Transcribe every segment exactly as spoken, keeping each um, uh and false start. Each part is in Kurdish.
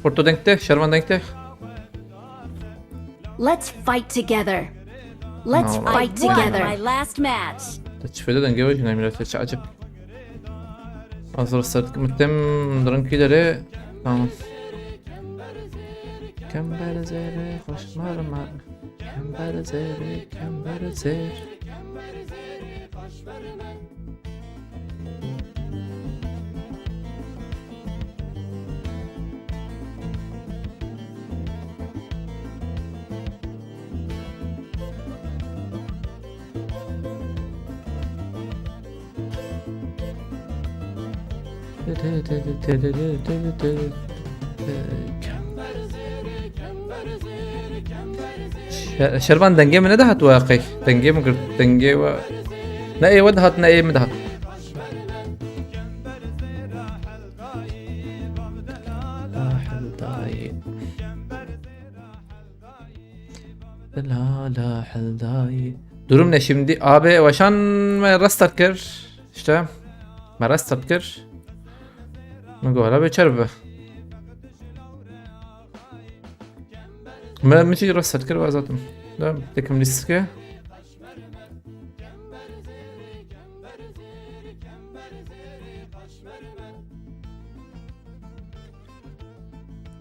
Porto deng te, Şervan deng te. Let's fight together. Let's Tamam. Fight I won together. My last match. Te çi fede denge wajin emre te çi acip. Hazır sert mi tem dırın kilere. Tamam. Kember zere hoş marmar. Kember zere, kember zere. Şe-, Şervan dengê min nedihat we qey. Dengê min girt, dengê we. Ne ê we dihat, ne ê min dihat. Dahil dayê. Dela la hel dayê. Durum ne şimdi? Abi, weşan me restart kir. İşte. Me restart kir. Min got, hele bê çer bibe. Me, min jî restart kir, ve zaten. Da, tekim lîstike.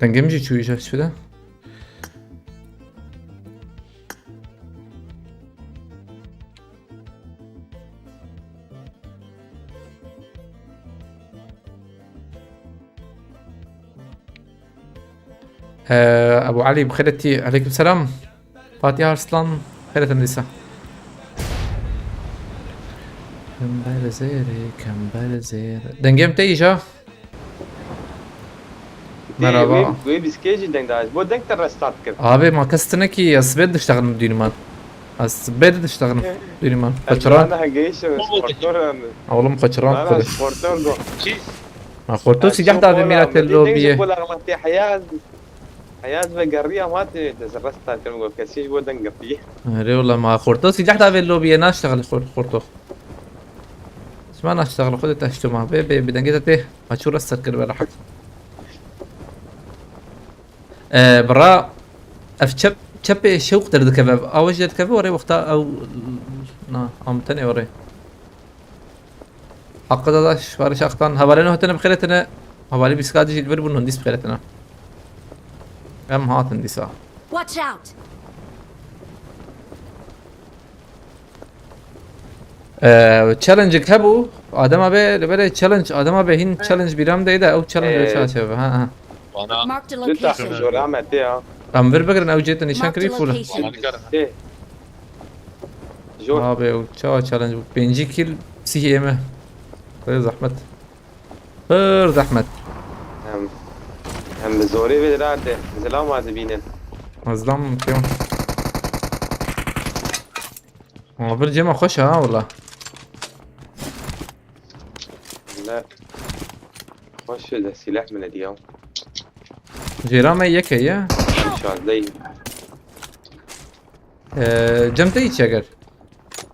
Dengê min jî çûyî ji şû de. Ee, Ebu Elî, bi xêr hatî. Aleyküm selam. Fatih Arslan, xêr hatin dîsa. Kember zêrê, kember zêrê. Dengê min tê îja? Tê, Merhaba. Wê, wê bîskê jî deng da. Ji bo deng te restart kir. Abi, ma kes tine ki, ez sibê diştexnim dûnî man. Ez sibê diştexnim dûnî man. Ez Xeçiran. Daha geyişim, sportor em. Oğlum Xeçiran Nara, Xwedê. Sportor go. Çi? Ma xorto Ez sîgeh çok davê mîra ola, te bir deng lobiyê. Ji bo lağlatê heyaz. Heyaz ve gerriya ma tê, ez restart kirim go. Kesî ji bo deng girtiye. Erê wala ma xorto sîgeh davê lobiyê naştexil xor-, xorto. Sima naştexil xwedê te hişto ma. Bê, bê, bi dengê te tê. Ma çû restart kir be rehet. Ee, bira, ev çep, çepê şewq derdikeve, ev awa jî derdikeve, orê wexta ew, na, am tenê orê. Hakkı da şifariş aktan. Hevalên hatine bi xêr hatine. Hevalî bîska jî li vir bûn, hûn dîs bi xêr hatine. Em hatin dîsa. Watch out! Ee, challenge-êk hebû, adema bê, li berê challenge, adema bê hîn challenge bîra min de, ew challenge Ee. çaçe be, ha, ha. Bana Marked a Lütfen, location. Jor Ahmet ya. Em vir bigirin, ew cê te nîşan Marked kirî a fûl. Location. Bana kar. Ee. Jor. Abi, ew çawa challenge bû? Pêncî kill, sî ême. Pir zehmet. Pir zehmet. Em, em bi zorê vê dirate. Zilam wa dibînin. Zilam kêm. Ama bir cema xweş ha, wala. Ne. Xweş de silah min diya. Jêra me yeke ye. Em şazdeyî. Ee, cem te hiç eger.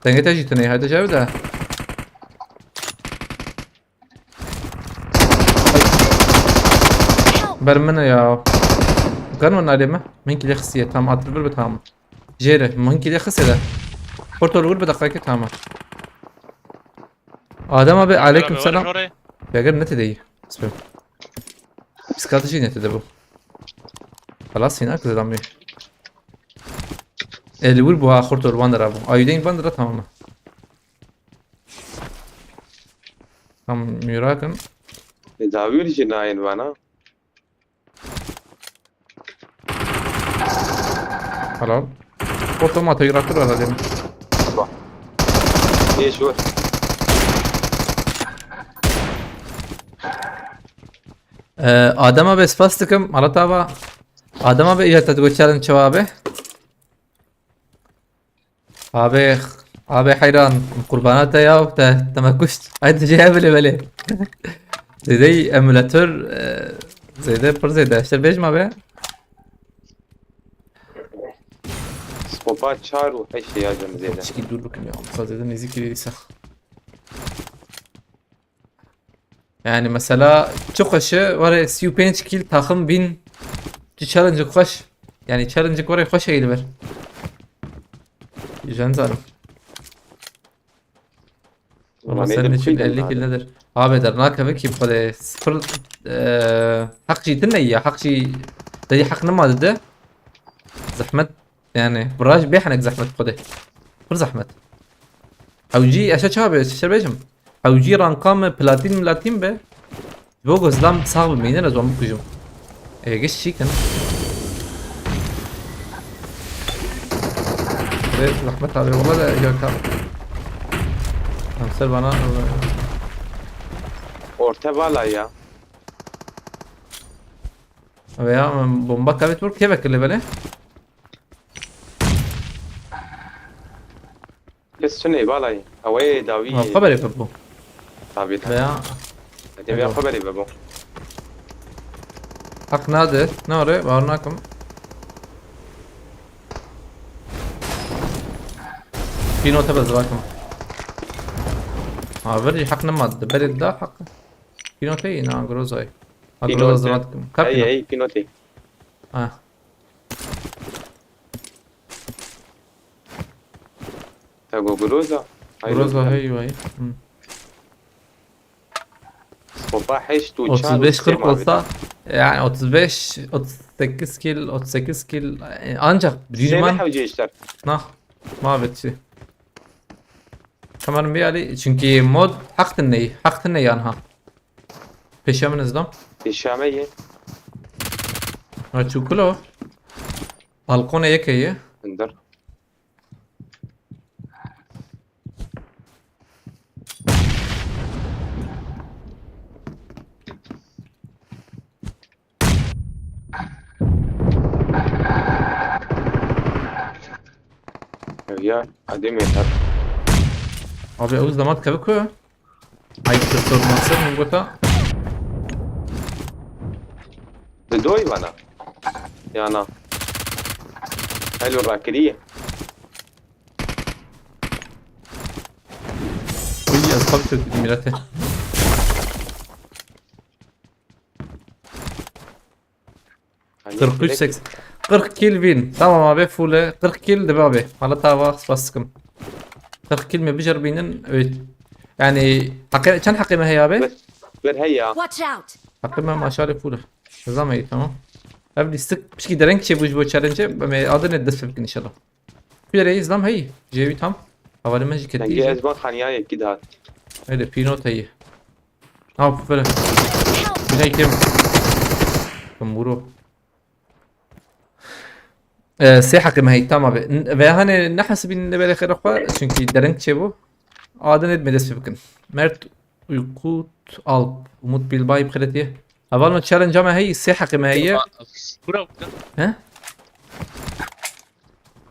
Dengê te jî tune, hayde çavi de. Ber min e ya. Gan min alê me. Min kile xistiye. Tam at bir bir tam. Jêre. Min kile xistiye de. Porto vur bir dakika ki tamam. Adem abi, aleyküm selam. Jêre. Beger ne te dey? Bismillah. Psikatri jî ne te de bu. Xelas, hîna ki zilam bê. E, li wir bû ha, xurt ol bandira bû. Ayûdeyîn bandira tamam e. Tam mîrakin. E, dawîr jî nayên vana. Helal. Otomato yaratır herhalde. Bak. Ee, Adem abi spas dikim. Malat abi. Adem abi, îja te digot challenge çawa abi? Abi, abi heyran, qurbana te ya, te, te me kuşt. Ay, tu cevap bile bile. Zêdey emulator, e, zêde, pir zêde. Eşter bêjim abi. Skopa çar û heşt ya cem zêde. Çiki dur bikim ya. Sa zêde nêzîkî dîsa. Yani mesela çok aşı var ya, sî û pênc kill takım bin, Çi challenge xweş. Yani challenge were xweş heye li vir. Jen zalim. Ama Ama sen neydi için kuydun elli abi? Kill nedir? Abi der nakeve ki xwedê sıfır, eee, haq jî tine ya, haq jî te jî haq nema dide. Zahmet yani, biraj bê henek zahmet xwedê. Pir zahmet. Ew jî eşe çabe, şer bêjim. Ew jî ranka me platin milatin be. Bo gozlam sağ bimînin ez wan bikujim. E, geç çikin. Ve zahmet abi, valla da yok abi. Hamster bana Orta vala ya. Veya bomba kavet vur kevek lebele. Kes sunê balay. Awê dawî. Ha, xeberê bibû. Tabii tabii. Veya Hadi bir haber be bu. Haq nade. Ne ore? Var nakim. Pînote bezrakim. Ha, verî haq nemad. Berê da haq. Pînote yî na Grozay. Ha, Groza zrakim. Kapîno. Hey hey pînotê. Ha. Te go Groza. Groza hey vay. Hı. Sopa heşt û çar û sê ma bî. Otuz beş kırk olsa, yani otuz beş, otuz sekiz kill, otuz sekiz kill, e, ancak Sê Dünman mi hewce işler? Nah, ma betçi. Kamerim bir ali, çünkü mod hak dinleyi, hak dinleyi anha. Peşemin izlam. Peşeme ye. Ha, çukula. Balkona yekeyi. Indir. Ya, adem yeter. Abi, ew zemat kevik ku? Ayıptır sorması, min gota. Di doy bana. Yana. Hello rakiriye. Uy, ez tabii çok dedim milete. Kırk üç seksen. Kırk kill win. Tamam abi, full. Kırk kill de abi. Hala tava spas sıkım. Kırk kill mi bicer binin? Evet. Yani haqe, çend haqe mi heye abi? Ver, ver heya. Watch out! Haqe mi maşallah full. Zaman iyi, tamam. Abi sık pişki dereng çe bu challenge. Me adını dest bikin inşallah. Bir yere izlam hey. Cevi tam. Havalı mecik etti. Denge ezban haniya yekî daha. Öyle pînot heye. Ha, böyle. Güney kim? Muro. Ee, sê haqê me heyî, tamam abi. N-, veya hani ne hesibîn ne bere xêra xwe, çünkü dereng çê bu. Adın etme dest bikin. Mert Uykut Alp. Umut Bilbay xiretiye. Heval me challenge me heyî, sê haqê me heyî. Kura bikin. He?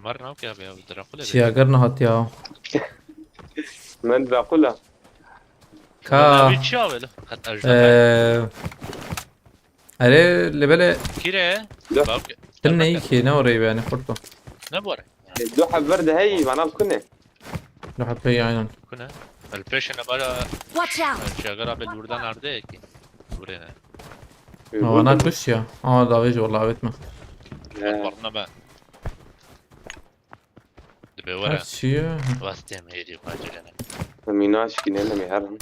Mar nav ki abi ya, Drakula. Çiyager nehat ya. Ben Drakula. Ka. Abi çi abi? Hatta Ee, Erê, lebele. Kire? Bak. Tin ne ki, ne orayı be, ne kurtu. Ne bu ara? E, du heb ver de hey, bana kune. Du heb hey, aynen. Kune. El peşine bala. Watch out! Çiyagar abi buradan nerede ki? Buraya ne? E, bana kuş ya. Aa, daveci vallahi etme. He. Bakma ben. Dibe were. Her şey ya. Westê em hêdî xwe cilene. Em îna şikîne nemê herin.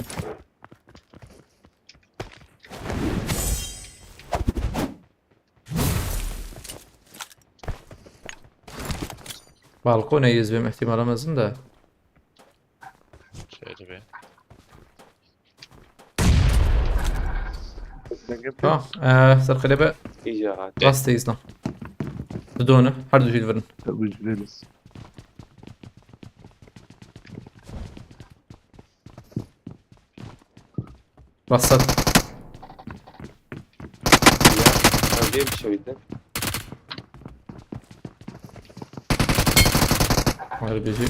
Balkona yüz bin ihtimali mezin de. Şöyle bir. Tamam. Eee, ser xelebe. Îca hat. Rast teyzden. Didone. Her du jî divirin. Tabii, biliriz. Rast sat. Ya, ev bir şey bitti. Harbici.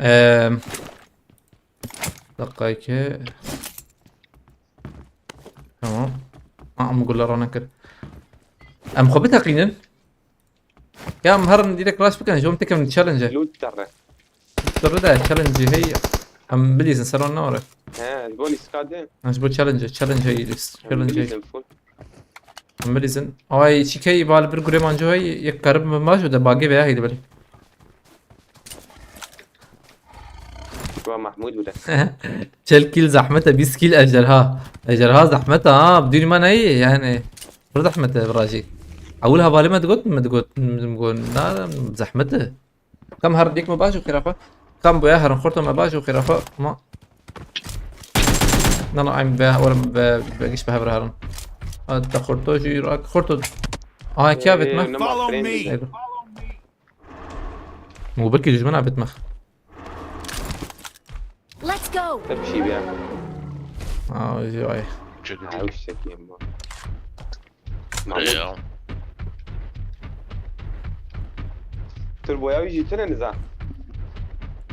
Eee, dakika iki. Tamam. Aa, min guler rane kir. Em xwe biteqînin. Ya em herin direkt rush bikin, ji wan tekim challenge. Loot derre. Loot derre de challenge hey. Em bilîzin ser wan ne were. He. Ez bo lîska de. Ez bo challenge, challenge heyî list. Challenge heyî. Bilîzim full. Em bilîzin. Ay çîkey bal bir gurê mancû hey yek karib min baş û de bagê veya heydi belê. Wa Mahmud bile. Çel kil zahmet e, bîst kil ejderha. Ejderha zahmet e ha, dûnî me neyê yani. Bir zahmet e virajî. Ewil hevalê me digot, me digot, me digot, na zahmet e. Kam her dik me baş û xêra xwe. Kam boya herin xorto me baş û xêra xwe. Ma. Na na, em be, oğlum be, be giş be hever herin. Hatta xorto jî rak xorto. Aha, kiya bet me. Ee, nama Follow friend me. Eyvah. Mu belki düşman abet me. Let's go! Hep şey bir yer. Aa, vay. Ha, o şekil bu. Mahmut. Ya. Turboya wî jî tune niza.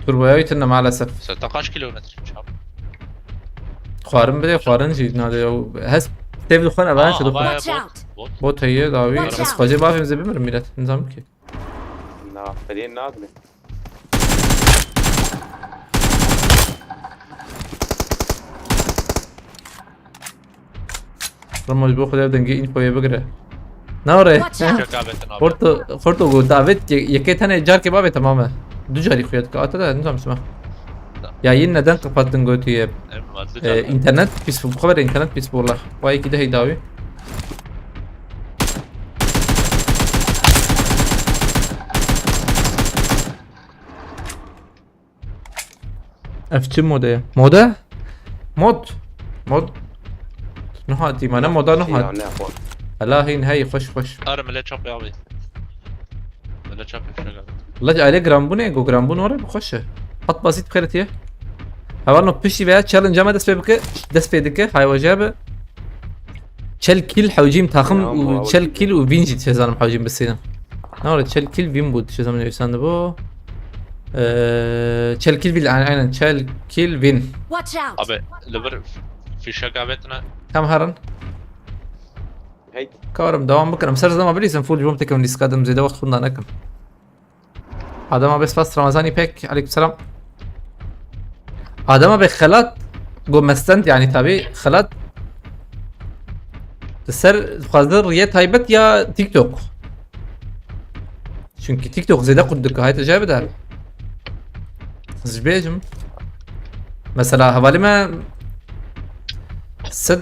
Turboya wî tune maalesef. Seta kaç kilometre çap? Xwarin bide, xwarin jî nade ya. Hes tev xwe ne ben Aa, şedo. havaya Watch bot, out. bot. Bot heye dawi. Watch Ez out. xwecê bavim ze bimir milet. Nizam ki. Na, fedê nadine. Ramo ji bo xwe dev dengê infoyê bigire. Ne ore? Watch out! Çek abetin abi. Xorto, xorto go davet ye-, yekê tenê carkê bavê tamam e. Du carî xuya dike. Ata da nizam sima. Ya yine neden kapattın götüye? Em, maddi Ee, canım. internet pis bu. Bu kadar internet pis bu Allah. Vay iki de hey dawi. Ev çi mode ye? Mode? Mod? Mod? Nuhat, îmane moda nuhat. Ne xwe. Ela hîn hey, xweş xweş. Ar mile çap ya abi. Mile çap ya şaka. Wala aile granbûnê, go granbûn ore bi xweş e. Hat basit xêretiye. Hevalno piştî veya challenge ama dest pê bike, dest pê dike, hay weje bi. Çel kil hewcîm taxim Ya, û bu çel abi. Kil û vîn jî diçe zanim hewcîm bisînim. Ne ore çel kil vîn bû diçe zanim nivîsand bu. Ee, çel kil vîn, aynen, aynen, çel kil vîn. Watch out! Abi, li vir fişek abetine. Tam herin. Hey. Karim devam bikin. Em ser zema bilîsin full jom tekim lîska dim zêde wext xunda nekim. Adama be spas Ramazan İpek. Aleykümselam. Adama be xelat. Go mestend yani tabi xelat. Di ser xwazir riye taybet ya TikTok. Çünkü TikTok zêde qut dike hayte cevap der. Ez bêjim. Mesela hevalê me sed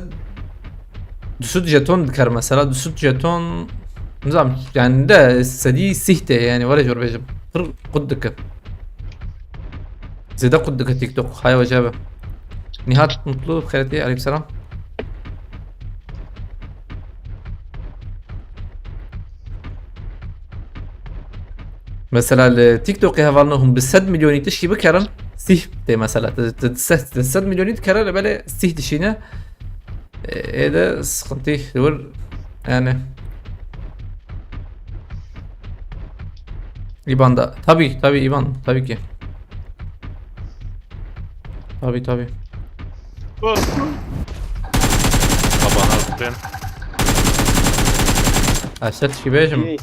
du sed jeton dikar mesela, du sed jeton nizam yani de sedî sîh tê yani were jor bêjim. Pir qut dike. Zêde qut dike TikTok. Hay weje be. Nihat Mutlu, xêretî, aleykümselam. Mesela li TikTokê hevalno hûn bi sed milyonî tişkî bikerin, sîh tê mesela. Ti, ti, ti sed, ti sed milyonî dikere, li belê sîh dişîne. E, ê de sıkıntı dur. Yani. İban da. Tabii, tabii İban. Tabii ki. Tabii, tabii. Tabana ben. Aşağı tişkî bêjim. Yey.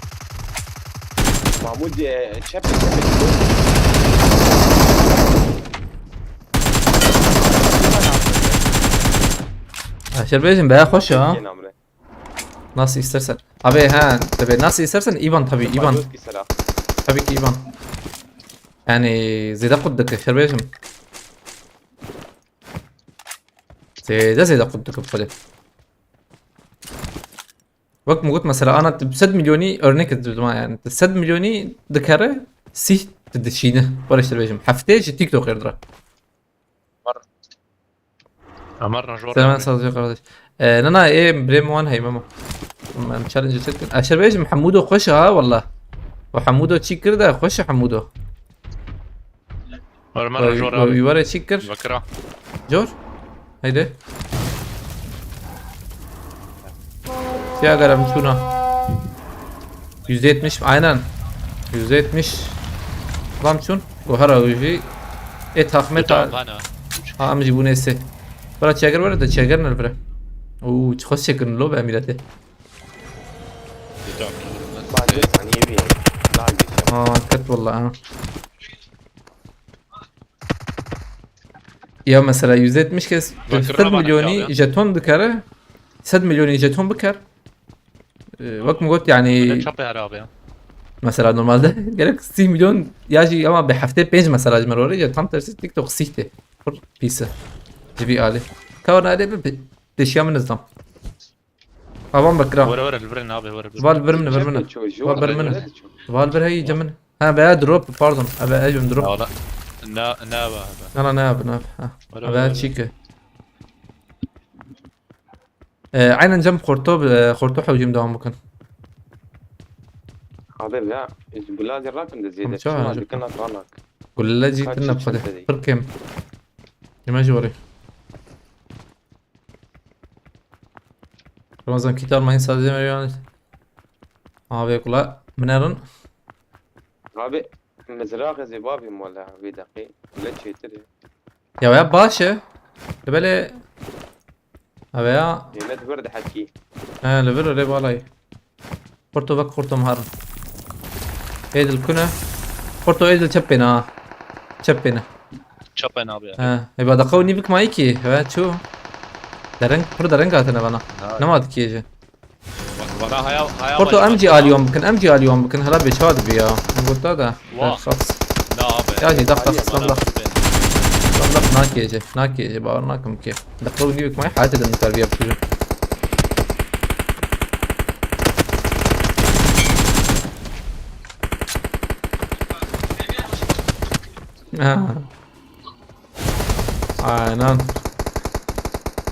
Mahmud, e, çep çep. Aşağı bêjim, be hoş ya. Yeni amre. Nasıl istersen. Abi ha, tabii nasıl istersen İban tabii, İban. Mahmud, bir selam. Tabii ki İban. Yani zêde qut dike, şer bêjim. Zêde zêde qut dike bu xwedê. Wek min got mesela ana tu sed milyonî örnek didima yani. Tu sed milyonî dikere sîh tu dişîne. Were şer bêjim. Heftê ji TikTok erdira. Amar rajor. Sen ben sağlıcakla kardeş. Ee, nana e birê min wan hey memo. Em challenge çekin. Aşer bêjim Hamudo xweş ha wallah. O Hamudo çî kir de xweş Hamudo. Amar rajor abi. Were çî kir. Bakra. Cor? Haydi. Tiya garam çuna. Yüzde yetmiş aynen. Yüzde yetmiş. Lam çun. Go hara uji. E tahmet Tamam a. bana. Ha amji bu neyse. Bıra çeker var da çeker ne bıra. Oo, çok çekin lo be millete. Bence sen iyi bir yer. Daha güzel. Aa, ket vallahi ha. Ya mesela yüzde yetmiş kes sed milyonî jeton dikere, sed milyonî jeton biker. Ee, wek min got yani, çapê herabê ya. Mesela normalde gerek sî milyon ya jî ama bi heftê pênc mesela ji min re ya tam tersi TikTok sîhtê. Pir pîse. Ji vî alî. Ka wana alê bi pêşiya min nizdam. Avan bikira. Were were li vir nabê were. Val bir min, bir min. Val bir min. Val bir hey cem min. Ha veya drop, pardon. Abi ejim drop. Wala. Na na ba. Na na na abi na. Ha. Abi çike. Ee, aynen cem korto, e, korto hewcim devam bakın. Abi ya, gula zerratim de ziyade. Tamam, çağır. Şuna dikkat et, ranak. Gula cidden ne kadar. Pırkem. Cime jori. Ramazan kit almayın sadece yani. Abi kula. Minerin. Abi, mizraq ez ê bavî mala vê deqê. Bile çêtir e. Ya ya baş e. Belê. Abi ya. Yemet bir de haki. He, li vir rê balay. Porto bak porto mahar. Edil kune. Porto edil çep pêne ha. Çep pêne. Çap en abi ya. He, e ba daqa nîvik mayî ki. He, çu. Dereng, pir dereng hatine bana. Ha. Nema dikiyê ji. Bak, bana haya, haya Porto bacı em jî bak. Alî wan bikin, em jî alî wan bikin. Hela bê çawa dibi ya. Min gota da. Wah. Xas. Na abi. Ya jî dax, dax, dax, dax. Dax, dax, nakê ji, nakê ji, bawer nakim ki. Daqa û nîvik may hayatê de nikar viya bikujim. Ha. Aynen.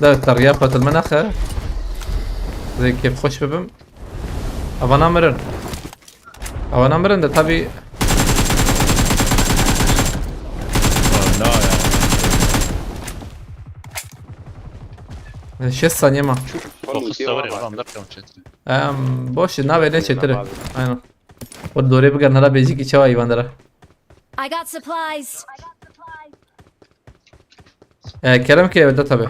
Da teriya patil me naxe. Zê kêf xweş bibim. Avana mirin. Avana mirin de tabi. Na ya. Şeş saniye ma. Dokuz sewer ya, lan, dört tane çetin. Em, boş, navê ne çetiri. Aynen. O dorê biger nara bêjî ki çawa îvan dere. I got supplies. E, kerem ke evde tabi.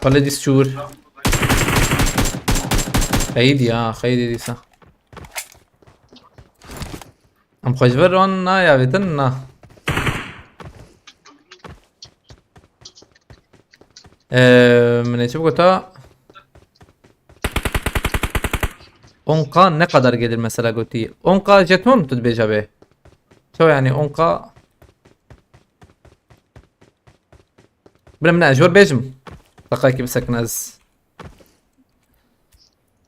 Pale diz çûr. Xeydi ya, xeydi dîsa. Em xwe ji vir wan nayavêtin, na. Ee, min ê çi bigota? On K ne kadar gelir mesela gotî? On K jeton tu dibêja bê. Çawa yani on K? Bira min ez jor bêjim. Deqayekî bisekin ez.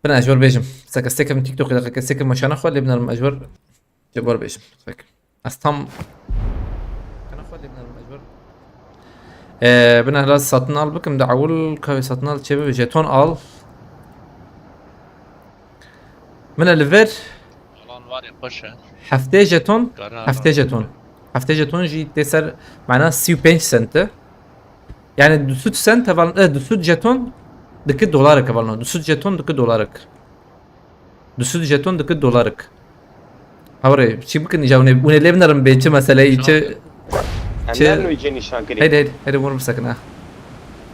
Bira ez jor bêjim. Seke stekevim TikTokê, deqayekî stekevim meşana xwe lê binerim ez jor. Ji bo bêjim. Peki. Ez tam. Kana xwe lê binerim mecbur. Ee, bine hela satın al bikim de ewil kavê satın al çê bibe jeton al. Mine li vir. Alan var ya, xweş e. Heftê jeton. Heftê jeton. Heftê jeton jî tê ser, mana sî û pênc sent e. Yani du sed sent heval, e, du sed jeton dike dolarek hevalno. Du sed jeton dike dolarek. Du sed jeton dike dolarek. Hawre, çi bikin îja hûn ê, hûn ê lê binerin bê çi meseleyî, çi, çi. Em nerin wî cê nîşan kirî. Heydi, heydi, heydi, hûn bisekine.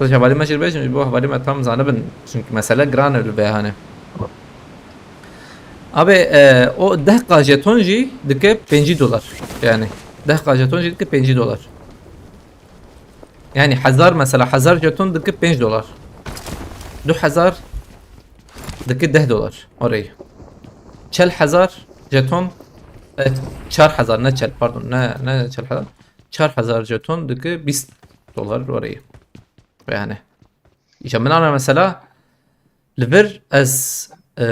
Xwedê hevalî me jî bêjin, ji bo hevalî me tam zanibin. Çünkü mesele giran e li vê hanê. Abi, e, o deh K jeton jî dike pêncî dolar. Yani, deh K jeton jî dike pêncî dolar. Yani hezar mesela, hezar jeton dike pênc dolar. Du hezar dike deh dolar. Orayı. Çel hezar jeton, e, çar hezar, ne çel, pardon, ne, ne çel hezar. Çar hezar jeton dike bîst dolar orayı. Yani. Îja min ana mesela, li vir ez, e,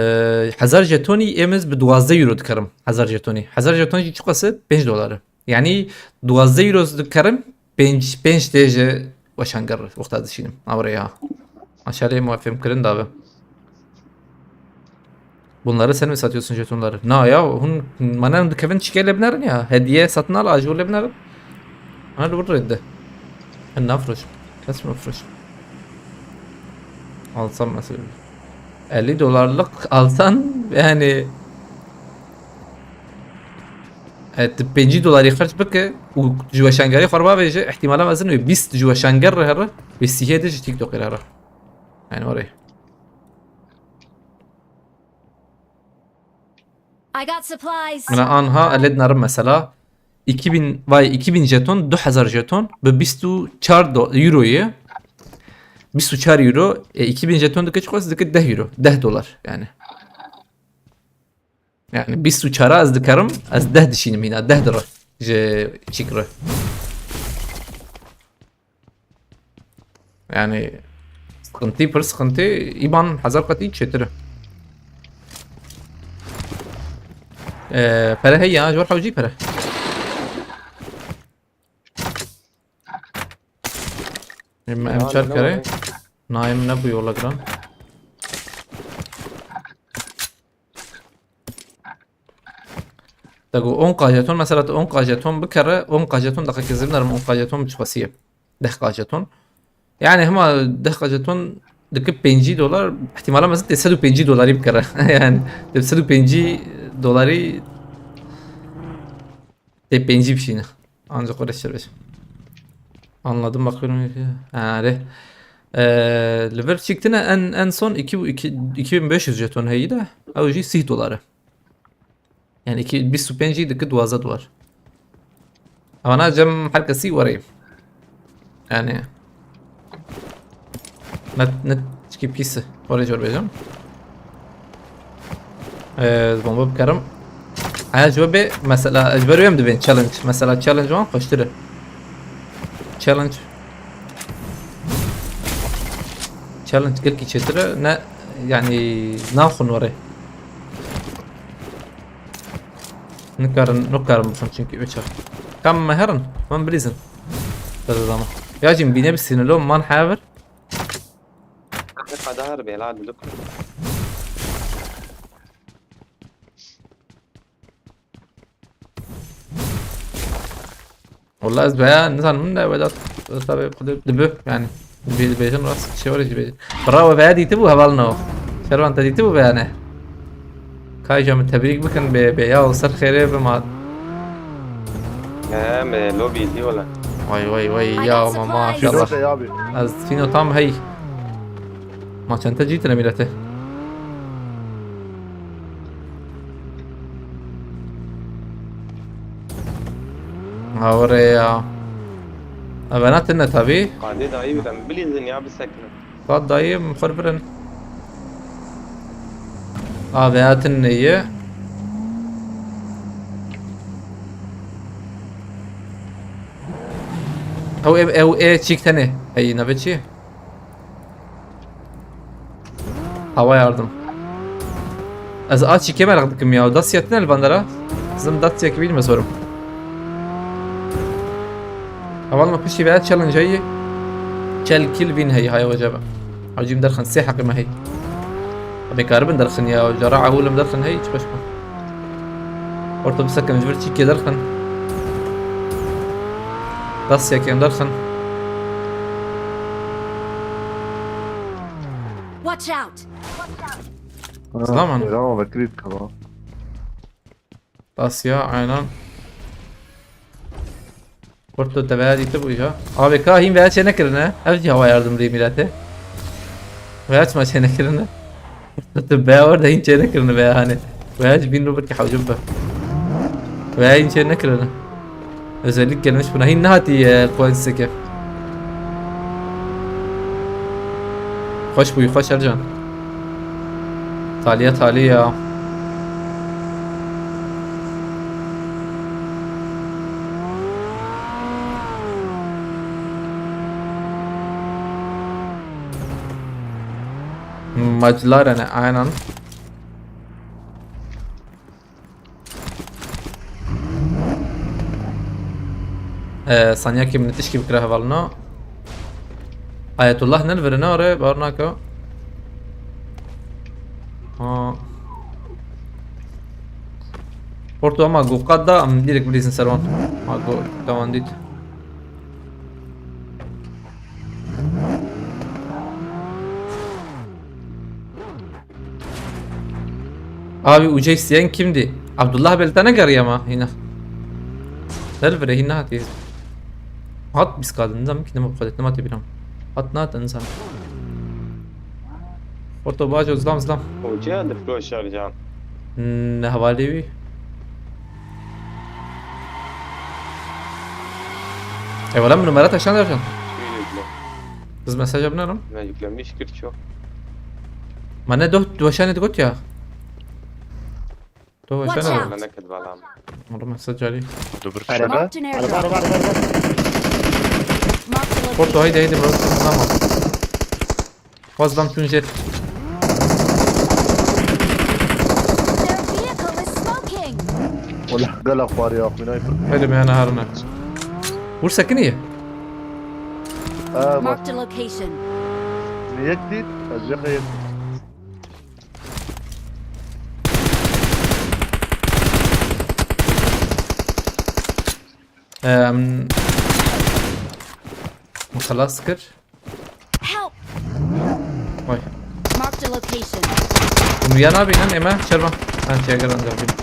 hezar jetonî êm ez bi duwazdeh euro dikerim. Hezar jetonî. Hezar jeton jî çiqas e? Pênc dolar e. Yani duwazdeh euro dikerim, pênc, pênc tê ji weşanger wexta dişînim. Awre ya. Aşağıya muafim kirin dabe. Bunları sen mi satıyorsun jetonları? Na ya, hûn, mana hûn dikevin çikê lê binerin ya. Hediye satın al, ajû lê binerin. Ana li wir redde. Ben ne yapacağım? Kes mi yapacağım? Alsam mesela. Elli dolarlık alsan yani, e, tu pêncî dolarî xerc bike û ji weşangerê xwe re bavêje, ihtimala mezin wê bîst ji weşanger re here, wê sîhê de ji TikTokê re here. Yani oraya. I got supplies. Mina anha elê dinarim mesela. iki bin, vay, iki bin jeton, du hezar jeton bi bîst û çar do-, euroyê. Bîst û çar euro, e, iki bin jeton dike çiqas dike deh euro, deh dolar yani. Yani bîst û çar ez dikerim, ez deh dişînim hîna, deh dira ji çîk re. Yani sıkıntı, pir sıkıntı, îman hezar qetî çêtir e. Ee, pere heye ya, ji ber hewcî pere. Em, em çar kere. Na, em ne bu yola giran. Te got on K jeton, mesela tu on K jeton bikere, on K jeton daxikê zim nerim on K jeton çiqasî ye. Deh K jeton. Yani hema deh K jeton dikip pêncî dolar, ihtimala mezin tê sed û pêncî dolarî bikere. Yani tê sed û pêncî dolarî tê pêncî bişîne. Ancak öyle şey. Anladım, bakıyorum. Ha, re. Ee, li vir çîktine en, en son iki, iki, iki bin beş yüz jeton heyî de. Ew jî sîh dolar e. Yani iki, bîst û pênc jî dike duwazdeh dolar. Ama na cem her kesî were. Yani. Ne, ne çikî pîs e. Were jor bêjim. Ee, bomba bikerim. Eya ji we bê, mesela, ji ber wê em dibên challenge. Mesela challenge wan xweştir e. Challenge. Challenge gelkî çêtir e. Ne, yani, naxwin were. Nikarin, nikarin bixwin çünkü uçak. Kam me herin? Min bilîzin. Dede dama. Ya cim bîne bi sinilo man hever. Qada her bela duduk. Wallah ez veya nizanim ne vedat tabi dibi yani. Dibi dibêjin rast şey var dibi. Bravo veya dîtibû heval no. Şervan te dîtibû veya ne? Kayca min tebrik bikin be be ya o ser xêrê be ma. He me lobby dî wala. Vay vay vay ya mama maşallah. Şurada ya abi. Ez fino tam hey. Ma çente cîtine milete. Hawre ya. Evena tine tabi. Qadê dayî bi em bilîzin ya bisekine. Qad dayî min xwe birin. Ave hatin neye. Ew ev ew e çîk tenê. Ey nave çi? Hava yardım. Ez a çîkê merak dikim ya. Dacia tine li bandera. Zim Dacia kibîn me sorum. Heval me piştî veya challenge heyî. Çel kill win heyî haya wecebe. Hacîm derxin sê heqî me heyî. Em ê karibin derxin ya. Cara ewil em derxin heyî çi xweş bû. Orta bisekin ji vir çîkê derxin. Dacia kem derxin. Watch out! Selam hanım. Selam abi, Creed kaba. Dacia aynen. Porto te veya dîtibû îja. Abi ka hîn veya çê nekirine. Ev jî hava yardım dê milete. Veya çima çê nekirine. Tu be orada hîn çê nekirine veya hani. Veya jî bin rubir ki hewcum be. Veya hîn çê nekirine. Özellik gelmiş buna. Hîn nehatî, e, coin seke. Xweş bûyî, xweş Ercan. Taliye talî ya. McLaren e, aynen. Ee, sanyakê min tişkî bikira hevalina. Ayetullah ne li vir e, ne are, bar naka. Ha. Porto ama go qat da, em direkt bilîzin ser wan. Ha go, dewan dît. Abi ucayı isteyen kimdi? Abdullah belta ne garı ama yine. Del vire yine hatiz. Hat biz kadın nizam ki ne bu kadar ne mate bilam. Hat ne hat nizam. Orta baca zlam zlam. Hoca da proşer can. Ne hevalê wî. E, wala min numara te şan dercan. Şöyle bile. Kız mesaj yapın oğlum. Ne yüklenmiş kir çok. Ma ne doh doşanê digot ya. Doh Watch doşanê. Out. Ne kadar lan. Oğlum mesaj ali. Dur, dur. Araba. Marked an airdrop. Araba, araba, araba, araba. Marked a location. Porto, haydi, haydi, bro. Fazlam tun jet. Their vehicle is smoking. Wala gala xwarê axwînay pir. Hadi me ana harına. Vur sakın iyi. Ha, bak. Marked a location. Ne yek dît? Ez yek yek. Em, xelas kir. Help! Vay. Marked a location. Hûn wiya nabînin, ême şervan. Ben çêger ancak bînim.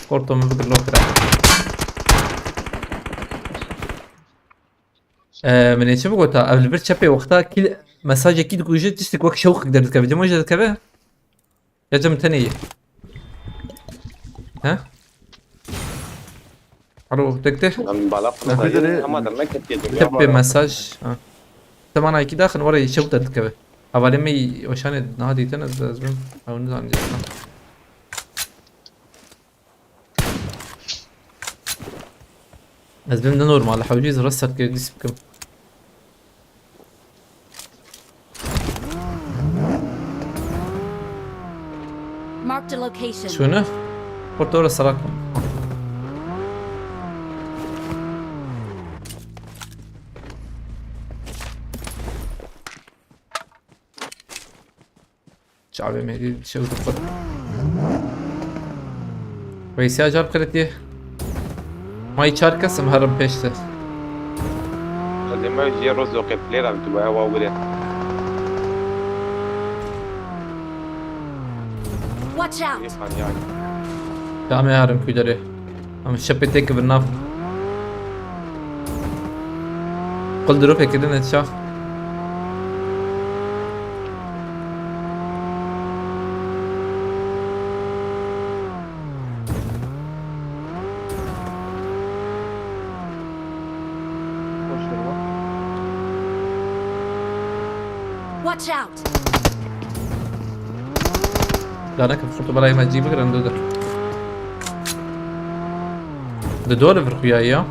Korto min bigir lo kira. Ee, min ê çi bigota? Ev li vir çepê wexta kî mesajekî dikuje, tiştek wek şewqek derdikeve. Cem hoca dikeve. Ya cem tenê yê. He? Alo, tek te? Lan bala Ne? Kuydu ne? Ama da ne ketiye dünya Tep bir var. Mesaj. Ha. Temana iki daxin oraya çabuk da dikeve. Havale me oşane daha diyten ez ez ben. Onu da anlayacağım. Ez bim ne normal. Hawcî zira sert geldi sikim. Marked a location. Şunu. Portora sarak. Çavê me dî şew dixwe. Weysî acar qiritiye. May çar kesim herim pêşte. Hadi me jê roz doqê plêra tu baya wa wire. Watch out! Yê saniye. Çavê herim kuderê. Em şepê têkevin nav. Qul dropê kirine çax. Watch out! Dana kif foto balay me cî bigirin dede. Di dor vir xuya ya.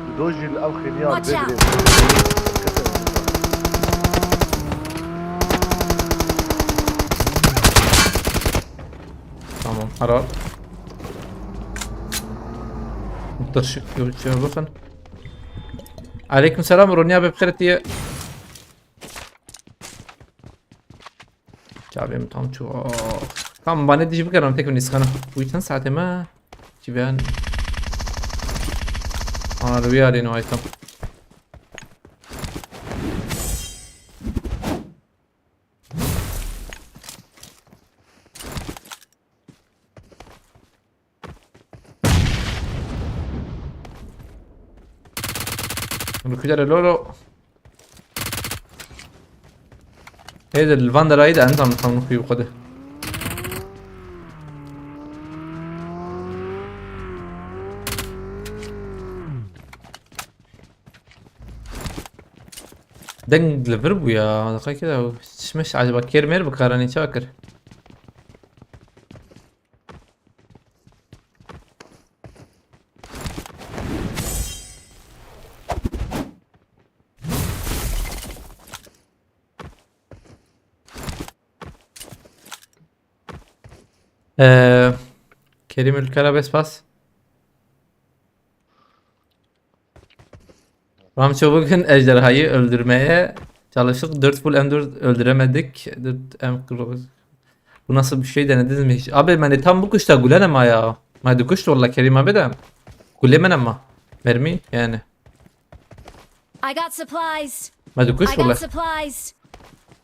Di dor jî li ev xêniya Watch out! Tamam, helal. Dur şu, şu, şu bakın. Aleyküm selam, Ronya be bixêr diye. Çavê min tam çû. Tam banê dijî bikerim tek nîskana. Bu çend saetê me? Çi ben? Ana, wî arê no item. Rukudere lolo. Hêdir li van derayî de endam tam xwe xwedê. Deng li vir bû ya. Deqekê de çimiş acaba kêr mêr bi karanî çawa kir? Ee, Kerîm Ülker abi spas. Ramço bugün ejderhayı öldürmeye çalıştık. Dört full M dört öldüremedik. Dört M kırk dokuz. Bu nasıl bir şey denediniz mi hiç? Abi, yani tam bu kuşta gülen ama ya. Ma dikuşt valla Kerim abi de. Gülemen ama. Mermi yani. I got supplies. Ma dikuşt I got valla. Supplies.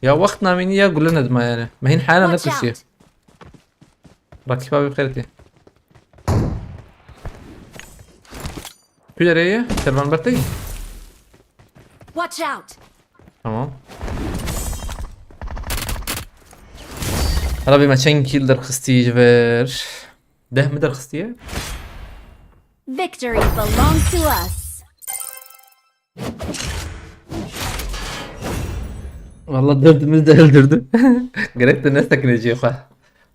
Ya wext namînî ya gulen edma yani. Me hîn heyana Watch nekuştiye. Out. Rakîb abi bixêr tê. Tu dereye, Servan bertey. Watch out. Tamam. Hala bê me çend kill derxistî ji vir? Deh mi derxistiye? Victory belongs to us. Valla dördümüz de öldürdü. Gerek de ne sekineceği xwe.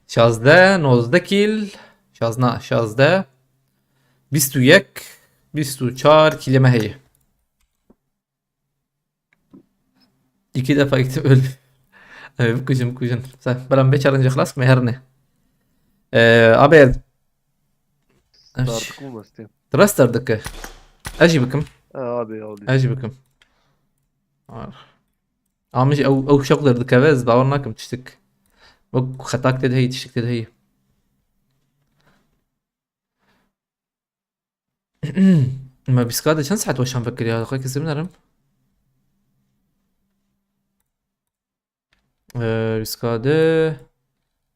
Şazdeh, nozdeh kill. Şazna, şazdeh. Bîst û yek, bîst û çar killê me heye. İki defa gittim öldü. Evet, bikujin, bikujin. Sen, bela bir challenge xlas mı her ne? Ee, abi. Startık mı bastı? Rester dike. Ez jî bikim. E, abi abi. Ez jî bikim. Ar. Ama jî ew, ew şok der dikeve, ez bawer nakim tiştik. Wek xetak tê de heyî, tiştik tê de heyî. Me bîska de çend saet weşan vekiriya? Xwe kesê binerim. Ee, bîska de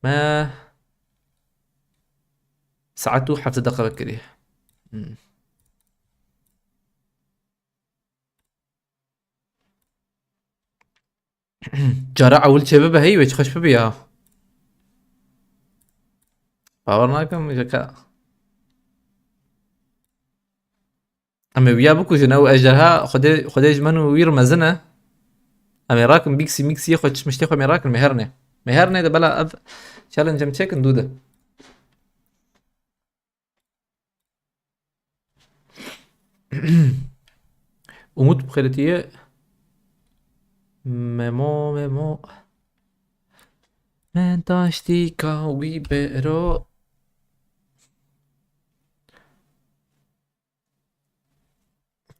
me saet û heft deqa vekirî. Hmm. Cara ewil çê bibe hey, wê çi xweş bibe ya. Bawer nakim, jeka. Em ê wiya bikujin, ew ejderha Xwedê, Xwedê ji min û wî re mezin e. Em ê rakin bîksî mîksiyê xwe, çişmiştê xwe em ê rakin, mêhernê. Mêhernê de bela ev challenge em çêkin dû de. Umut bi xêretiye. Memo, Memo. Min taştîka wî bero.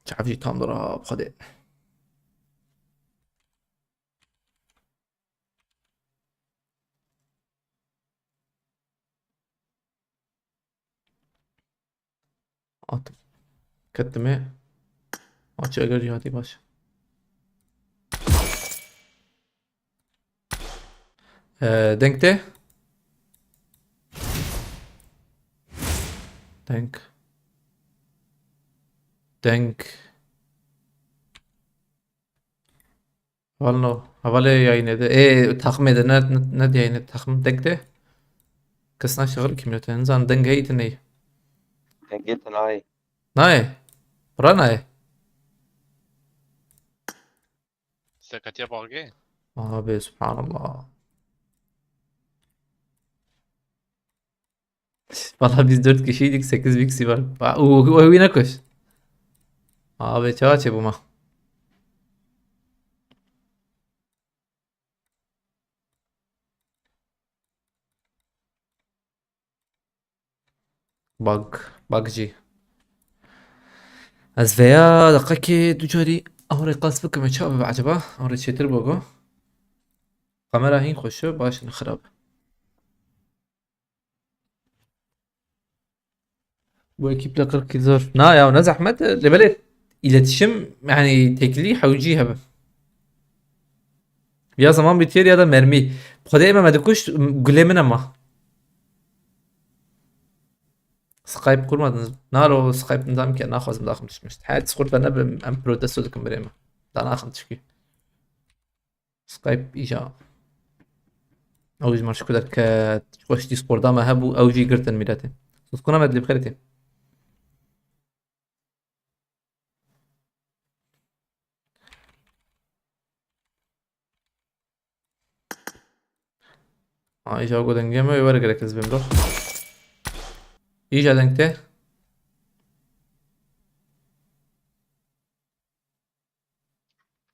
Çav jî tam dira bi Xwedê. At. Ketime. Maçı eger jî hatî baş. Ee, denk te. Denk. Denk. Heval no. Hevalê yayınê de. Ê, takımê de ne, ne, ne yayınê takım denk de. Kesna şeğil kimyote. Nizan deng hey teney. Dengê te nayê. Nayê. Bura nayê. Sekatiya bagê. Abi subhanallah. Valla biz dört kişiydik, sekiz biksi var. Ba- U u ne kuş. Abi çağa çe buma. Bug, bug jî. Ez veya deqekê du carî aw rê qas bikim, çawa bibe acaba? Aw rê çêtir bû go. Kamera hîn xweş e, baş in xirab. Bu ekiple kırk kill zor. Na ya, ne zahmet. Lê belê iletişim, yani tekli hewcî hebe. Ya zaman bitiyor ya da mermi. Xwedê ême me dikuşt, gulê min ema. Skype kurmadınız. Naro Skype nizam ki naxwazim daxim düşmüştü. Her Discord ve ne bileyim em protesto dikim birê me. Da naxim tişkî. Skype îca. Ew ji me şikir derket. Xweş Discorda me hebû, ew jî girtin mîletê. Suskuna me dilê bi xêrê tê. Ha, îca go dengê me were gerek ez bêm doh. Îca deng te.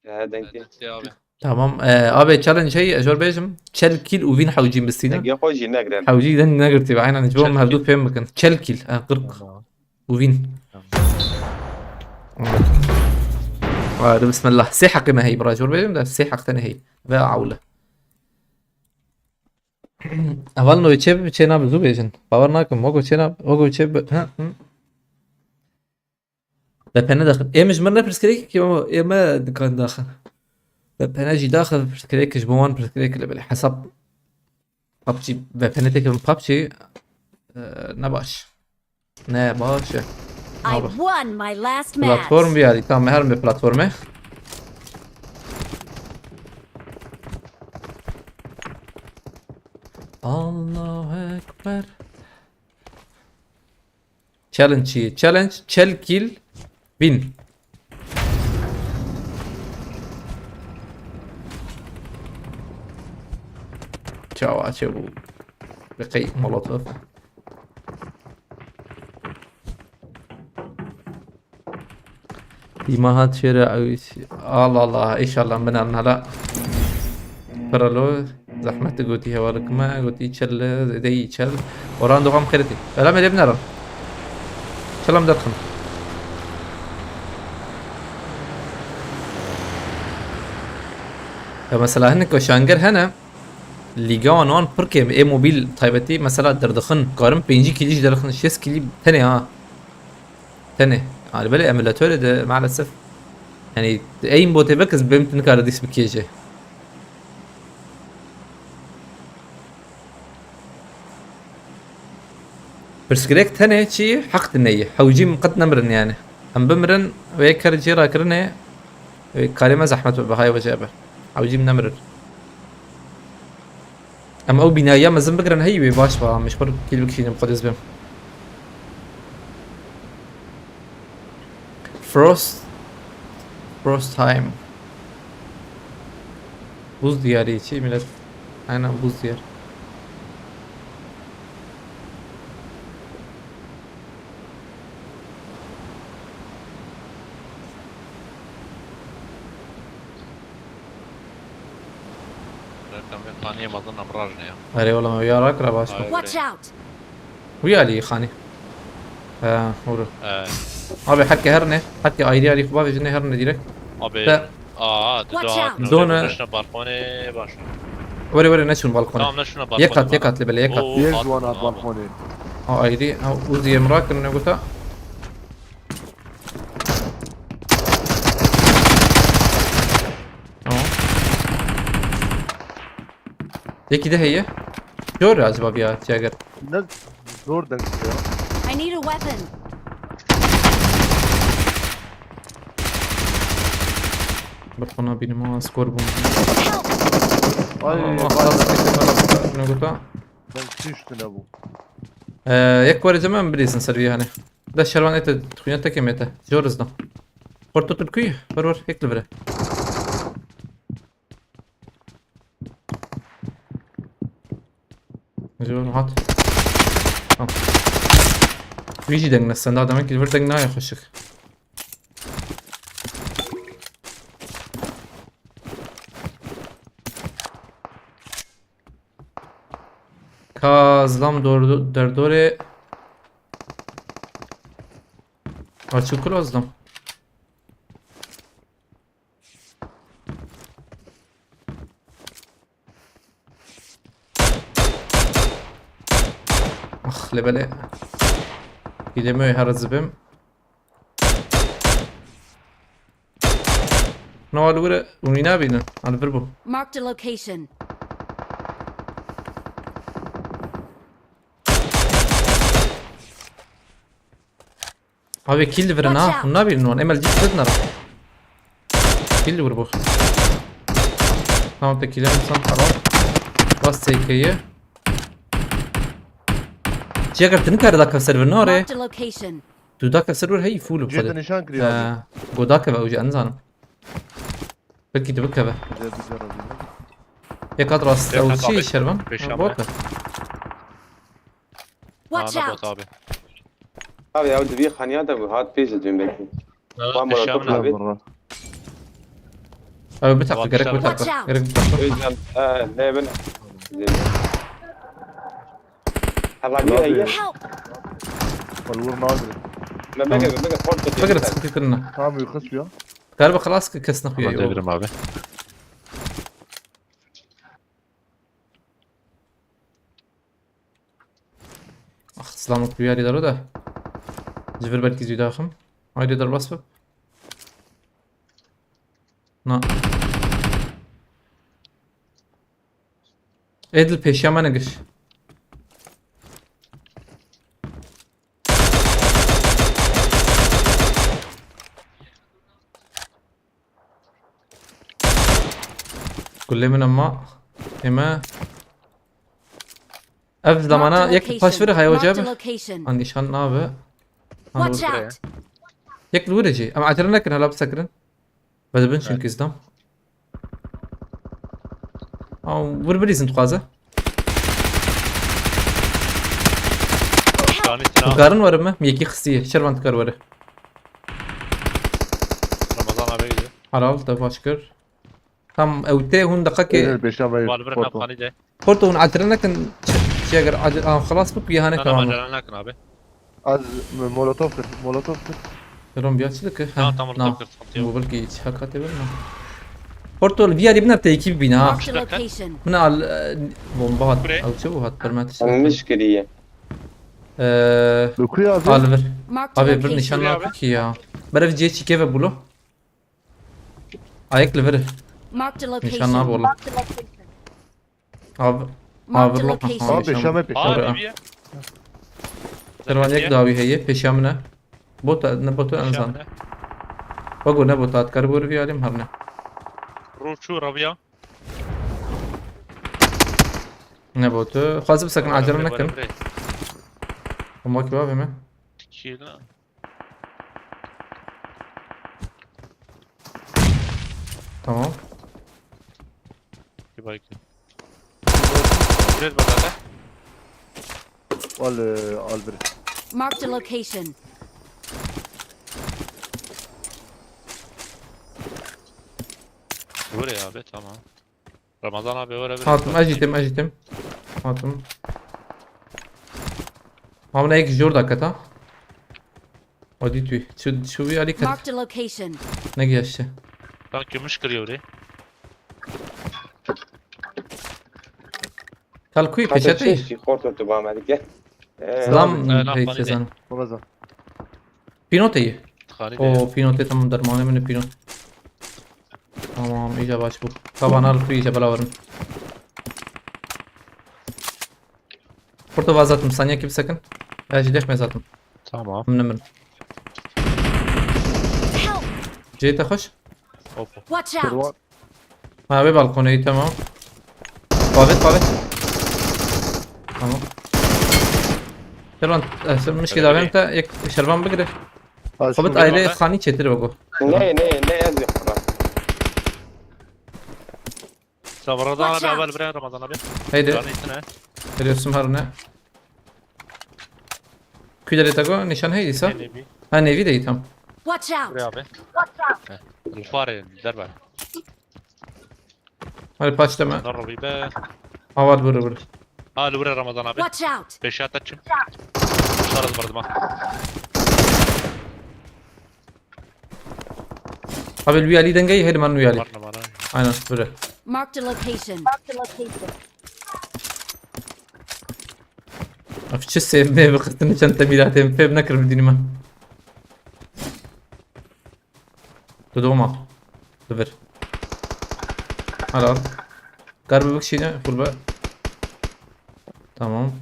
He, dengê. Dengê abi. Tamam. Ee, abi challenge şey, jor bêjim. Çel kill û win hewcîn bistîne. Dengê xwe jî negren. Hewcî deng negirtî be. Aynen, ji bo em Çel hevdû kill. Fêm bikin. Çel kill. Ha, qirq. Tamam. Û win. Tamam. Hadi bismillah. Sê heqê me hey bira, jor bêjim de sê heq tenê hey. Ve awle. Eval no çê bi çê nabi zû bêjin. Bawer nakim. Mogo çê nab, mogo çê bi. Ha, hı. Ve pene daxin. Ê min ji min re pirsgirêkê ki, ama ê me dikan daxin. Ve pene jî daxin pirsgirêk ji bo wan pirsgirêk li bilê. Hesap PUBG, ve pene têkevin PUBG, e, ne baş. Ne baş e. I Abi. Won my last match. Platform bir yer. Tamam, her bir platforme. Allahu Ekber. Challenge çi? Challenge, çel kill, win. Çawa çe bû? Bi qey molotof. Dîma hat şêre ew, Allah Allah, inşallah min an hala. Piralo, zehmet gotî hevalek me, gotî çel, zêde yî çel. Oran doxam xêretî. Bela me lê binerin. Çelam derxin. Ya mesela hinek şanger hene, lîga wan wan pir kêm, ê mobil taybetî mesela derdixin, karin pêncî kîlî jî derxin, şêst kîlî tenê ha. Tenê. Yani belê emulatorê de maalesef. Yani aimbotê vekis bêm tu nikare dîs bikêje. Pirsgirêk tenê çi? Heq dineyî. Hewcî min qet nemirin yani. Em bimirin, wê ker cê rakirinê, wê karê me zehmet be, bihayê wece be. Hewcî min nemirin. Em ew bînayiya mezin bigirin heyî wê baş be, em ji xwe kîl bikişînin, xwe dest bim. Frost. Frost time. Buz diyarı çi millet? Aynen buz diyar. Reklam ve taneye mazın amraj ne ya? Erê wala me ya rak ra baş. Ay. Watch out! Wî alî xanî. He, hûr. He. Abi heke herne, heke ayrı ayrı xwe bavêjine herne direkt. Abi. Te- Aa, tu Watch daha out! Done. Neşine balkone baş. Were were neçûn balkone. Tamam, neşine balkone. Yek kat, yek kat lebele yek kat. Oo, Yek at-, juan at tamam. Balkone. Ha ayrı, ha Uzi emrak ne gota. Tamam. Yekî de heye. Gör acaba bir ya, Jagger. Ne zor denk ya. I need a weapon. Bak ona benim o skor bombu. Ay, Allah bak. Allah, ne gota. Ben düştü ne bu? Ee, yek vereceğim ben bilirsin serviye hani. Da şervan ete, tukunya tek emete. Joruz da. Porto Türküyü, var var, ekle bire. Acaba rahat. Tamam. Wî jî deng ne senda, demek ki vir deng nayê xweşik. Ka zlam dor-, derdorê. Açık kul azlam. Ah, lebele. Gidemiyor her zibim. No, al vure, unina bine. Al vir bu. Marked a location. Abi kill verin ha. Watch out. Hûn nabînin wan. Emel cî zed nara. Kill vur bu. Tamam, te kill insan xerab. Bas S K'yi. Çiye girtin kare da kav server nare. Marked a location. Tu da kav server hey full Cê xwede. Te nîşan kiriye abi. He, go da keve ew jî ez nizanim. Belkî tu bikeve. Cê bikeve abi. Yek hat rast. Yek hat ew çi abi. Şervan? Pêşan bot e. Watch out! Abi. Abi ya, di vî xaniya de bû, hat pêş dibîn belkî. Evet, Van eşya molotof min abi. Abi. Abi bir takla, gerek bir takla. Watch out. Gerek bir takla. Özlem, e, ne ben? Hevaliye. Help! Olur ne abi? Ben mega, mega, korktu. Fakir sıkıntı kırına. Tamam, yukarı çıkıyor. Galiba xelas ki kesine xuya. Tamam, devrim abi. Ax, silamok duyarî daro da. Civir belkî zî daxim. Haydi derbas bib. Na. Edil pêşiya me negiş. Gulê min ema. Eme. Ev zamana yek paş vire haya hoca. An nîşan nabe. Watch out! Yek li wir jî. Em acele nekin, hala bisekirin. Ve dibin çünkü izdam. Aw, wir birîzin dixwaze. Şanî tuna. Karin were mi? Yekî xistiye. Şervan dikar were. Ramazan abi gidiyor. Halal, te baş kir. Tam ew tê hûn deqekê. Ê, pêşa me Wal bir Porto. Nafxanî de. Porto hûn acele nekin. Şey, eger acele, an xelas bik, yehane Tamam, tamam. Acele nekin abi. Az molotof kir, molotof kir. Ron biya çi dike? Tamam, tamam, molotof kir, sıkıntı yok. Bu belki hiç hakate verme. Porto, bir yeri biner te iki bine ha. Marked a location. Bine al, e, bomba hat. Buraya. Al çi bu hat, permet işte. Yanlış kiriye. Eee, Lukuya abi. Al ver. Marked a location. Abi bir nişan ne yapıyor ki ya? Berev C çike ve bulo. Ayaklı veri. Marked a location. Nişan abi oğlum. Abi, Marked a abi, location. Abi, nişan. Şame peşe. Abi, bir. Kervan yek dawi heye, peşe amine. Bota, ne botu en zan. Bak o ne bota, atkar bor bir alim harne. Ruçu, Rabia. Ne botu? Xwazim sakın acele nekin. Ama ki abi mi? Tikiydi. Tamam. Bir bakayım. Üret bana da. Al, e, al bir. Marked a location. Buraya abi, tamam. Ramazan abi, öyle bir Hatım, ajitim, ajitim. Hatım. Hamle ek jor dakika. Hadi tüy. Şu, şu bir ali kat. Marked a location. Ne geçti? Lan gümüş kırıyor orayı. Kalkuy peşete. Çeşi korto tu bana dike. Selam, e, pek sezen. Babaza. Pinoteyi. O pinote tamam, dermanı mı ne pinot? Tamam, iyice baş bu. Taban al, iyice bala varım. Porto vazatım, saniye gibi sakın. Ya, jidef me zaten. Tamam. Min min. Help! Ceyta hoş. Hop. Watch out! Ha, ve balkona, iyi, tamam. Pavet, pavet. Tamam. Şervan, e, sen mişki davem ta, yek Şervan bigire. Hobbit aile xani çetir bego. Ne, ne, ne yazıyor bana? Ramazan abi, abi, bire Ramazan abi. Heydi. Canı içine. Geliyorsun harune. Küdere tago, nişan heydi sa. Nevi. Ha, nevi de tam. Watch out! Buraya abi. Heh. Fare, derbe. Hadi paç deme. Darbi be. Avar vurur vurur. Ha, li vurur Ramazan abi. Watch out! Beş at açım. Sarız vurdum ha. Abi, Luyali dengey, hadi man Luyali. Var numara. Aynen, böyle. Marked a location. Ev çi sevmeye bi qistin çend temîratê min fêm nekir bidînim. Tu doma. Tu vir. Helal. Garbi bikşîne kurbe. Tamam.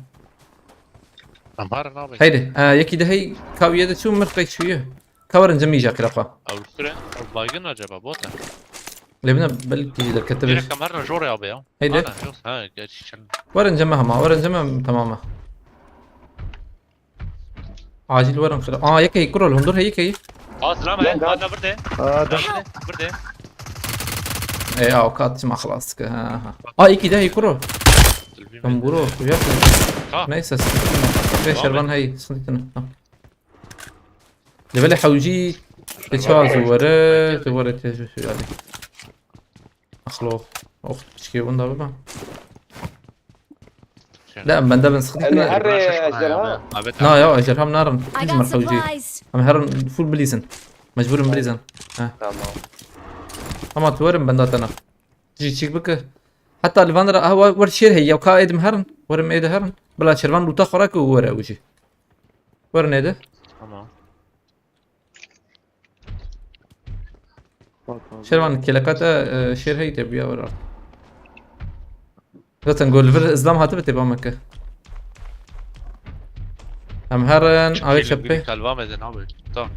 Em her nabin. Heydi. E, yekî de hey kawiye de çû mir qek çûye. Ka werin cemî îja qira xwe. Ew li kure? Ew baygin acaba bot e? Lê bine belkî jî derketibe. Direkt em herin jorê abi ya. Heydi. Ana, yok, ha, gerçi çend. Werin cemê hema, werin cemê tamam e. Acil werin qira. Aa, yek hey kuro, hundur hey, yek hey. Aa, selam, he. Lan, lan. Lan, lan, birde. Aa, da. Birde, birde. E, aw, kat çima xelas dike, ha, ha. Aa, yekî de hey kuro. Lan bro, uyak. Ha. Neyse, sıkıntı yok. Tamam. Şervan hey, sıkıntı yok. Tamam. Lê belê hewcî te çawa zû were, tu were te zû yani. Axlo, ox piçkê winda bibe. Şöyle. La, em bende bin sıkıntı. Yanî ne? Her ejderha. Na ya, ejderha em narin. Hiç mer hewcî. Em herin full bilîzin. Mecbur in bilîzin. He. Tamam. Ama tu werin benda tena. Jî çîk bike. Heta li van ra, aha, wer şêr heye, ya ka êdim herin. Werim êde herin. Bila şervan lûta xwe ra ku were ew jî. Werin êde. Tamam. Şervan, keleka te, e, şêr heyî te bûya were. Zaten gol vir izlam hatibe tê bameke. Em herin, avê çepê. Kalvam edin abi. Tamam.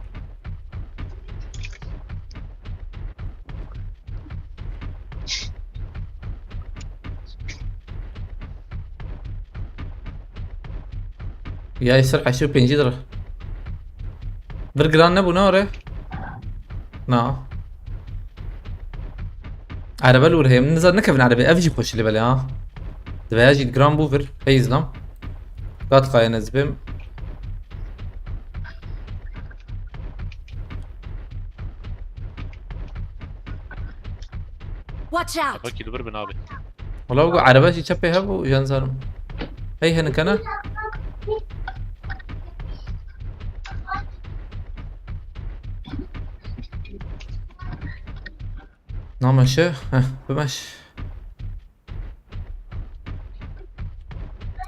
Ya ser heştê û pêncî lira. Bir giran nebû ne ore? Na. Erebe li wir heye. Min nizar nekevin erebe. Ev jî xweşî lê belê ha. Diveya jî giran bû vir. Hey izlam. Gat qayen ez bim. Watch out! Wekî li vir bin abi. Wala ku erebe jî çepê hebû, jen zarim. Hey, hinik hene? Nameşe, heh, bimeş.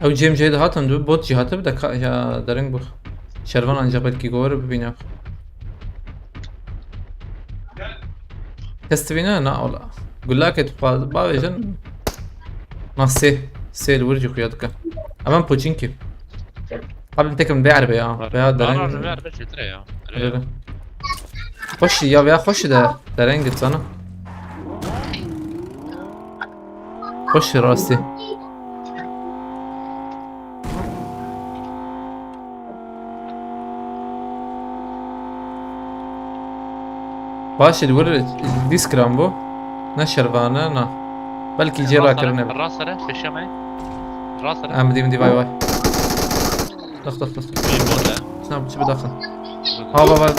Ew cêm jê dihatin, du bot jî hatib de ka-, ya dereng bû. Şervan ancak belkî govere bibîne. Kes dibîne? Na ola. Gulakê tu xwaz bavêjin. Na sê. Sê li wir jî xuya dike. Emen poçinkî. Qabl tekim bê erbe ya. Veya dereng. Aa, erbe çêtir e ya. Öyle. Xweş ya, veya xweş de dereng gitsana. Xweş rastî. Baş e, li wir dîs kiran bû. Ne şervane, na. Belkî cê rakirine be. Rast here, peşe me. Rast here. Em dî, min dî, vay, vay. Dak, dak, dak. Çi bidaxin. Ha, va, va, va.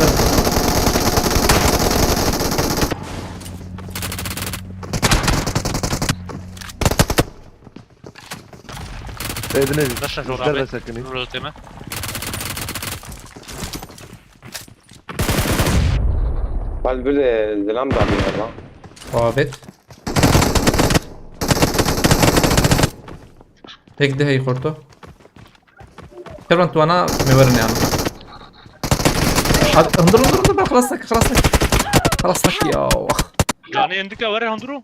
Êdine jî. Naşa jor derve abi. Sekinî. Dur öteme. Hal bir de zilam da bir lan. Babet. Tek de hey kurtu. Kervan tu ana me verin yani. Hadi, hundur, hundur, hundur, ben xelas nak, xelas nak. Xelas nak ya. Canê endika were hundur o.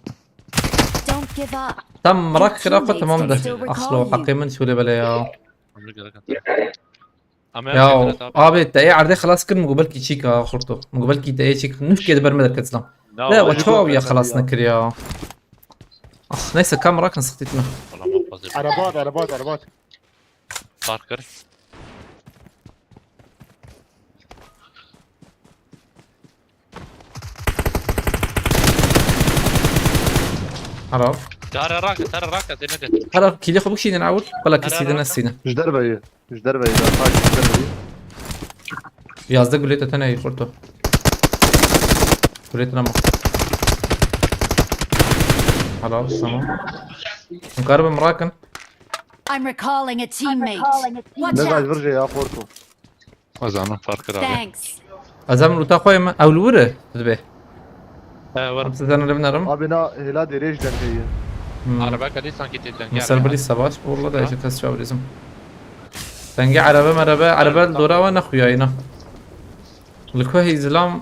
Don't give up. Tam merak kira xwe tamam de. Axlo, haqê min şule bele ya. Hundur gerek. Ama ya, abi, te ê erdê xelas kir, min got belkî çîka xurto. Min got belkî te ê çîk. Nuh kê di ber me derket zilam. Ne, we çawa ya xelas nekir ya. Ah, neyse, kam rakin sıktı. Arabat, arabat, arabat. Park kir. Helal. Tara rak, tara rak, demede. Helal, kili xwe bikşînin awil. Bela kesî de nesînin. Ji derve ye. Ji derve ye. Bak, ji derve ye. Yazda gulê te tenê xurto. Gulê te nema. Helal, tamam. Hûn karibin min rakin. I'm recalling a teammate. Watch out! Ne gaz vir jê ya xurto. Ezanim fark kir abi. Thanks. Ezanim ruta xwe me ew li wir e dibe. He, var. Siz zana levin arım. Abi na hela derêj den heye. Hmm. Araba kadî sanki tê dengê. Misal araba. Bili savaş, valla da Ha? Eşi kes çaw bizim. Dengê araba meraba, araba dora ve ne xuyayına. Li ku hey zilam.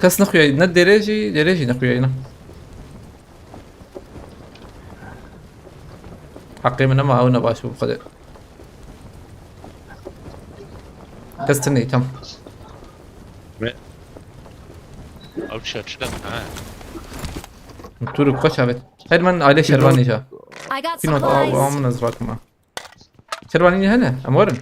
Kes ne xuyayına, derêjî, derêjî ne xuyayına. Heqê min nema, ew ne baş bû bi Xwedê. Kes tune tam. Me. Ew çi, çi dem, ha? Tu rû xweş avêt. Her min aile şervanê ja. I got Kî not, aw, supplies. Aw, min ez rakima. Şervanî hene, em werin.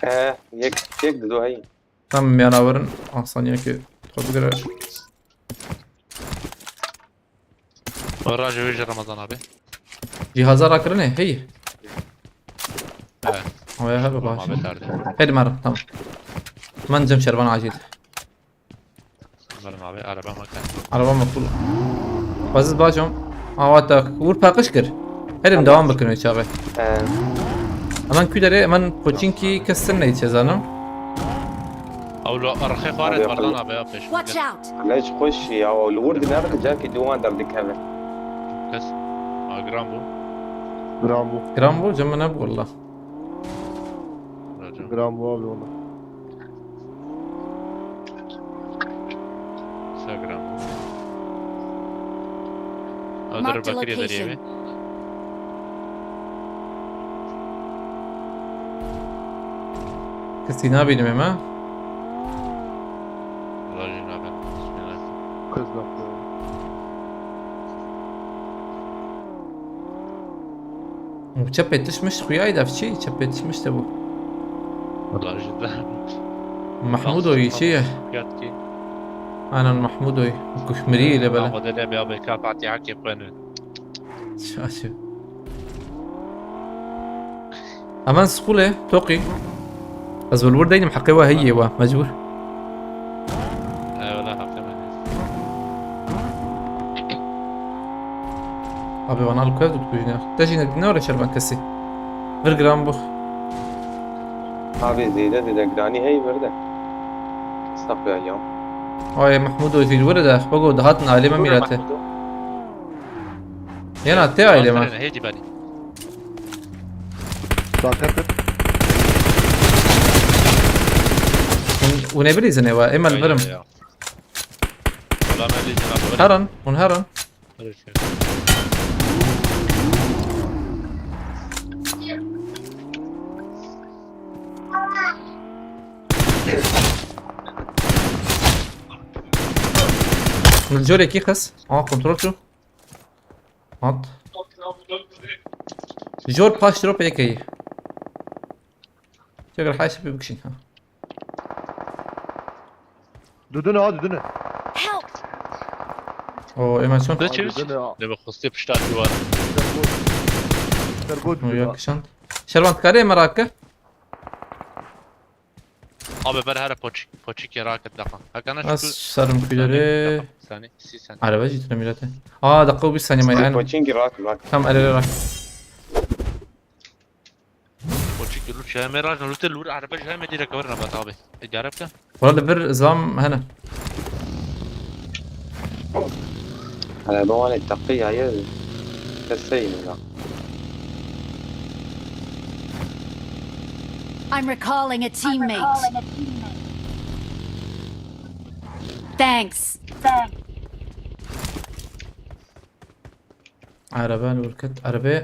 He, yek, yek dido hey. Tam miyana werin, asaniye ki xwe bigire. Rajê wê ji Ramazan abi. Cîhaza rakirinê, hey. Evet. Oya hebe baş. Muhabbet derdi. Hadi merim, tamam. Min cem şervan acil. Merim abi, araba makine. Araba makul. Baziz bacım. Awa tak. Vur pakış kir. Hedim devam bakın çabe. Ee. Hemen küdere, hemen Pochinki kesin ne çezanim. Ew li arxê xwe re Abi, Merdan abi ya pêş. Watch out! Lej xweş ya, ew li wir dine, carkî dû wan derdikeve. Kes. A, giran bû. Giran bû. Giran bû, cem min nebû walla. Raca. Giran bû abi walla. Instagram. Marked a location. Kesî nabînim ema. Kız nokta. Çepê tişmiş xuya î def çi? Çepê tişmiş de bû. Wala ji de. Mahmudoyî çi ye? Fiyat ki. Anan Mahmudoyî. Kuşmirî ile bela. Ama de ne bir abi kafati hakim konu. Şaşi. Aman squle, toqî. Ez wil wir deynim heqê we heye we, mecbur. Eyvallah hakkı ben. Abi bana lu kev dikujne. Te jî ne, ne were şerban kesî. Vir giran bû. Abi zêde zêde giranî hey vir de. Stop ya ya. Ay Mahmud o jî were de. Bego dahatin aileme mirate. Yana te aileme. Heydi bari. Zaten kır. Hûn ê bilîzin êwa, ê me li vir in. Wala me lîzin abi. Herin, hûn herin. Li corekî xis. Aa, kontrol çû. Hat. Jor paş drop yekeyî. Çeker haşi bir bikşin ha. Dudun ha dudun. Help! O ê me çûn. Ne çeviş? Dudun ha. Ne be xusti pişta duvar. Ser bot O bir yakışan. Şervan, dikarî ê me rake? Abi ber here poçik. Poçik ya raket laqa. Hakana Ez şerim kuyleri. Sani. Si sani. Araba jî tune mirete. Aa, dakika bir saniye yani. Poçinki rak rak. Tam araba rak. Poçik yolu şey me rajna lute lur araba şey me direkt var rabat abi. Ecarep ka. Wala li vir zam hene. Hele bu wane taqiya ya. Teseyim la. I'm recalling a teammate. Thanks. Araba li wir ket. Araba.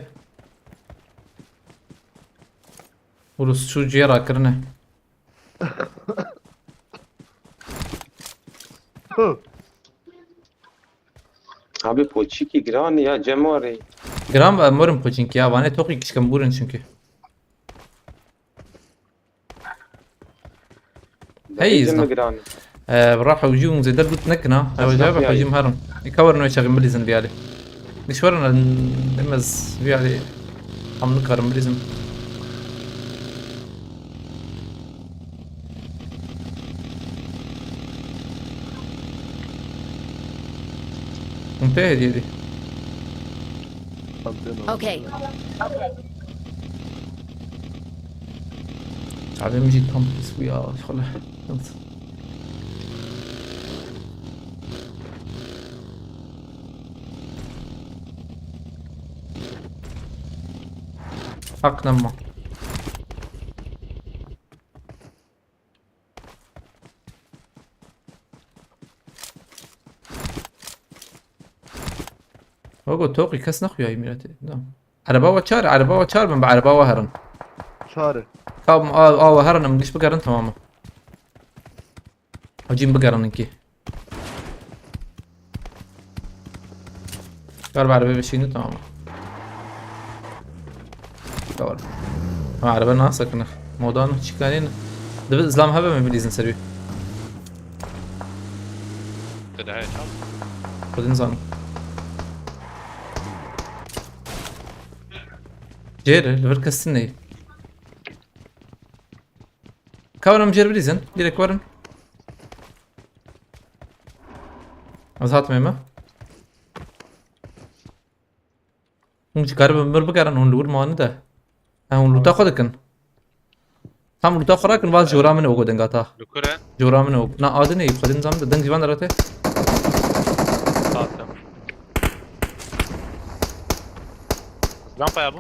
Urus şu ciye rakirine. Abi poçiki giran ya cemari. Gram ve morim koçinki ya. Vane toqî kişkem burin çünkü. Hey, Hey izna. Giran. Ee, bira hewcî hûn zêde lut nekin ha. Ew Esnaf cevabê yani. Hewcî herin. Ê ka werin wê çaxê bilîzin vî alî. Nişwerin em ez vî alî. Em nikarin bilîzin. Hûn tê hêdî hêdî. Okay. Çavê min jî tam pîs bû ya, şixule. Heq nema. Wego toqî kes nexuyayî mîretê. Na. Ereba we çar, ereba we çar bin, bi ereba we herin. Çare. Ka a, a we herin, em giş bigerin, tamam e. Hacîm bigerin ki. Kar bi erebe bişîne, tamam e. Tamam. Ha, erebe nasekine. Modan çikanîn. Dibi zlam hebe mi bilîzin serî. Te daha çal. Xwedin zanim. Jêr, li vir kes neyê. Ka werin jêr bilîzin, direkt werin. Ez hatim ême. Hûn jî karibin mir bigerin, hûn li wir mane de. Em hûn lûta xwe dikin. Tam lûta xwe rakin, vaz jora min e ogo denga ta. Lukure. Jora min e ogo. Na adin e, xwedin zam de deng jî van derate. Saat. Rampaya bu.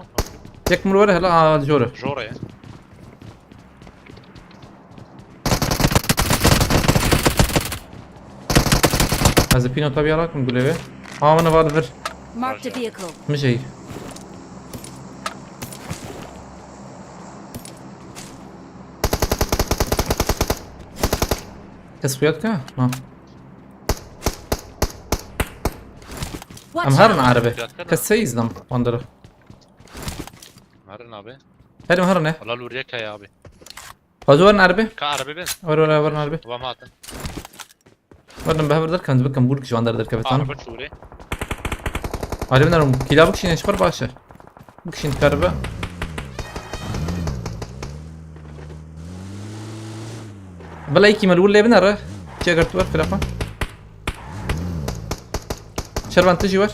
Yek mir were hela, a, jore. Jore ya. Ez ê pîno tabi yara kim gulê wê. Ha, min va li vir. Marked a vehicle. Min jî. Kes xuya dike? Ha. Em Watch herin out! erebe. Kes seyîz nam. Wandere. Herin abi. Herim herine. Valla lûriyek heye abi. Xwezî werin erbê. Ka erebê bin. Wer wer wer erbê. Babam hatin. Werin bi hev derkevin, bikim bûr ki ji van der derkeve tanım. Araba çûrê. Alê bin erim kîla bikişînin ji xwe baş e. Bikişîn karibe. Bila yekî me li wir lê binere. Çi eger tu wer filafa. Şervan tu jî wer.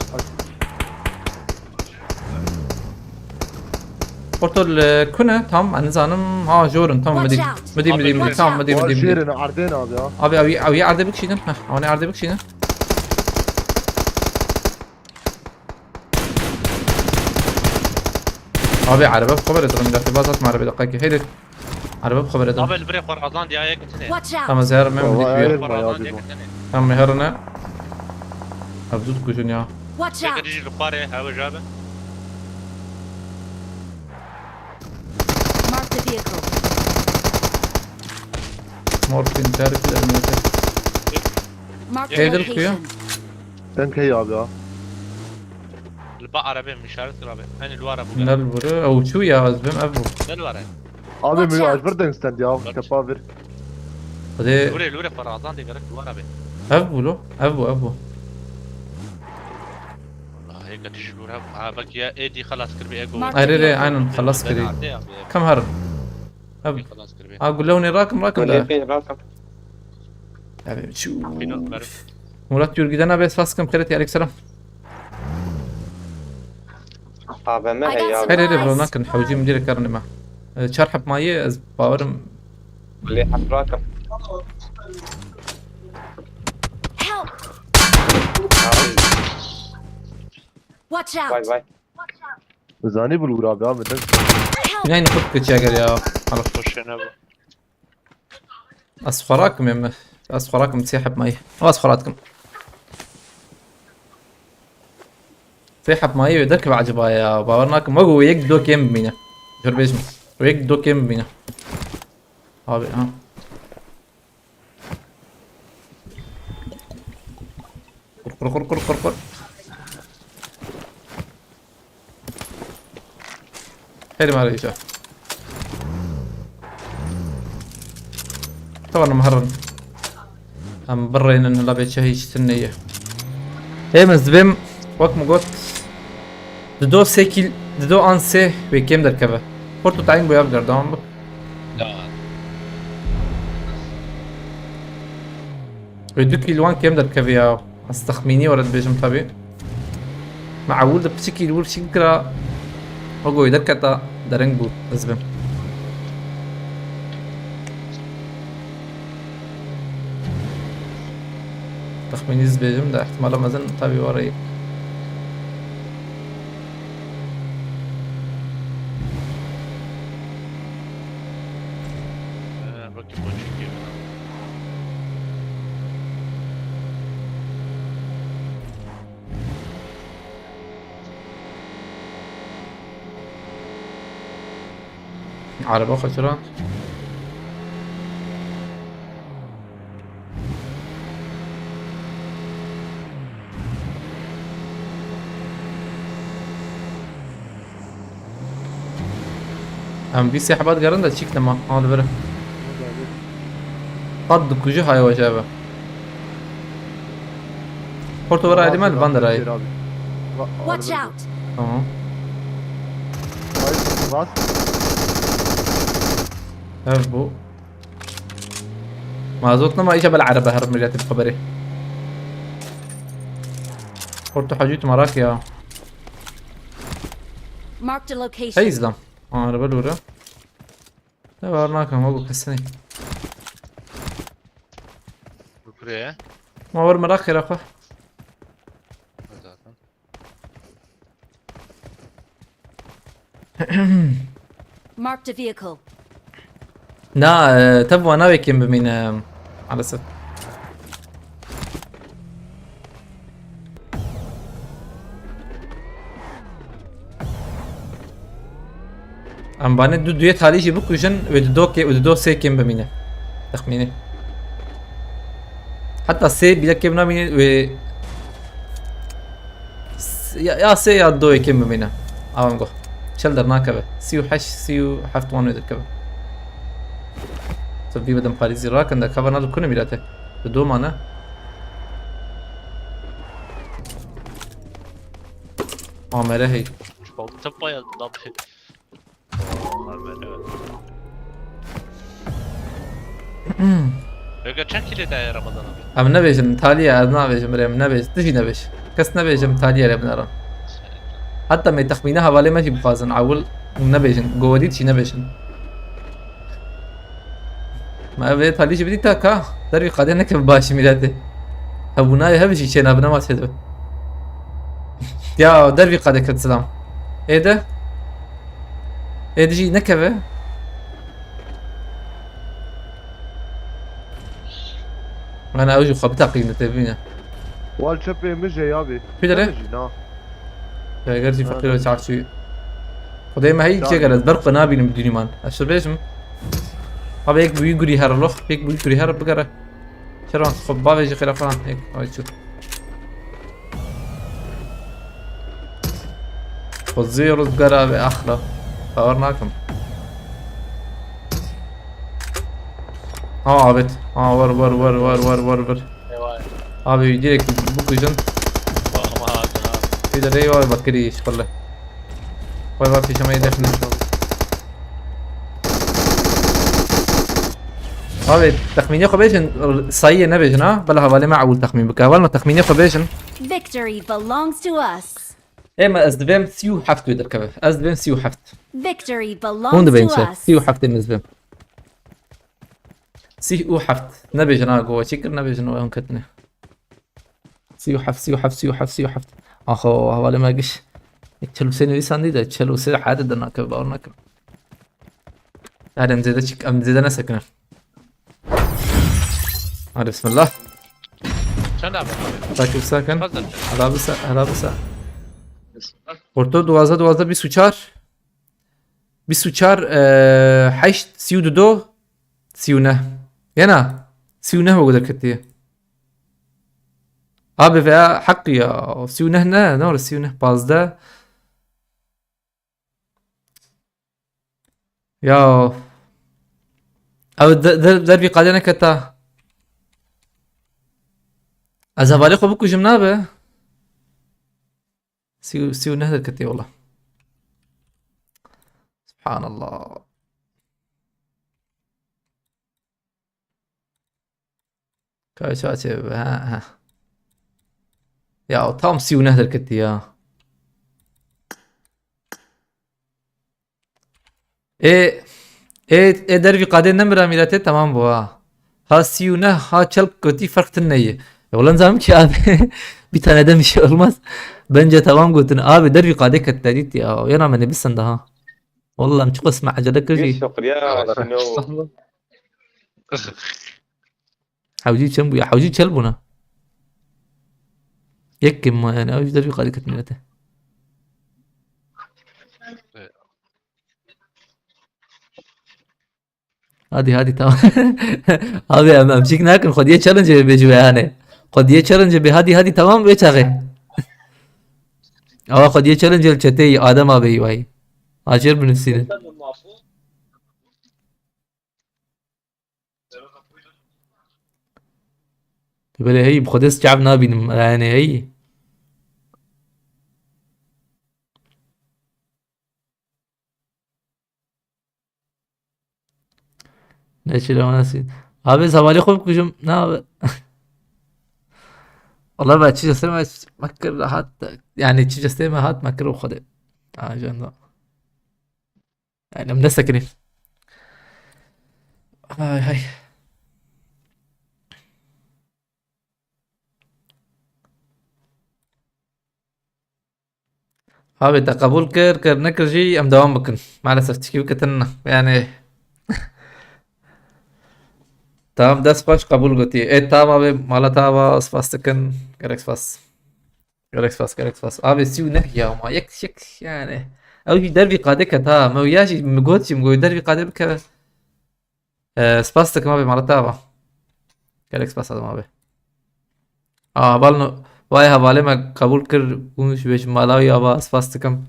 Porto li kune tam, ez nizanim. Ha, jor in, tamam, Watch midî. out. Midî, Abi, midî, midî, jor in. tamam, midî, Var midî, midî. jêrin erdên abi ya. Abi, ew, ew erdê bikişînin. Heh, ew erdê bikişînin. Abi, araba bi xwe bere dirin, daqî baz atma arabê daqî. Heydi. Araba bi xwe bere dirin. Abi li birê xwe razan diye yek tine. Watch out! Tamam, zehar me Tamam, midî hayır. kuyu. Xwe bayağı razan bir diye bu. tine. Tamam, herine. Ev zû dikujin ya. Watch out! Çekir jî li xwarê hewe jabe. Mark the vehicle. Morfin, terk ederim. Mark the Evde duruyor. location. Sen key abi ya. Li ba arabê min işaret kir abi. Hani lu arabû gel. Nel vuru. Ew çû ya, ez bim ev bû. Gel ware. Abi Watch mi out. Albert'ten stand ya. Watch. Kepa bir. Hadi Lure lure xwe razan diye gerek lu arabê. ev bû lo. Ev bû, ev bû. Wala hêka tijî lure. Ha bak ya êdî xelas kir bi ego. Mark Ayrı re, aynen, xelas kirî. Kam herin. Ev. Xelas kir bi. Ha, gule hûnê rakim, rakim da. Pê rakim. Ev çû. Pînot berim. Murat Yurgiden abi, spas kim, xêret, aleyküm selam. A V M I got heye abi. Her yere supplies. bro nakin, hewcî min dirê karin ma. E, çar hep mayê, ez bawerim. Lê hep rakim. Help! Abi, Watch vay out! vay. Zanî bul abi abi. Help! Neyin xut keçe gel ya. Alo. Hoşene bu. Ez xwe rakim êm. Ez xwe rakim sê heb mayî. Ez xwe rakim. Sê heb mayî wê derkeve acaba ya. Bawer nakim. Wego wê yek do kêm bimîne. Jor bêjim. Wê yek do kêm bimîne. Abi ha. Kur kur kur kur kur kur. Herî mare îca. Tamam, herin. Em birênin, la bê çi hîç tune ye. Ê min ez dibêm, wek min got, dido sê kîl, dido an sê wê kêm derkeve. Porto tayîn bûya bi gerdan bik. Ya. Wê du kîl wan kêm derkeve ya. Ez texmînî were dibêjim tabî. Me ewil de piçikî li wir şîk kira. O goyê derketa, dereng bû, ez bim. Texmînî ez dibêjim de, ihtimala mezin tabî were yê. Ee, bakayım o çekiyor. Araba xwe çira. Em vî sê heba digerin de çîk nema. Ha, li vir e. Qat dikujî, hay weş eve. Porto were ayrî me li van derayê. Watch out! Tamam. Rast. Ev bû. Mazot nema, îca bel erebe her miletî bi xeberê. Porto hecî tu merak ya. Marked a location. Hey, izlam. Araba lûre. Ne var nakim, o bu kesin. Bu buraya. Ma var merak ya xwe. Zaten. Marked a vehicle. Na, e, tev wana wê kêm bimîne. Maalesef. Em banê du duyê talî jî bikujin, wê di do kê, wê di do sê kêm bimîne. Texmînî. Heta sê bile kêm namîne, wê s-, ya, ya sê ya doyê kêm bimîne. Awan go. Çel dernakeve. Sî û heşt, sî û heft wan wê derkeve. Tu vî bedem parêzî rakin de kava nal kune mîrate. Bi do mane. Amere hey. Balta bayağı da bir. Onlar böyle. Yok, çend kilo daha Ramazan abi? Em nebêjin, talî ye, ez nabêjim, birê min nebêj, tu jî nebêj. Kes nebêjim, talî ye, rê binarin. Heta me texmîne hevalê me jî bixwazin, ewil nebêjin, gowerî jî nebêjin. Me ev ê talî jî bidîta ka, dervî qadê neke bi başî mîretê. Hebûnayê hev jî çêna bi nema çêdibe. Ya, dervî qadê ket silam. Ê de? Ê de jî nekeve? Ana ew jî xwe biteqîne tê bîne. Wal çepê min jê ya bî. Kî derê? Min jî na. Ya, ger jî feqîr ve çarçî. Xwedê me hey çê gere, ez ber xwe nabînim dûnî man. Ez şir bêjim. Abi yek bi wî gurî here lox, yek bi wî gurî here bigere. Çerwan xwe bavêjî xêra falan. Yek, ay çû. Xwezî rizgara ve axla. Bawer nakim. Ha, abet. Ha, ver, ver, ver. Eyvah. Abi direkt bikujin. Bakma abi, abi. Bir de rey var bak gri iş fırla. Vay vay, pijamaya defne. Abi, texmînê xwe bêjin, sayiyê nebêjin ha. Bela hevalê me ewil texmîn bike. Heval me texmînê xwe bêjin. Victory belongs to us. Ê me ez divêm sî û heft wê derkeve. Ez divêm sî û heft. Victory belongs to us. Hûn dibên çi? Sî û heft ê me ez divêm. Sî û heft. Nebêjin ha, go çi kir, nebêjin o hûn ketine. Sî û heft, sî û heft, sî û heft, sî û heft. Axo, hevalê me giş. Çel û sê nivîsandî de, çel û sê heyatê de nakeve, bawer nakim. Hadi em zêde çik, em zêde nesekine. Hadi bismillah. Çend abi? Sakin, sakin. Fazla. Hela bisa, hela bisa. Orta duwazdeh, duwazdeh, bîst û çar. Bîst û çar, e, heşt, sî û du, sî û neh. Yena, sî û neh wek derketiye. Abi veya heqî ya, sî û neh ne, ne var sî û neh, pazdeh. Ya. Ew de-, de-, dervî qadê neketa. Ez hevalê xwe bikujim nabe. Sî û, sî û neh derketiye wala. Subhanallah. Ka çaçê be, ha, ha. Ya, tam sî û neh derketî ya. Ê, ê, ê dervî qadê nemira mîretê, temam bû ha. Ha sî û neh, ha çel kotî, ferq tune ye. E, wala nizam ki abi. Bir tane de bir şey olmaz. Bence tamam götün. Abi dervî qadê ket dedît ya. Yana me nivîsin daha. Wallah, em çi qisme ecele kir jî. Şukriya, şino. Hewcî çend bûye? Hewcî çel bûne. Yek kim ma yani? Ew ji dervî qadî ketin mînete. Hadi, hadi, tamam. Abi, em, em çik nakin. Xwediyê challenge bê ji we hane. Xwediyê challenge bê. Hadi, hadi, tamam, wê çaxê. Awa xwediyê challenge li çeteyî Adem abi wayî. Acêr binivîsînin. Tu belê heyî, bi Xwedê ez çav nabînim, yani heyî. Ne çile nasıl? Abi, sabahleyin xwe bikujim. Ne abi? Allah be, çi cestê me, me kir rahat. Yani çi cestê me hat, me kir o Xwedê. Ajanda. Yani em ne sekinî. Hay hay. Abi te qebûl kir, kir, nekir jî em dewam bikin. Maalesef tişkî bikitin yani. Tamam, dest baş, qebûl gotî. E, tamam abi, mala te ava, spas dikin. Gerek spas. Gerek spas, gerek spas. Abi sî û neh ya ma yek yek yani. Ew jî dervî qadê ket ha. Me ya jî mi got jî mi got dervî qadê bikeve. Ee, spas dikim abi, mala te ava. Gelek spas dikim abi. Aa, balno, vay hevalê me qebûl kir, hûn ji wê ji mala wî ava, spas dikim.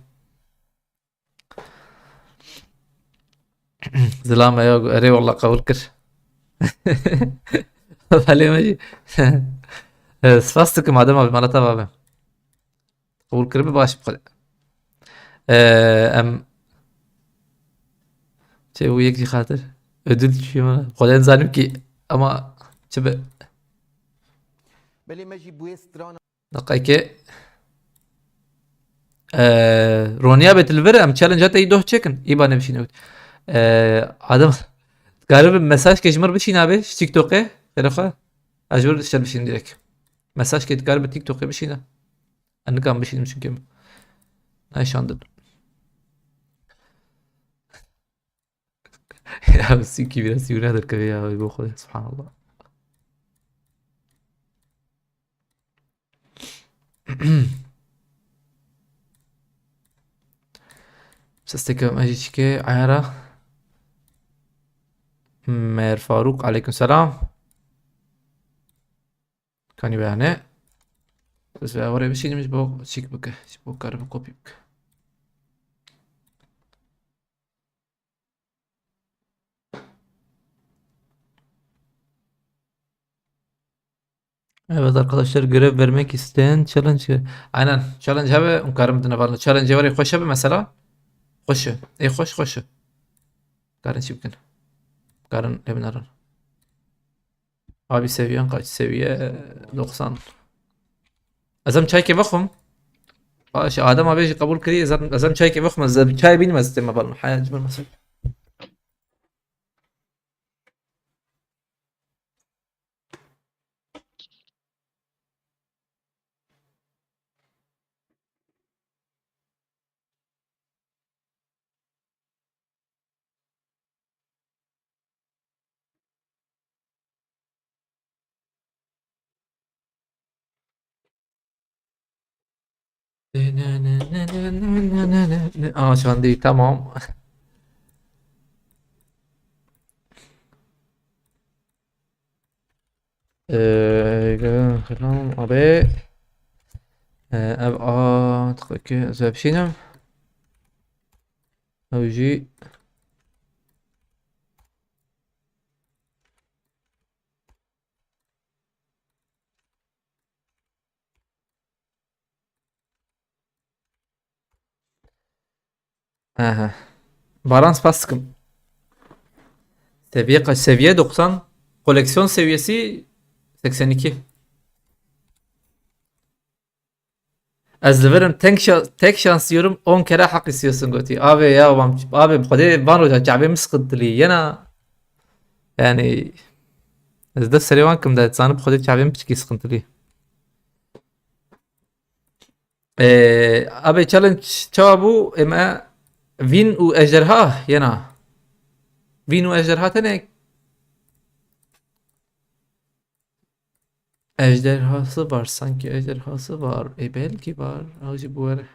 Zilame ya, erê wallah qebûl kir. Belê me jî. Spas dikim Adem abi, mala te babe. Qebûl kiribe baş bi xwe. Ee, em çê û yek jî xatir. Ödül düşüyor bana. Xwedê nizanim ki ama çi be. Belê me jî bûye strana. Deqeke. Ee, Ronya be tu li vir em challenge te î doh çekin. Î ba nebişîne. Ee, Adem, dikare bi mesaj ke ji mir bişîna be, ji TikTok'e. Xêre xwe. Ez ji vir dişte bişîn direkt. Mesaj ke dikare bi TikTok'e bişîne. Ez nikan bişînim çünkü. Nayşandin. Ya sikî biraz yûne derkeve ya, bo Xwedê, subhanallah. Sesteke me jî çike ayara. Mer Faruk, aleyküm selam. Kanî beyane. Siz ve oraya bir şey demiş, bu çek bike. Bu karı bir kopya bike. Evet arkadaşlar, görev vermek isteyen challenge. Aynen, challenge hebe, um karim dine varlı. Challenge var, hoş hebe mesela. Hoş. E hoş, hoş. Karin çi bikin. Karin lebin aran. Abi seviyen kaç? Seviye doksan. Ez em çaykê vexwim. Aa, şey, Adem abi jî qebûl kirî, ez em, ez em çaykê vexwim, ez çay bînim, ez tême balım. Haya cimir mesela. Aa, şu an değil, tamam. Ee, selam abi. Ee, ev a, tıkı ki, zebşinim. Ew jî. Aha. Baran spas dikim. Seviye kaç? Seviye doksan. Koleksiyon seviyesi seksen iki. Ez li vir im, tek şa-, tek şans diyorum, on kere hak istiyorsun gotî. Abi ya, mam, abi, Xwedê van roja çavê min sıkıntılı yena. Yani, ez dest serê wan kim de, zanim Xwedê çavê min piçkî sıkıntılı. Ee, abi challenge çawa bû? Eme Vîn û Ejderha yena. Vîn û Ejderha tene. Ejderhası var sanki, ejderhası var. E, belki var. Ew jî bi were.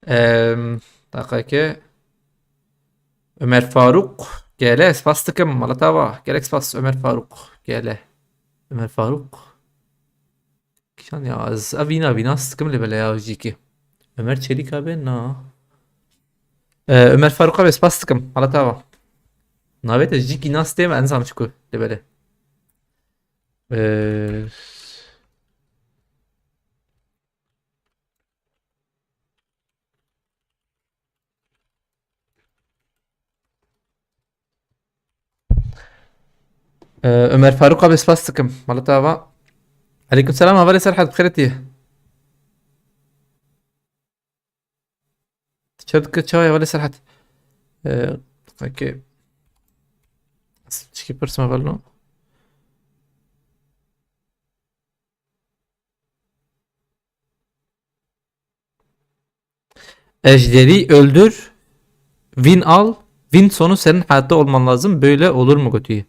Em, dakika. Ömer Faruk. Gele, spas dikim. Mala te ava. Gelek spas Ömer Faruk. Gele. Ömer Faruk. Kîjan ya, ez ev vîna vîna nas dikim lê bele ya jîkî. Ömer Çelik abi, na. Ee, Ömer Faruk abi, spas dikim. Mala te ava. Navê te jîkî nas tê me, ez nizam çi ku lê bele. Ee, Ee, Ömer Faruk abi, spas dikim. Mala te ava. Aleyküm selam, hevalê Serhat, bi xêr tî. Çi dike çawa hevalê Serhat? Ee, peki. Çikî pirs me velno. Ejderi öldür, win al, win sonu senin hayatta olman lazım. Böyle olur mu gotî?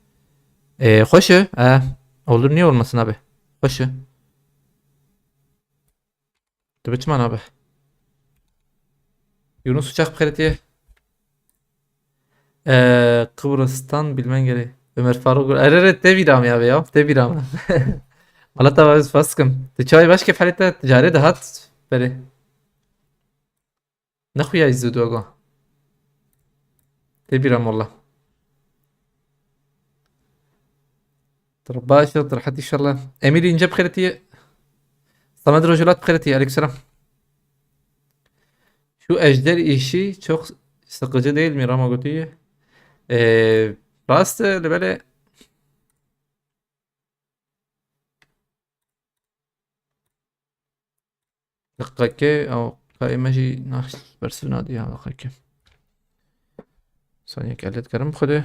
E, xweş e. E, olur, niye olmasın abi? Xweş e. Tu biçman abi. Yunus Uçak bi xêr tî. Ee, Kıbrıs'tan bilmen gerek. Ömer Faruk. Ere, ere, te bîra me ya be ya. Te bîra me. Mala te ava, ez spas dikim. Tu çawa yî, baş kêf halê te, carê dihat berê. Ne xuya zû dogo. Tê bîra molla. Dur baş, dur rahat inşallah. Emîr ince bi xêretî. Samet Rojelat bi xêretî. Aleykümselam. Şu ejder işi çok sıkıcı değil mi? Rama gotiye. Ee, rast, e, li belê. Deqekê, ew qey me jî nax bersiv nadî ya deqekê. Saniyek elet kerim xwedê.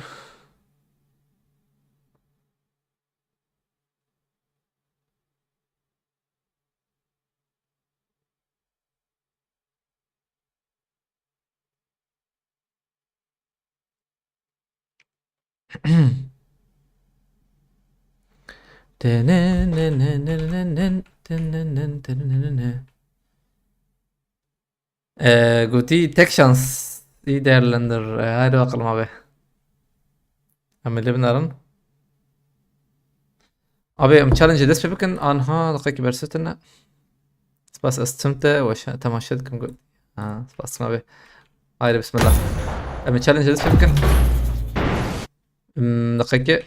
Ee, gotî tek şans. İyi değerlendir. Ee, haydi bakalım abi. Em ê lê binarin. Abi, em challenge dest pê bikin. Anha, deqekî bersiv tune. Spas, ez tim te weş temaşe dikim. Got. Ha, spas, abi. Haydi, bismillah. Em ê challenge dest pê bikin. Hmm, deqekî.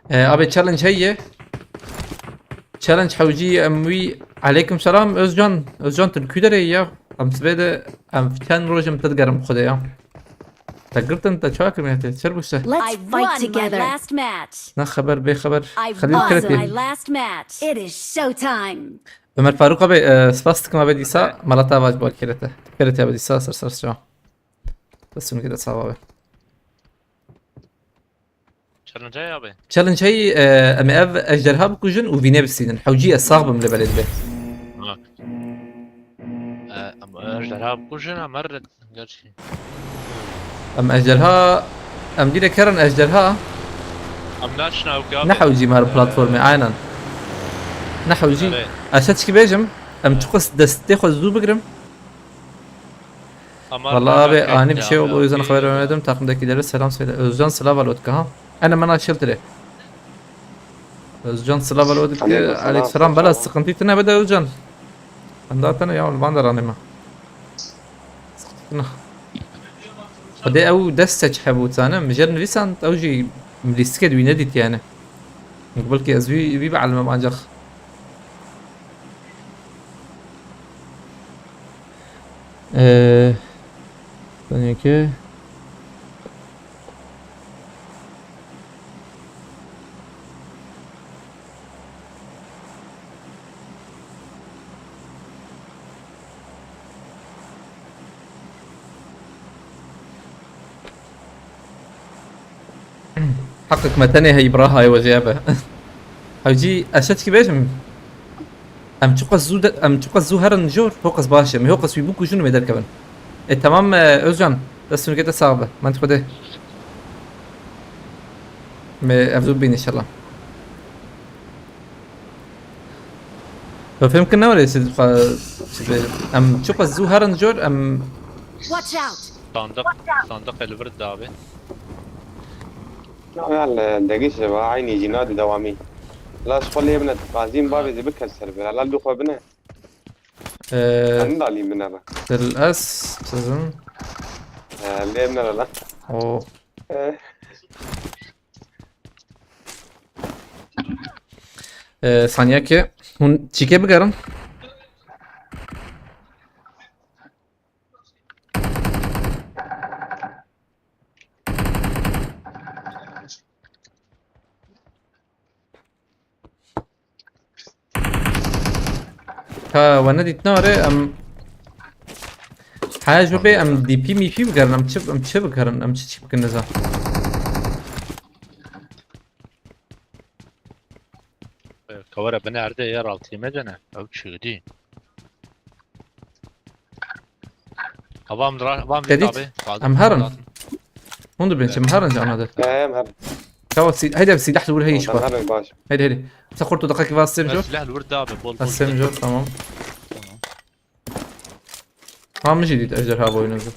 Ee, abi challenge heye. Challenge hewcî em wî. Aleyküm selam Özcan. Özcan tu li ku derê ya? Em sibê de em çend roj em te digerim xwedê ya. Te girtin te çawa kirine te? Çer bû se? Let's I fight won my together. Last match. Ne xeber bê xeber. I Xelîl won kiretî. My last match. It is showtime. Ömer Faruk abi, e, spas dikim abi dîsa. Malata avac bol kirete. Kirete abi dîsa ser ser çawa. Destûn kide sağ abi. Challenge heye abi. Challenge heye, e, em ê ev ejderha bikujin û vînê bisînin. Hewcî ez sax bim lê belê dibe. Ha. E, em ejderha bikujin, em her gerçi. Em ejderha, em dîre kerin ejderha. Em naşin ew Ne abi. Hewcî me her platformê, aynen. Ne hewcî. Erê. Ez çi bêjim, em çiqas destê xwe zû bigirim. Ama Vallahi abi ani bir şey oldu, o yüzden haber vermedim. Takımdakileri selam söyle. Özcan Slavalodka ha. Ana mana sheltere. Özcan Slavalodka. Aleyküm selam, aleyküm selam. Bela sıkıntı tine be de Özcan. Ben daha tane ya van da ranema. Sıkıntı tine. Hadi ev dest seç hebu tane. Mijer nivisan ev jî listike duyne dit yani. Belki ez bir, bir almam ancak. Ee, Sonraki. Heqek me tenê heyî bira hayê we jê be. Hewcî ez çi bêjim? Em çiqas zû de, em çiqas zû herin jor, hoqas baş e. Me hoqas wî bikujin û me derkevin. E, tamam, e, Özcan, destûn kete sağ be. Mend Xwedê. Me ev zû bîn inşallah. Bi fêm kin ne were siz, siz, em çiqas zû herin jor, em Watch out! Sandık, sandık el vir dabe. Ya, ya, le, degîş de va, aynı jî nade dewamî. La, ji xwe lê bine, qazîm bavê zî bike ser bir. La, du xwe bine. Ee, Em dalî bine be. Dil ez, sizin. Ee, lê bine la. O. Ee. Ee, saniyekê. Hûn çîkê bigerin. Ha, we nedît nare, em. Ha, ji bê em D P M P bigerin, em çi, em çi bigerin, em çi çi bikin nizam. Kawara bine erdê yer altî me dene. Ew çi dî? Avam ra-, avam Dedît, abi. Em herin. Hûn dibên çi, em herin ji ana de. Em herin. Çawa sî-, heyde sîlah li wir heye ji xwe. Em herin baş. Heyde, heyde. Te xurt û deqekî va sêm jor. Silah li wir dabe, bol, bol. Ez sêm jor, tamam. Tamam. Ha, min jî dît ejderha boynuzu.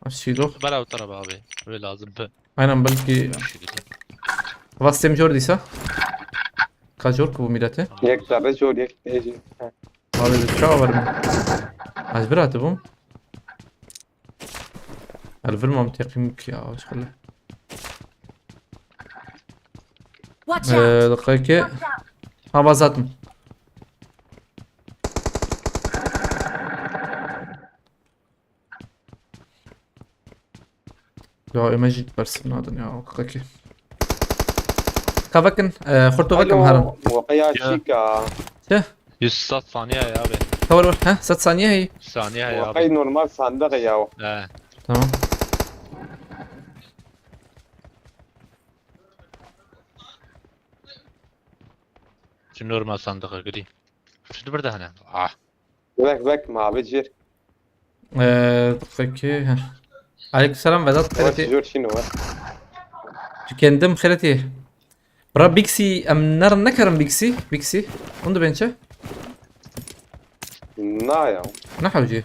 Şîdo. Bela ew tarafa abi. Wê lazim bi. Aynen belkî. Şîdo. Vastêm jor dîsa. Ka jor ku bu milete. Yek zerre jor yek tê jî. Abi biz çawa var mı? Ez bir atı bu. El vurmam teqim ki ya aşkına. Watch out! Ee, dakika ki. Ha, vazatım. Ya Ömer jî bersin nadin ya, kaki. Kavakin, e, xurto vakin harin. Weqeya şîka. Çi? Yüz saniye ya abi. Tawar var. Ha, sat saniye hey. Saniye ya Weqey abi. Normal sandık ya. He. Tamam. Şu normal sandığa gireyim. Şunu bir daha ne? Ah. Vek vek mavi cir. Ee, peki. Heh. Aleykümselam Vedat. Ama Xeyreti. jor şîno var. Tükendim Xeyreti. Bra Bixi, em ner ne karim Bixi? Bixi. Onu da bençe. Na ya. Ne havcı?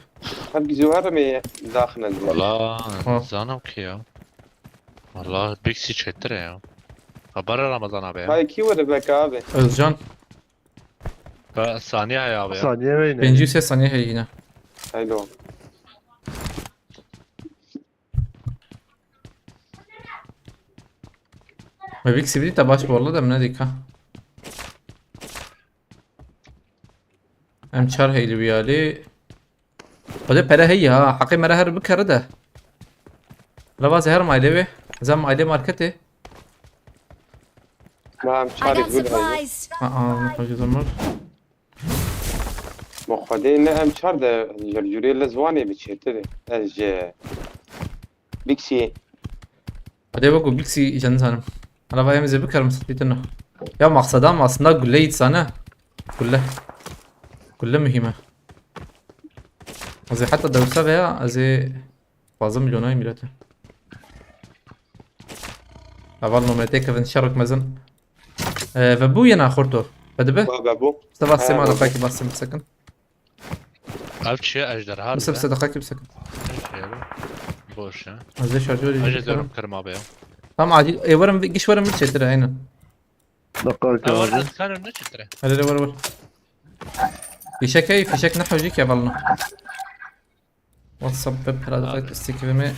Hep bizi var mı daxine? Valla Ha. Zanam ki ya. Valla Bixi çetir ya. Haber Ramazan abi ya. Hay ki var bek abi. Özcan. Ba- Saniye ya abi ya. Saniye ve yine. Benci yüz saniye hey yine. Haylo. Ve Bixi bir de baş borla da ne dika. Em çar heyli bir yali. Xwedê pere heye ha. Heqê me re her bikere de. Revazê her aile wê. Zem aile marketê. Ma em I çarê got gul heye. Supplies! Aa, hacı zaman. Ma xwedê ne em çar de jercurê li ziwanê bi çêtir. Ez ji Bixi. Hadi bak o Bixi canı sanım. Hala vay emize bikerim satıyordun. Ya maksadam aslında gülle yitsene. Gülle. Gülle mühime. Ez ê heta dewsa veya ez ê fazla milyonay milete. Heval nomete kevin şerok mezin. Ee, ve bu yena xorto. Ve dibe? Baba bu. Seba sema Ha, da bu. Kaki bas sema sakın. Ev çiye ejderha. Mısır Dibe. Seba Kaki sakın. Şey abi. Boş ya. Az da şarjör Aje yiyeceğim. diyorum kırma abi ya. Tamam acil. E varım giş varım bir çetire aynen. Dakika Ha, abi. orada tıkanıyorum ne çetire? Hele hele var var. Fişek hey fişek ne hocik ya vallahi. WhatsApp web herhalde Abi. fight istekimi.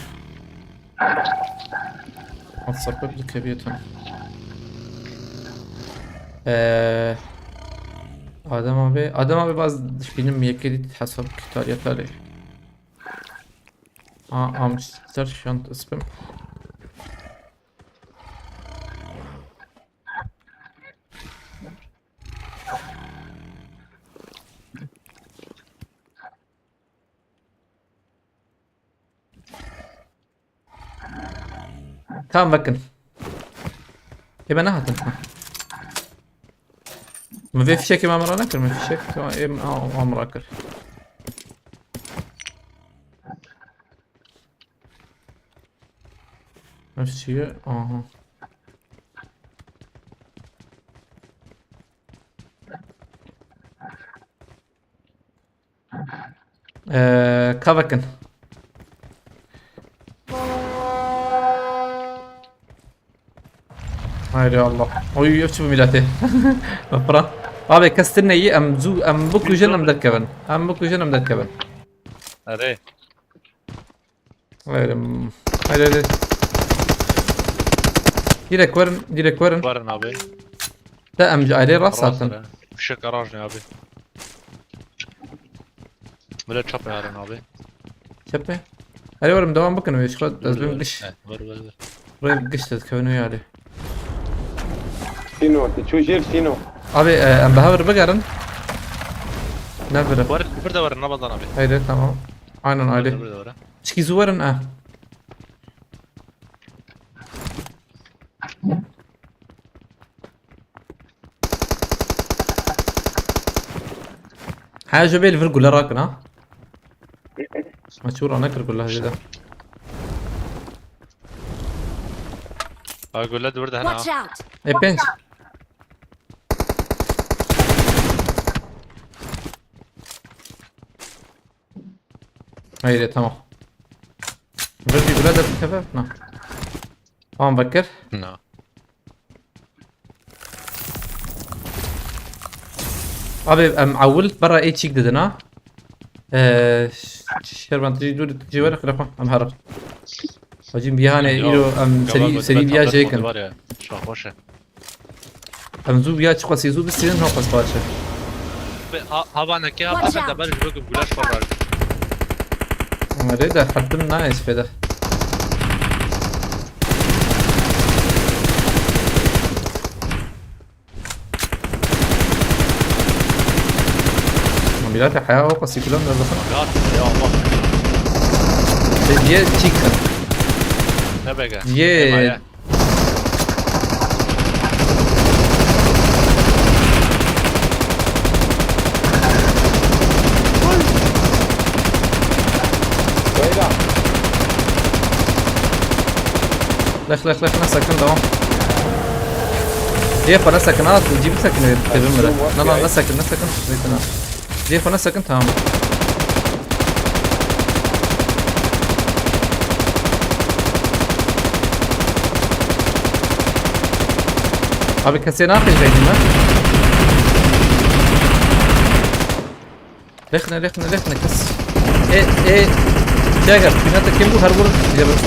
WhatsApp web dikebiyetim. Eee Adem abi, Adem abi baz benim yekeli hesap kitabı yapar. Aa, amster şant ispim. Tamam bakın. E ben ne hatın? Ha. Min vê fişekê me amra nekir, min fişek em amra kir. Ev çi ye? Aha. Eee, ka vekin. Haydi Allah. Oy, ev çi bu milletê? Bak, bura. Abi, kes tune yî, em zû, em bikujin, em derkevin. Em bikujin, em derkevin. Erê. Haydi, haydi, haydi. Direkt verin, direkt verin. Verin abi. De em ji ayrê rast Rast hatin. be. Fişek garaj ne abi? Böyle çap yarın abi. Çepe. Hadi verin, devam bakın, ve şu kadar ez benim dış. He, ver ver ver. Buraya dış dedi, köyünü yani. Şîno, tu çû jêr şîno. Abi, e, em behaver bigerin. Ne bire? Var, bir de var Ramazan abi. Haydi, tamam. Aynen, haydi. Bir de var. Çiki zuverin, ha. Ha, ji bê li vir gule rakin, ha. Ma çû ra nekir gule hejê de. Ha, gule dur de hena. Watch out! E, pênc. Haydi, tamam. Vir Fede bikeve? Na. Tamam, vekir. Na. Abi, em ewil bera ê çîk didin ha. Ee, ş-, şervan tijî dûr tijî were xile xwe. Em herin. Hacî bihanê îro em serî serî diya jê kin. Şaxweşe. Em zû ya çiqasî zû bistînin, ha qas baş e. Be, ha, hava neke, ha, Watch out! Be, de ber ji bo gulaş xwe ber. Em rê de xertin nayê ji fêde. Mîrate heya o qasî kulan da zaten. Ya, ya Allah. Te diye çîk. Ne bege? Diye. Ema ya. Lex, lex, lex, nesekin, devam. Cê xwe nesekin, ha, cî bisekin, têbin bire. Na, na, nesekin, nesekin, zeytin ha. Cê xwe nesekin, tamam. Abi, kesê naxêjeydim ben. Rexne, rexne, rexne, kes. E, e, Jagger, binata kim bu? Her vurun. Bile bak.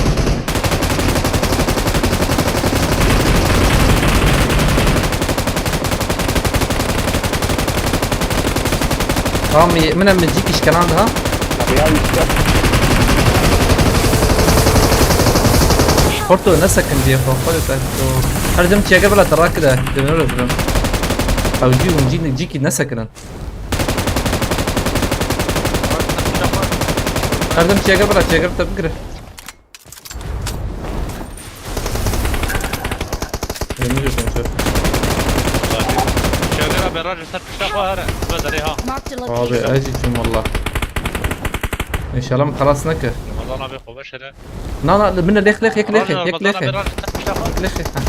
Tamam, ye-, min em cîk îşkenan daha. Porto, ne sakın diye korkar, sen o. Her dem çiğe bela tarak da, dönüyoruz lan. Avcı, unci, ciki ne sakın. Her dem çiğe bela, çiğe tabii kire. Elini götürmüş. Şöyle beraber ser pişta xwe here. Be derê ha. Marked a Abi location. Ez çûm valla. İnşallah xelas neke. Ramazan abi xwe veş here. Na, na, min lex, lex, yek lex, Ramazan, yek Ramazan lex. Abi, Ramazan, pişta xwe. Lex, ha.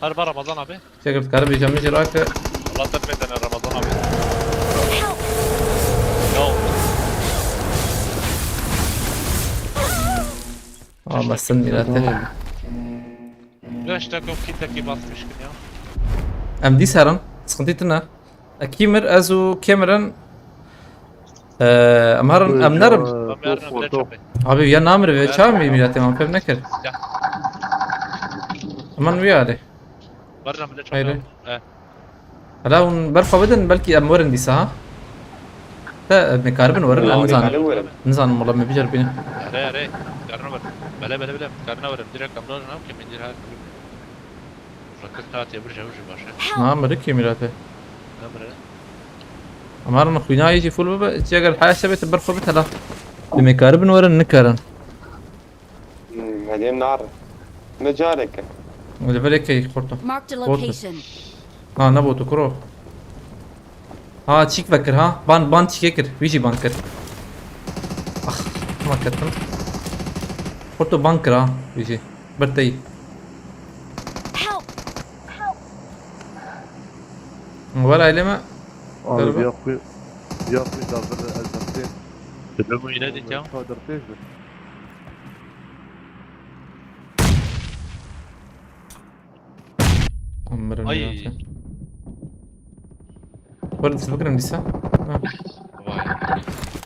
Her bar Ramazan abi. Çekil, karı bir camı cira ki. Allah tepeden Ramazan abi. Yo. Aa, basın millete. Tamam. Beş dakika, iki dakika basmış ya. Em dî serin, sıkıntı tine. Ekîmir, ez û Cameron, e, em herin, em nerin. Abi ya namir ve çav mı millete, em fem nekir. Ya. Aman uya hadi. Barra bile çok. Hayır. He. Hala hûn ber xwe bidin, belkî em werin dîsa, ha? Te, em ê karibin werin, em nizanim. Nizanim wala, me bicer bîne. Erê, erê. Karine werin. Bele, bele, bele. Karine werin. Direkt em dojin, em kemîn dir her. Rakir ta tê bir jewji baş e. Na, miri kî mirate? Ne miri? Em herin xwîna yê jî full bibe, çi eger haya şevê te ber xwe bit hela. Em ê karibin werin, nikarin. Hmm, hedê nar. Ne careke. Levelê key xorto. Marked a location. Ha, ne botu kuro. Ha, çîk vekir ha. Ban, ban çîkê kir. Wî jî ban kir. Ah, ma ketim. Xorto ban kir ha. Wî jî. Birteyî. Help! Wela aileme. Abi, galiba. Bir yakın, bir yakın da bir el dörtte. Durumu yine de ya. Sağ dörtte. Ay. Wala dest bikirin dîsa. Ha. Vay.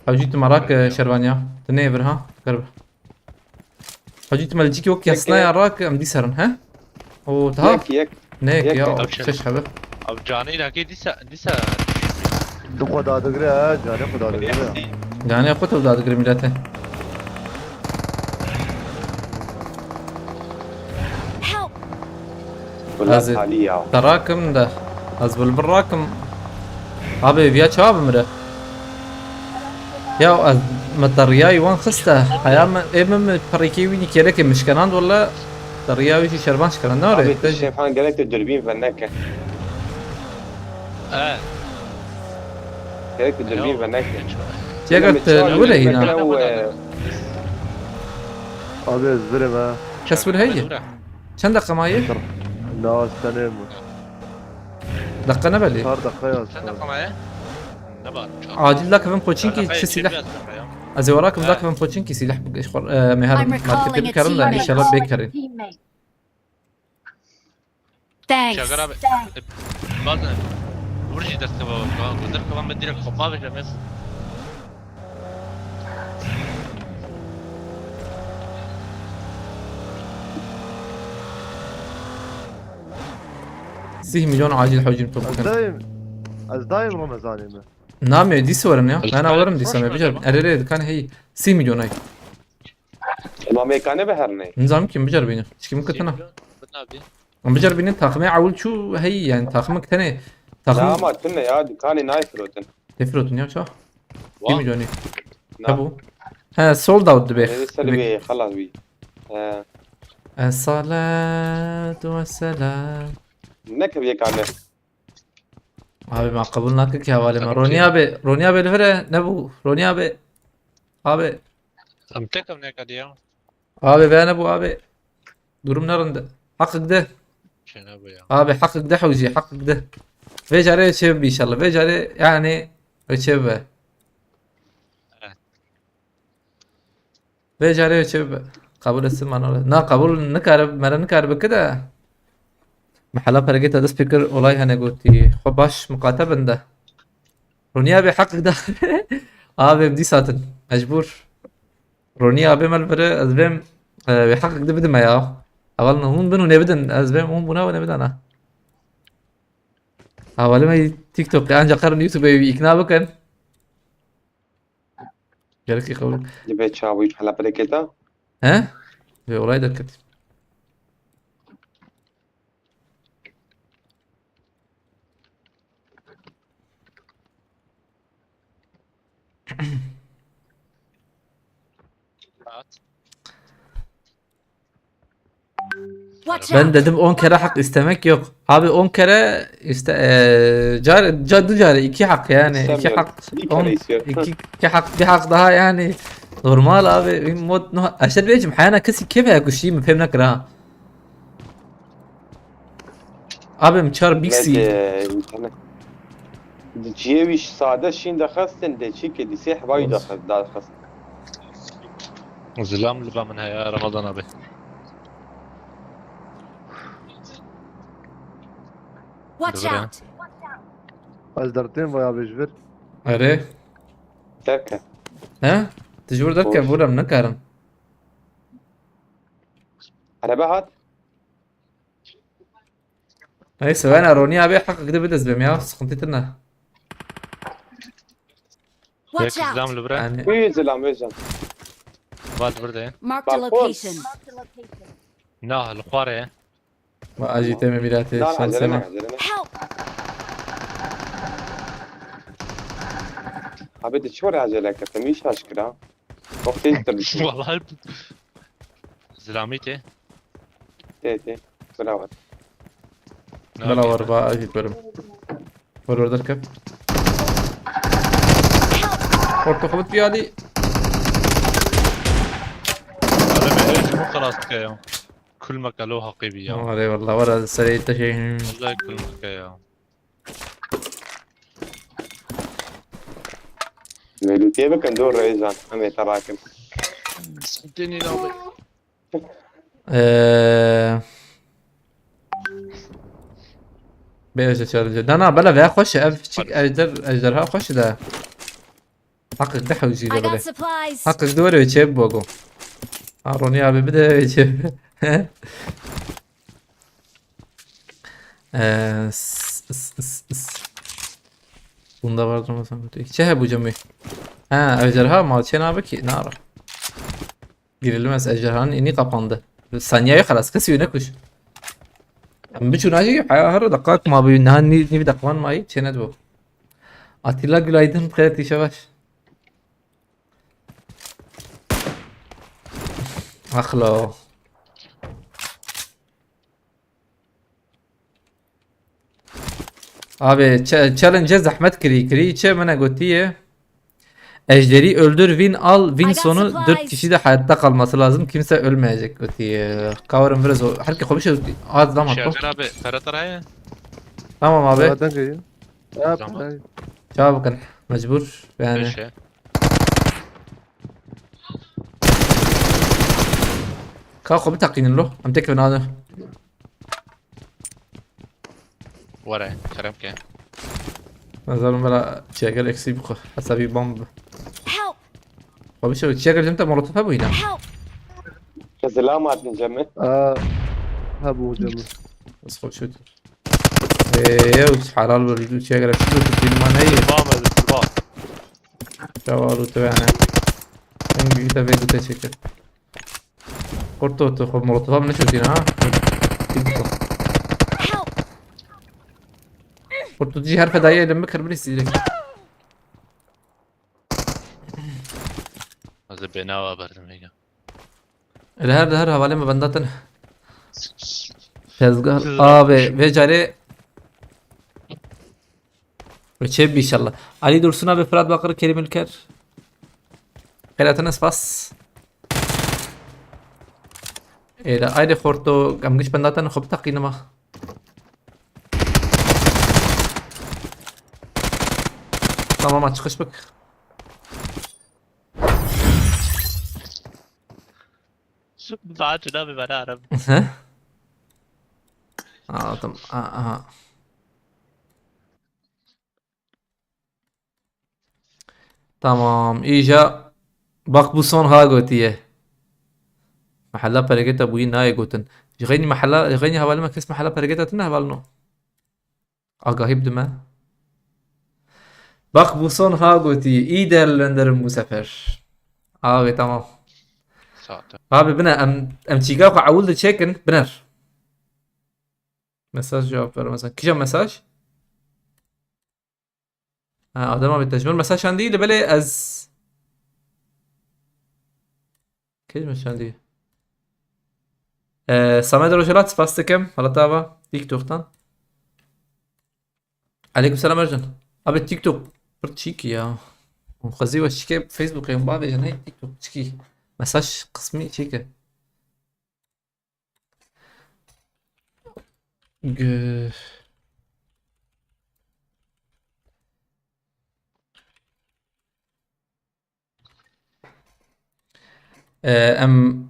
Hewcî tu merak, e, şervaniya. Tu neyê vir ha? Kar. Hewcî tu melcîkî wek yasnaya rak em dîsa rin, he? O daha. Yek, yek. Ne yek ya? Yek. Şeş hebe. Abi canı ilaki dîsa, dîsa. Tu xwe dadigire ha, canê xwe dadigire. Canê xwe tu dadigire millete. Help! Ez te rakim de. Ez bil bir rakim. Abi, viya çawa bimire? Ya, ez, me te riyayî wan xiste. Heya me, ê min, min perîkê wî nî kêlekê mişkenand wele. Te riya wî jî şervan şikena. Ne were? Abi, te şefan gerek te durbîn ve neke. He. Gerek te durbîn ve neke. Çiya gert, wile hîna. Abi, ez virê ve. Kes wir heye? Çend deqa maye? Na, senem. Deqa ne belê? Çar deqa ya. Çend deqa maye? Ne bar? Acil dakevim koçinkî çi silah? Ez ê werakim dakivim poçinkî sîleh bik-, ji xwe, e, em ê herin I'm marketê recalling a bikerin de teammate. Înşallah bêkerin. Thanks. Şakir abi. Bazen vur jî derkeva weka. Derkeva me direkt xwe bavêje me. Sih milyon acil hocam top Ez bakın. Dayım, ez dayım Ramazan'ı mı? Namê dîsa werin ya. Ez Ben dayım. Werim dîsa me bicer. Erê rê dikan hey. Sih milyon ay. Ma mêkane be her ne. Nizam kim bicer bîne. Çikim Sih kitine. Milyon. Bin abi. Em bicer bîne takımê ewil çû hey yani takımı kitene. Takım. La ama tune ya dükkanı nay firotin. Tefrotun ya ça. Wa. Sih milyonî. Na. Hebu. He, sold out dibe. Evi selvi xalas bi. He. Es-salatu vesselam. Ne ke bir kane. Abi ma qebul nake ki havale ma. Tamam, Ronî ki. Abi, Ronî abi li vir e, ne bu? Ronî abi. Abi. Em tek em ne kadiya. Abi ve ne bu abi? Durum ne rinde? Haqq de. Çene bu ya. Abi haqq de hewci, haqq de. Ve care çev bi inşallah. Ve care yani ve çev be. Evet. Vê carê çi be? Qebûl etsin, man öyle. Na, qebûl nikare, mere nikare bike de. Mehela peregê te dest pê kir, olay hene gotî. Xwe baş miqate bin de. Roniya bê heq da. Abê dîsa tin. Mecbûr. Roniya bê me li vir e, ez bêm, e, wê heqek de bidime ya. Heval hûn bin û nebidin. Ez bêm hûn bûna û nebidana. Hevalê me TikTokê, ancak karin YouTube'ê wî ikna bikin. Gerekî qewil. Dibe çawa wî hala pereketa? He? Vê olay derket. Rahat. Watch Ben out! dedim on kere hak istemek yok. Abi on kere işte, eee, car, ca-, du care iki hak yani. İki İstemiyorum. Hak, Bir kere on, istiyorum. iki, iki hak, bir hak daha yani. Normal abi. Mod, no, Eşet Beyciğim, hayana kesi keve yakışıyım, pem ne kıra. Abim çar Bixi. Neyse, internet. Di cihê wî sade şîn dixistin, dê çi ke dîsê hevayî Olsun. dixist, dadixist. Zilam li ba min heye, Ramazan abi. Watch Dibire. out! Ez dertêm vaya bêjvir. Erê. Derke. He? Tu ji wir derke, Boş. Buram nekarim. Erebe hat. Neyse, ben Ronî abi heqek de bidez bim ya, sıkıntı tine. Watch Tek out! Zilam li bire. Yani, Wî zilam, wî zilam. Vat bire. Marked a Bak, location. Na, li xware. Ma acî teme mîratê, Na, şansene. Acele ne, acele ne. Help! Abi de çi var acele kete, mi şaş kira? Çok tez tabii. Vallahi. Zilamî tê. Tê, tê. Bravo. Bela var, ba, acî berim. Var orada kep. Orta xubut bir hadi. Adem, el bu xelas dike ya. Kul mekalo haqibi ya. Var eyvallah, var sereyte şey. Vallahi kul meke ya. Melûtiyê bikin, dur Rêzan, em ê te rakin. Dênî nabê. Eee, bê ez çarê. Na, na, bela veya xweş e, ev çik ejder, ejderha xweş e de. Haqq de hewcî I de got bele. Supplies. Haqq de were çe bogo. Ha, Ronî abi bir de çe. Eee, s-, s-, s-, s-, Bunda var durmasam kötü. Çe he bu camı? Ha, ejderha mal çen abi ki. Nara. Girilmez, ejderhanın ini kapandı. Saniye yok halas. Kesi yöne kuş. Em biçûn acî haya her dakika ma bi niha nî, nî dakika man mayî çênet bû. Atilla günaydın, xêret işe baş. Axlo. Abi, ç-, challenge zahmet kiri, kiri çe mene gotiye. Ejderi öldür, win al, win I got sonu dört supplies. Kişi de hayatta kalması lazım. Kimse ölmeyecek gotiye. Kavarım biraz o. Herkes konuşuyor. Az zaman. Şakir abi, tara tara ya. Tamam abi. Zaten geliyor. Yap, Tamam. Hayır. Çabuk bakın. Mecbur. Yani. Beşe. Ka xwe biteqînin lo. Em têkevin ane. Were, kerem ke. Nazarim bela çêger eksî bixwe. Hesabî bomb. Help! Xwe bişe çêger cem te molotof hebû yine. Help! Selam hatin Cemil. Aa, ha bu hocam. Ez xwe şut. Eee, yew halal bir çêger şu bir bilmem ne ye. Bam, bam. Çawa lu te yani. En büyük de vê gute çekir. Kurtu tu xwe molotofa min neşewtîne ha. Help! Kurtu cî her fedayê elim bikir birî sîrek. Ez ê bênawa berdim hêga. Li her di her hevalê me bendatin. Tezgah Siz abi bakmış. Vê carê Çê bi inşallah. Ali Dursun abi, Fırat Bakır, Kerim Ülker. Xêratine spas. Êle ayrê xorto em giş bendatin xwe biteqînima. Tamam, aç çıkış bak. Daha çi nabe bana arab. Hı? Aldım. Aa, aha. Tamam, îja bak bu son ha gotiye. Mehella peregeta bûyî nayê gotin. Ji xeynî mehella, ji xeynî hevalê me kes mehella peregeta tine hevalino. Agahî bidime. Bak bu son ha gotiye. İyi değerlendirin bu sefer. Abi tamam. Saate. Abi bine em, em çîka xwe ewil de çekin biner. Mesaj cevap ver mesela. Kîja mesaj? Ha, Adem abi tecmir mesaj şandî li belê ez. Kîj mesaj şandî? Ee, Samet Rojhelat spas dikim. Hala tava. TikTok'tan. Aleyküm selam Ercan. Abi TikTok. Bir çiki ya. Xwezî we çike Facebook yê, bavê ne TikTok çiki. Mesaj kısmı çiki. Gö- Ee, em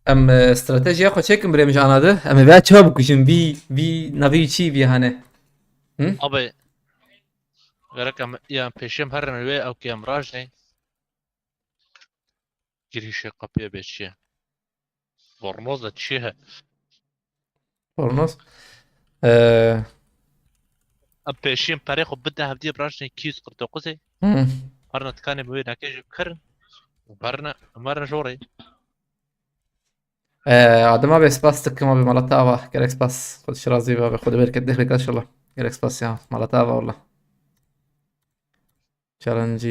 em e, stratejiya xwe çêkin birê min ji ana de. Em ê vê çawa bikujin? Vî vî navî çî vî hane. Abi. Gerek em yan pêşê em herin wê ew ki em rajne. Girişê qapıya bê çi ye? Bornoz da çi ye? Bornoz. Ee, Em pêşiyên perê xwe bide hevdî rajne iki yüz kırk dokuz ê. hı. Herna tikanê bi wê neke jî bikirin. Berna, berna jorê. Ee, Adem abi spas dikim abi, mala te ava. Gerek spas. Xwedê şirazî be abi. Xwedê bereket dehre inşallah. Gerek spas ya. Mala te ava valla. Challenge.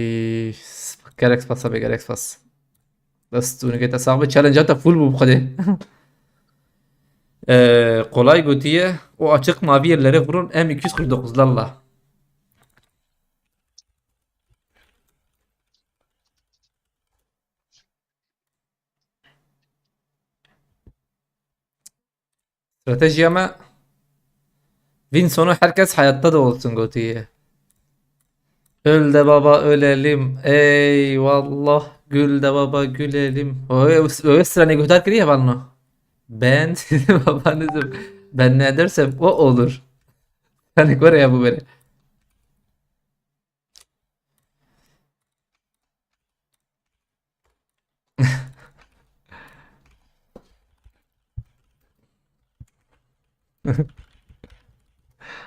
Gerek spas abi, gerek spas. Dest û nigê te sax be. Challenge te full bû bi Xwedê. Ee, kolay gotiye. O açık mavi yerlere vurun. M iki yüz kırk dokuz lalla. Stratejiya me Win sonu herkes hayatta da olsun gotiye. Öl de baba ölelim. Eyvallah. Gül de baba gülelim. O, o, o sıra ne guhdar kiriye hevalno. Ben sizin babanızım. Ben ne dersem o olur. Yani göre ya bu böyle.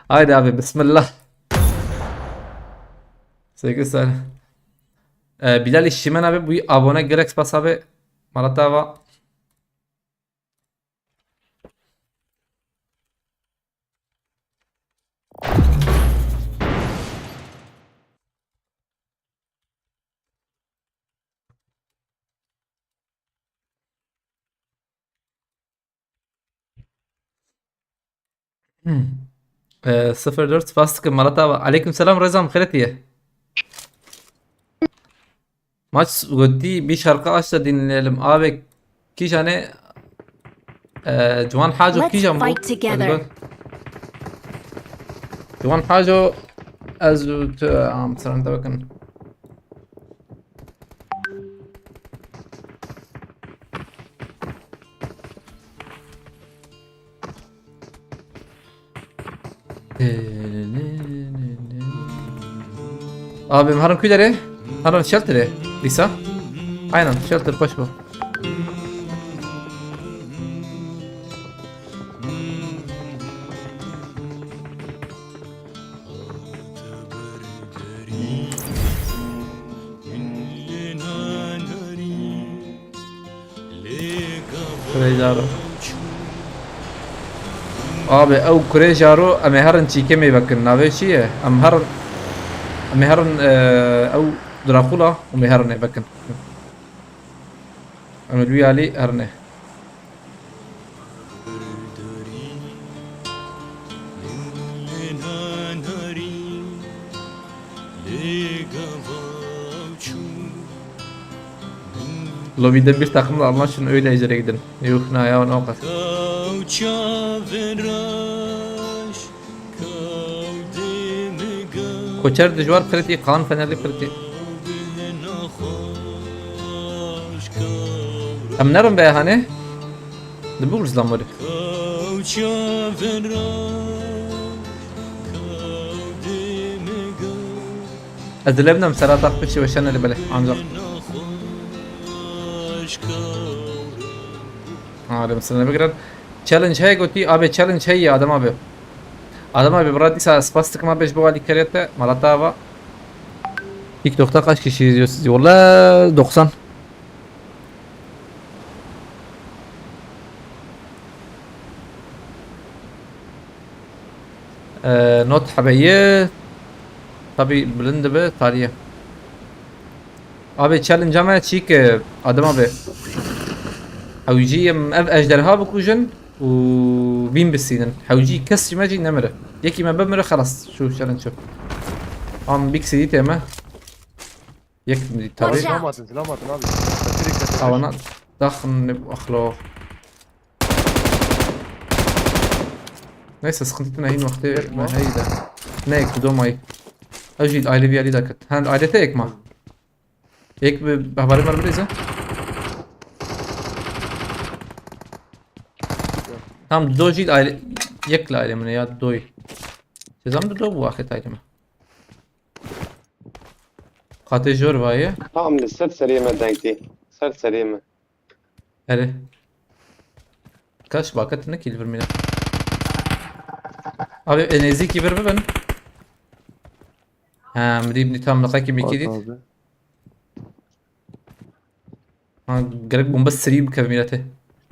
Haydi abi, bismillah. Sekiz tane. Ee, Bilal İşçimen abi, bu abone gerek spas abi. Malatava. Hmm. Ee, sıfır dört spas dikim, Malat abi. Aleyküm selam Rezam, xêret ye. Maç gotiye, bir şarkı aç da dinleyelim. Abi, kîja ne, e, Ciwan Haco kîja mı? Ciwan Haco, ez û tu, am, sıranda bakın. Abi, em herin ku derê? Herin shelterê. Dîsa? Aynen, shelter xweş bû. Kurê Jaro. Abi, ew kurê Jaro, em ê herin çîkê me vekin. Navê çi ye? Em herin, em ê herin, e, ew Drakula û me herin ê vekin. Em ê li wî alî herin ê. Lobide bir takımla anlaşın, öyle ejderha gidin. Yok, ne ya, ne o kadar. Koçer dijwar kriti, kan fenerli kriti. Em nerin be hani? Di bu Ruslan böyle. Ez dilemdem serata xweşî ve şenelî bele ancak. Ha, dem sene bigren. Challenge heye gotî, abi challenge heye Adem abi. Adem abi, bira dîsa spas dikim abi ji bo alîkariya te, malata ava. TikTok'ta kaç kişi izliyor sizi? Valla doksan. Ee, not hebeyi. Tabi bilind dibe tarihe. Abi challenge me çîk, Adem abi. Hewcî em ev ejderha bikujin û bîn bisînin. Hewcî kes ji me jî nemire. Yekî me bimire xelas şu challenge çöp. Am bik sîdî tême. Yek mi tabi. Watch out. Silah mı atın, silah mı atın abi? Kaçırı kaçırı. Avana daxin ne bu axlo. Neyse, sıkıntı etme, hin vakti. Yek mi? Heyda. Ne ek, domayı. Ev jî aile bir yeri de ket. Ha, aile te ek ma. Yek bir haberim var, bir de. Tam do jî aile, yek li aile min ya, doy. Sezam do bu vakit aile mi? Qatê jor vaye. Tam li ser serê me dengtê. Ser serê me. Erê. Kaç bakat ne kil vermine. Abi, e, nêzîkî vir bibin. Ha, mirî, mirî tam liqekî bikî dît. Abi. Ha, gerek bomba sirî bikeve mîretê.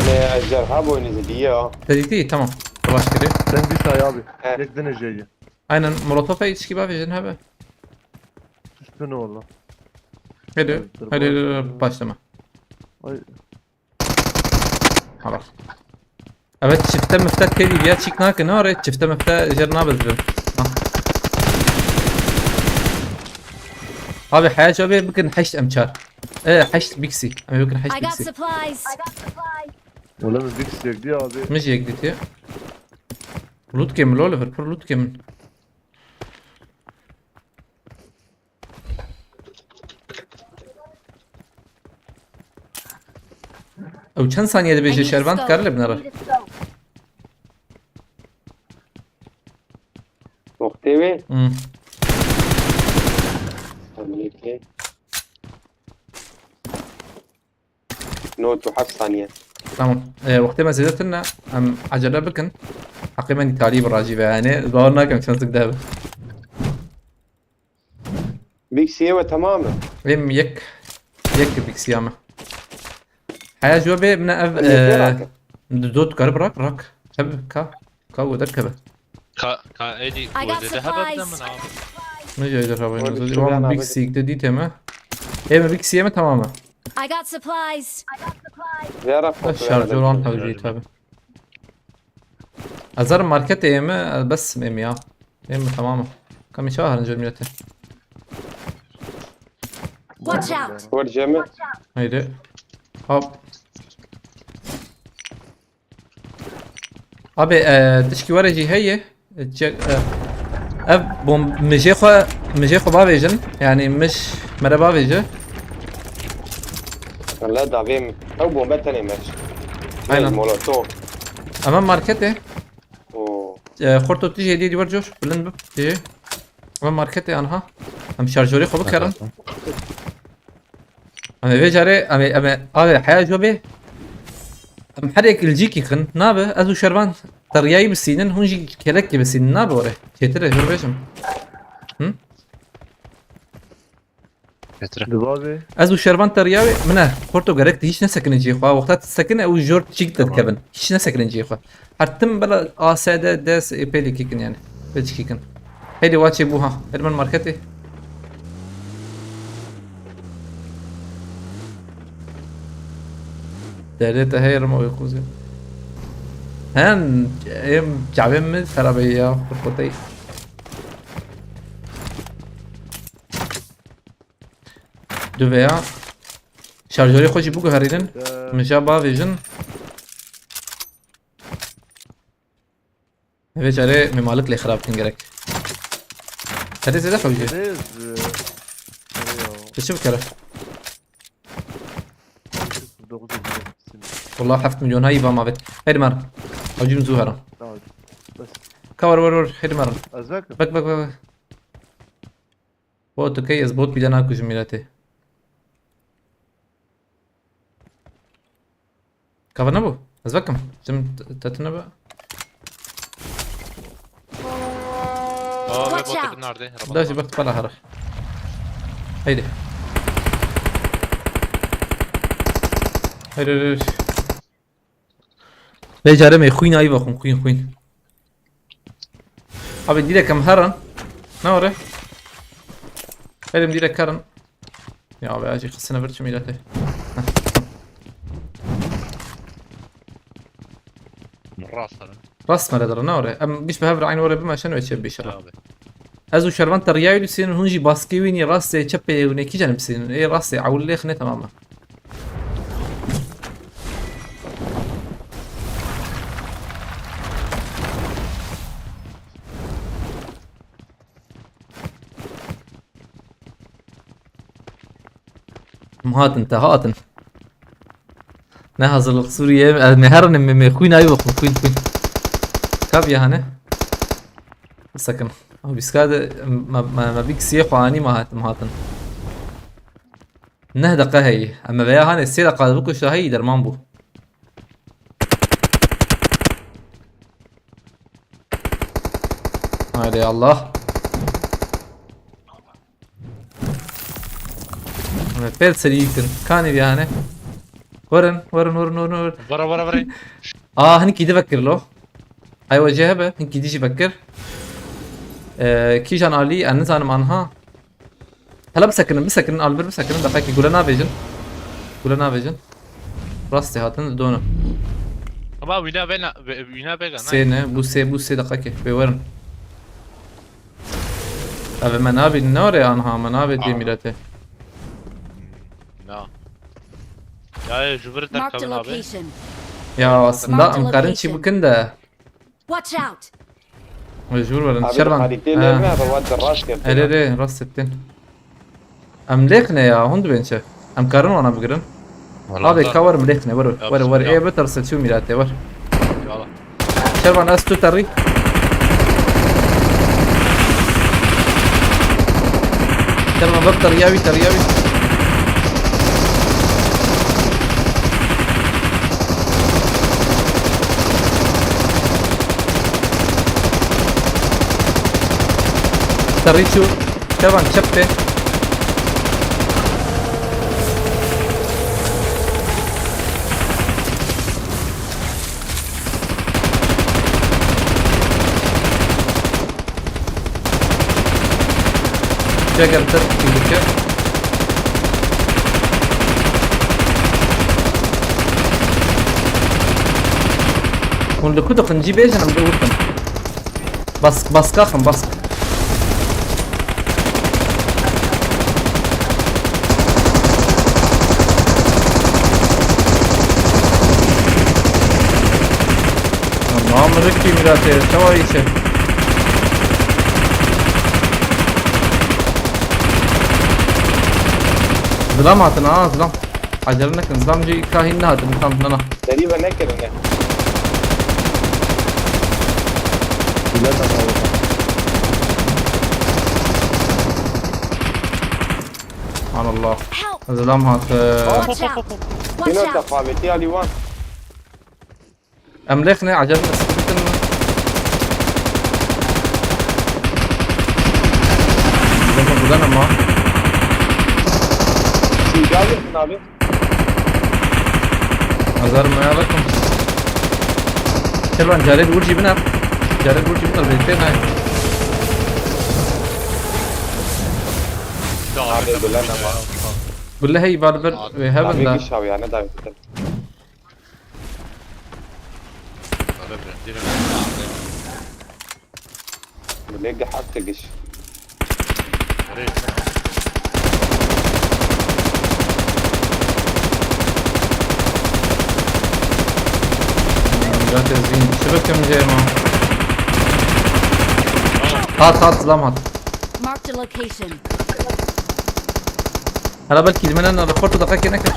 Ne, ejderha boynuzı diye ya. Te dîtî? Tamam. Baş kiri. Sen bir say abi. He. Yek dene J'yi. Aynen, molotofa hiç gibi abi, jin hebe. Üstüne valla. Hadi, dur, hadi, dur, dur, başlama. Ay. Halas. Evet, çifte müfte têdî ya çîk nake, ne arê? Çifte müfte jer nabizdim. Ah. Abi, heya çabe bikin heşt M çar. E, heşt biksi. Em bikin heşt I got biksi. Supplies. Wala min biksi yek diye abi. Min jî yek dîtiye. Loot kemin, Oliver, pir loot kemin. Ew çend saniye dibêje şervan, dikare lê binere. Wextê wê? Hmm. Tabii ki. Not û heft saniye. Tamam. E, wextê me zêde tune, em acele bikin. Heqê me nîtalî bi rajî ve, yani, bawer nakim çend zik de be. Biksiye we tamam e? Em yek, yek biksiya me. Heya ji we bê min ev, e, dot kar bırak, bırak. Tabii, ka, ka o derkeve. Ka, ka, êdî I got wêdê de hebe supplies. Bide min abi. Ne jaydır haberin olsun. Wan biksik de dîte me. Ê me biksiye me tamam e. I got supplies. Şarjör an hewcî tabi. Ez herim marketê ême, ez bes êm ya. Êm mi, tamam mı? Kamî çawa herin cemiyete? Watch out! Var cemi. Haydi. Hop. Abi, e, tişkî were jî heye. Çek, e, ev bom-, mijê xwe, mijê xwe bavêjin. Yani mij mere bavêje. Wala davê min. Ew bombe tenê me. Aynen. Molotof. Ama marketê. Oo. E, Xorto, tu jî hêdî dîwar cor, bilind bib, tu jî. Em marketê anha. Em şarjorê xwe bikerin. Em ê vê carê, em ê, em ê, avê heya jo bê. Em her yek ilcîkî xin, nabe, ez û Şervan teriyayî bisînin, hûn jî kelekî bisînin, nabe were. Çêtir e, jor bêjim. Hı? Bêtir e. Dibavê. Ez û Şervan teriya wê, min e, Porto, gerek tu hîç nesekine cihê xwe. Wexta tu sekine ew jor çîk te dikevin. Hîç nesekine cihê xwe. Her tim bela A S D, des, ê pêlî kîkin yani. Pêçikî kin. Hêdî wa çêbû ha. Her min marketê. Derdê te heye rima wê qûzê. Hen, em çavên min xerabe ya, xurxotey. Duveya. Şarjorê xwe jî biguherînin. Ee. Min ja bavêjin. Vê carê min malik lê xirab kin gerek. Herê zêde xew jî. Zêde, e, e, ya. Tu çi bikere? Dokuz yüz sinir. Wallah heft milyon ha îva ma vêt. Heydi marin. Hewcî min zû herin. Tamam. Bes. Ka wer wer wer. Heydi marin. Ez vekim. Bek bek bek bek. Bot okey, ez bot bîle nakujim miletê. Kava nebû. Ez vekim. Cim t-, tetine be. Aa, ve Watch bot out. Nardê. Da jî bextî pala here. Heydi. Heydi, heydi, heydi. Vê carê me xwîn ayî vexwin, xwîn, xwîn. Abi direk em herin. Ne ore? Elim direk herin. Ya abi acı xisine bir çim ilete. Rast herin. Rast mere dere ne ore? Em giş bi hev re aynı ore bimeşen ve çe bişara. Abi. Ez û Şervan te riyayê dusînin, hûn jî baskê wî nî rastê çepê ew nekî cenim bisînin. Ê rastê ewil lêxine, tamam e. Em hatin, te hatin. Ne hazırlık Suriye, e, me herin me, me xwîn ayî wexwin, xwîn, xwîn. Kav ya hane? Sakin. Abi, biska de, me, me, me bîk siyê xwe anî me hat-, me hatin. Neh deqe heyî. Em me veya hane sê deqa de bikuşa heyî derman bû. Haydi Allah. Evet, pêl serî kin. Kanî bir hane. Verin, verin, verin, verin, verin. Vara, vara, vara. Aa, hinkî di vekir lo. Ay, wece hebe, hinkî di jî vekir. Ee, kîjan alî, ez nizanim anha. Hele bisekinin, bisekinin, Albir bisekinin, deqekî gule navêjin. Gule navêjin. Rastê hatin, donu. Ama wîna vena, ve-, wîna vega, Sê ne? Ne, bu sê, bu sê deqekî, bê werin. Eve me nabî, ne orê anha, me nabê dê Aa. Mîretê. Na. Ya, ya, ji vir Marked a derkevin abi. Location. Ya, aslında Marked a em karin çî location. Bikin de. Watch out! Mecbur verin. Abi, Şervan. Xalîtê Ha. Lê me, abi, wat rast yaptın. Erê, erê, rast ettin. Em lêxine ya, hûn dibên çi? Em karin wana bigirin. Abi, ka wer em lêxine, wer, wer, wer, ê bitirse çû mîratê, wer. Yala. Şervan, ez tu terî. Şervan, bab terî, yawî, terî, yawî. Terî çû. Şervan, çep pê. Çeker ter çingike. Hûn li ku dixin, cî bêjin, em biwirtin. Bask, baska xin, bask. Allah'ım, rikî mîratê, çawa îşe? Zilam hatin ha, zilam. Acele nekin, zilam jî kahîn nehatin, tam nana. Derive nekirine. Subhanallah. Help! Zilam hat. Watch out! Watch out! Em lêxine, acele sıkıntın mı? Zama buradan ama. Azar mı ya bakın. Kervan, carê di wir jî bine. Carê di wir jî bine, lê tê nayê. Abi, gulle ne var? Gulle hey, var bir ve heaven da. Abi, giş abi ya, ne davet edelim? Gulle de hakte giş. Zaten zîn. Şibek em jê ma. Hat, hat, zilam hat. Marked a location. Hala belkî li me ne, ne, xortu deqekê neke.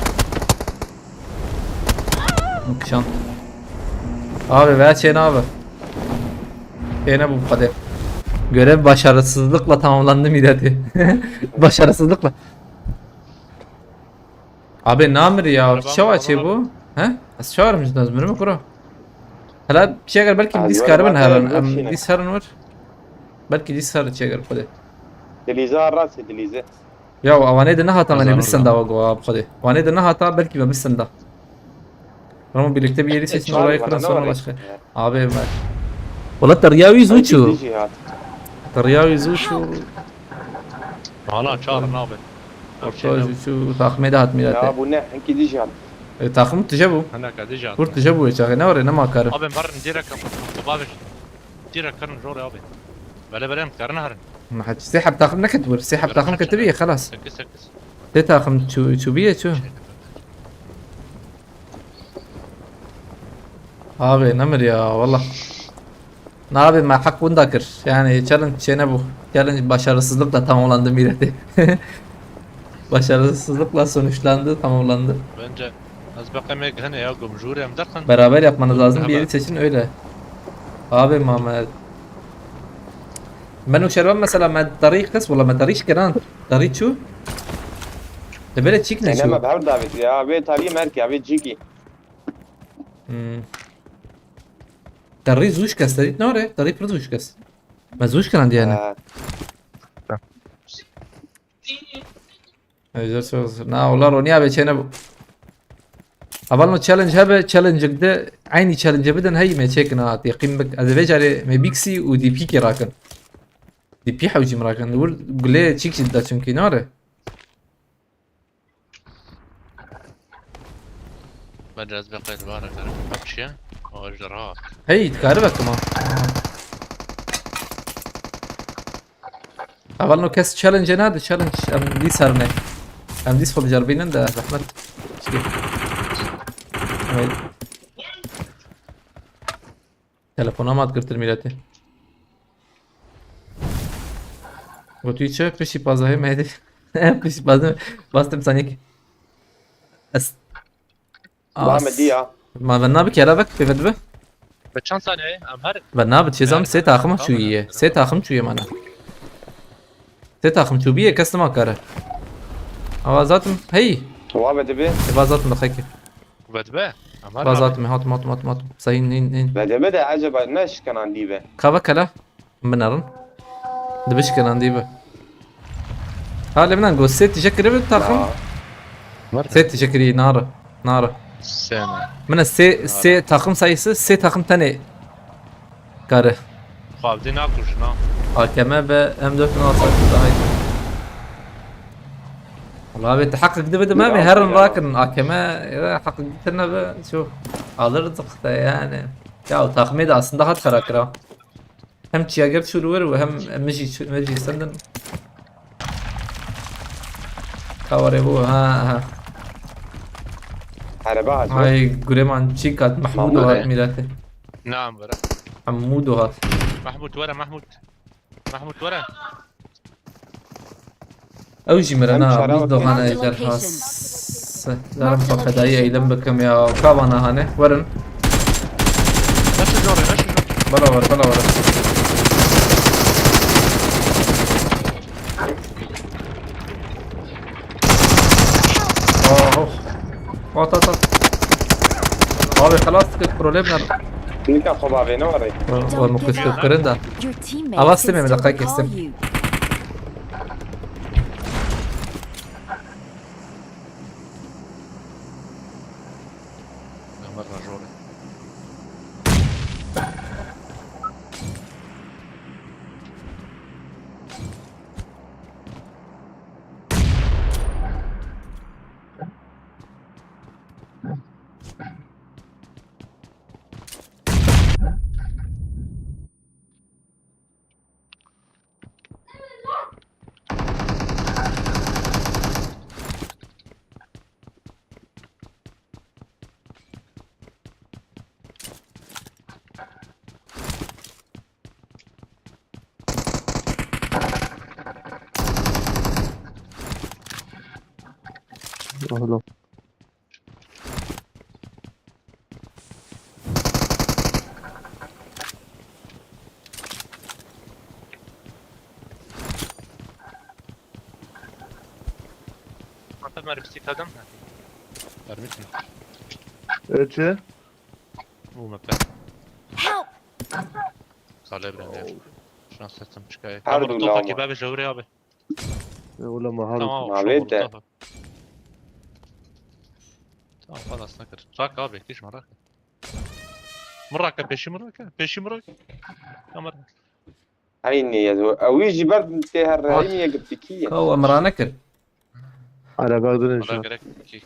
Kişan. Abi, veya çê nabe. Çê ne bu kadar? Görev başarısızlıkla tamamlandı mileti. Başarısızlıkla. Abi namir ya, çawa çê bu? He? Ez çawarım jî, ez mirim kuro. Hala bir şey, eger belkî dîs karibin herin, em dîs herin wir. Belkî dîs herin çê, eger xwedê. Dilîze rastê, dilîze. Ya, ewanê de nehata, me ne bir senda wa go, abi, xwedê. Ewanê de nehata, belkî me bir senda. Ama birlikte bir yeri seçin, orayı kırın, sonra başka. Abi, ben. Valla, teriya wî zû çû. Teriya wî zû çû. Ana, çağırın abi. Orta zû çû, takmê de hat milete. Ya, bu ne? Hinkî dijî hat. E, takım tije bu. Hana ka dijî hat. Kur tije bu, çaxê ne var, ne makar. Abi, barın direkt kapı, kapı, abi. Direkt karın zor abi. Böyle böyle karın harın. Ma hiç sê heb takım neket wir. Sê heb takım ketibiye, xelas. Sekiz, sekiz. Sê takım çû-, çûbiye çû. Abi, nemir ya, valla. Ne abi, me hak bunda kir. Yani challenge şey ne bu? Challenge başarısızlıkla tamamlandı mileti. Başarısızlıkla sonuçlandı, tamamlandı. Bence ez beqemê gihine ya, gumjûrê em derxin. Beraber yapmanız lazım, bir yeri seçin öyle. Abi Mehmet. Ben o şervan mesela, me tarî kes, wala me tarî şikeran. Tarî çû? De böyle çik ne çû? Enema ber davet ya, ve tarî merke, ve ciki. Hmm. Tarî zû şikest, tarî ne ore? Tarî pir zû şikest. Me zû şikeran diyene. Ha. Ejder söz. Na, ola Ronnie abi çene bu. Aval no challenge hebe, challenge de, aynı challenge bidin, hey me çekin ha, yaqin bik. Ez vê carê me Bixi û D P kê rakin. D P hewcî min rakin. Vur gulê çik jî da çünkü, ne are? Bence ez beqê dibare karim. Bak çiye? O ejderha. Hey, dikare bak ama. Aval no kes challenge nade, challenge. Em dîs herine. Em dîs xwe dicerbînin de zehmet. Çi? Evet. Telefona mat girtir mileti. Gotu çi? Pişi pazahê meydi. Pişi pazahê. Bastım sanik. Es. Bame diya. Ma ve nabi kera vek pê ve dibe. Ve çend saniye? Em her. Ve nabi çêzam sê taxim çûyiye. Sê taxim çûye mana. Sê taxim çûbiye, kes nima kare. Ava zatim hey. Wa ve dibe. Eva zatim da xeke. Ve dibe. Em her. Va zatim, hatim, hatim, hatim, hatim. Sahin, hin, hin. Ve dibe de acaba ne şikenan dibe? Kava kela. Binerin. Dibişkirin dî bi. Halê min go sê tîje kiribin taxim. Sê tîje kirî, nare. Nare. Sê ne? Min sê, sê taxim sayısı, sê taxim tenê kare. Xwavdî nakujin ha. A K M ve M dört bin altı daha iyi. Wala abi, te heqek dibe de me herin rakin. A K M ya heqek dibe, şu alırdık da yani. Ya o taximê de aslında hat xera kira. Hem çiyager çû li wir û hem min jî çû, min jî sendin. Ka were bû, ha, ha. Erebe hat. Ay, gurê man çî kat, Mahmûd hat mîrete. Nam were. Mahmûd hat. Mahmûd were, Mahmûd. Mahmûd were. Ew jî mire na, biz doxana ejderhas. Zalim xwe fedayî eylem bikim ya. Ka vana hane. Werin. Neşe jorê, neşe jorê. Bela wer, bela wer. At, at, at. Abi xelas dikir, problem ne? Nika xwe bavê ne warê. Wa, wa min kuştir kirin da. Ava stimê min deqayek kestim. Ömer Rajore. Oğlum. Hatta mermisi kadın mı? Vermiş mi? Ötü. Bu mepe. Help! Kalê bile ne? Şuna sesim çıkıyor. Her Tamam, dur Mustafa lama. Ki ben bir Jawri abi. Ya oğlum, ha, Tamam abi, Mabet şu de. Mustafa. Tamam, خلاص نكر. Rak abi, hiç merak etme. Mıraka, peşi mıraka, peşi mıraka. Tamam. Aynı ya. Ew jî ber tê her Bak. Aynı ya gittik ki. Ka we mira nekir. Ara bak durun şu Ona an. Gerek ki.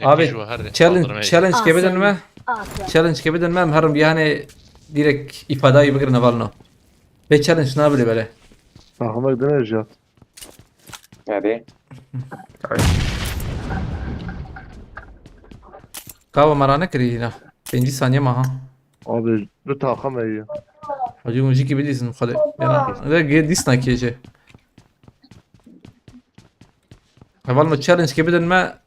Abi, Yakışıyor her challenge, kaldırmaya. Challenge ke bidin me. Awesome. Challenge ke bidin me, em herin bir hani direkt ifadayı bigirin hevalno. Ve challenge ne bile böyle. Bak bak durun şu an. Hadi. Ka we mira nekir yine. Pêncî saniye ma ha. Abi, du takım iyi. Hacı müzik gibi değilsin bu kadar. Ya, ne ge-, dis ne kece. Heval me challenge ke bidin me,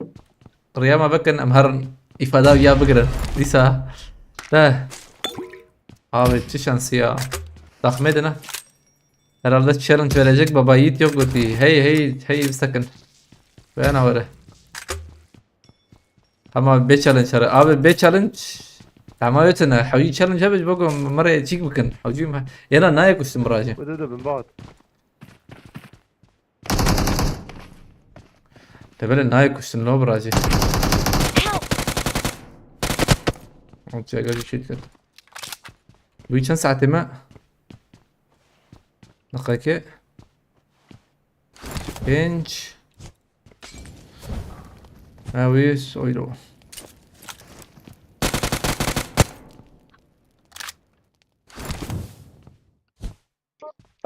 riya me vekin, em her ifade ya bigirin. Dîsa. De. Abi, çi şansı ya. Takmê de ne? Herhalde challenge verecek baba yiğit yok goti. Hey, hey, hey, bir sakın. Beyana vere. Ama be challenge here. Abi be challenge. Ama ötene. Hawji challenge abi, bak, mare çik bikin. Hawji ma. Yana naya kuştum buracı. Öde de bin bat. Tebele naya kuştum lo buracı. Help! Hawji aga bir şey dikkat. Bu geçen saate mi? Dakika. Pênc. Ha, wî soylo.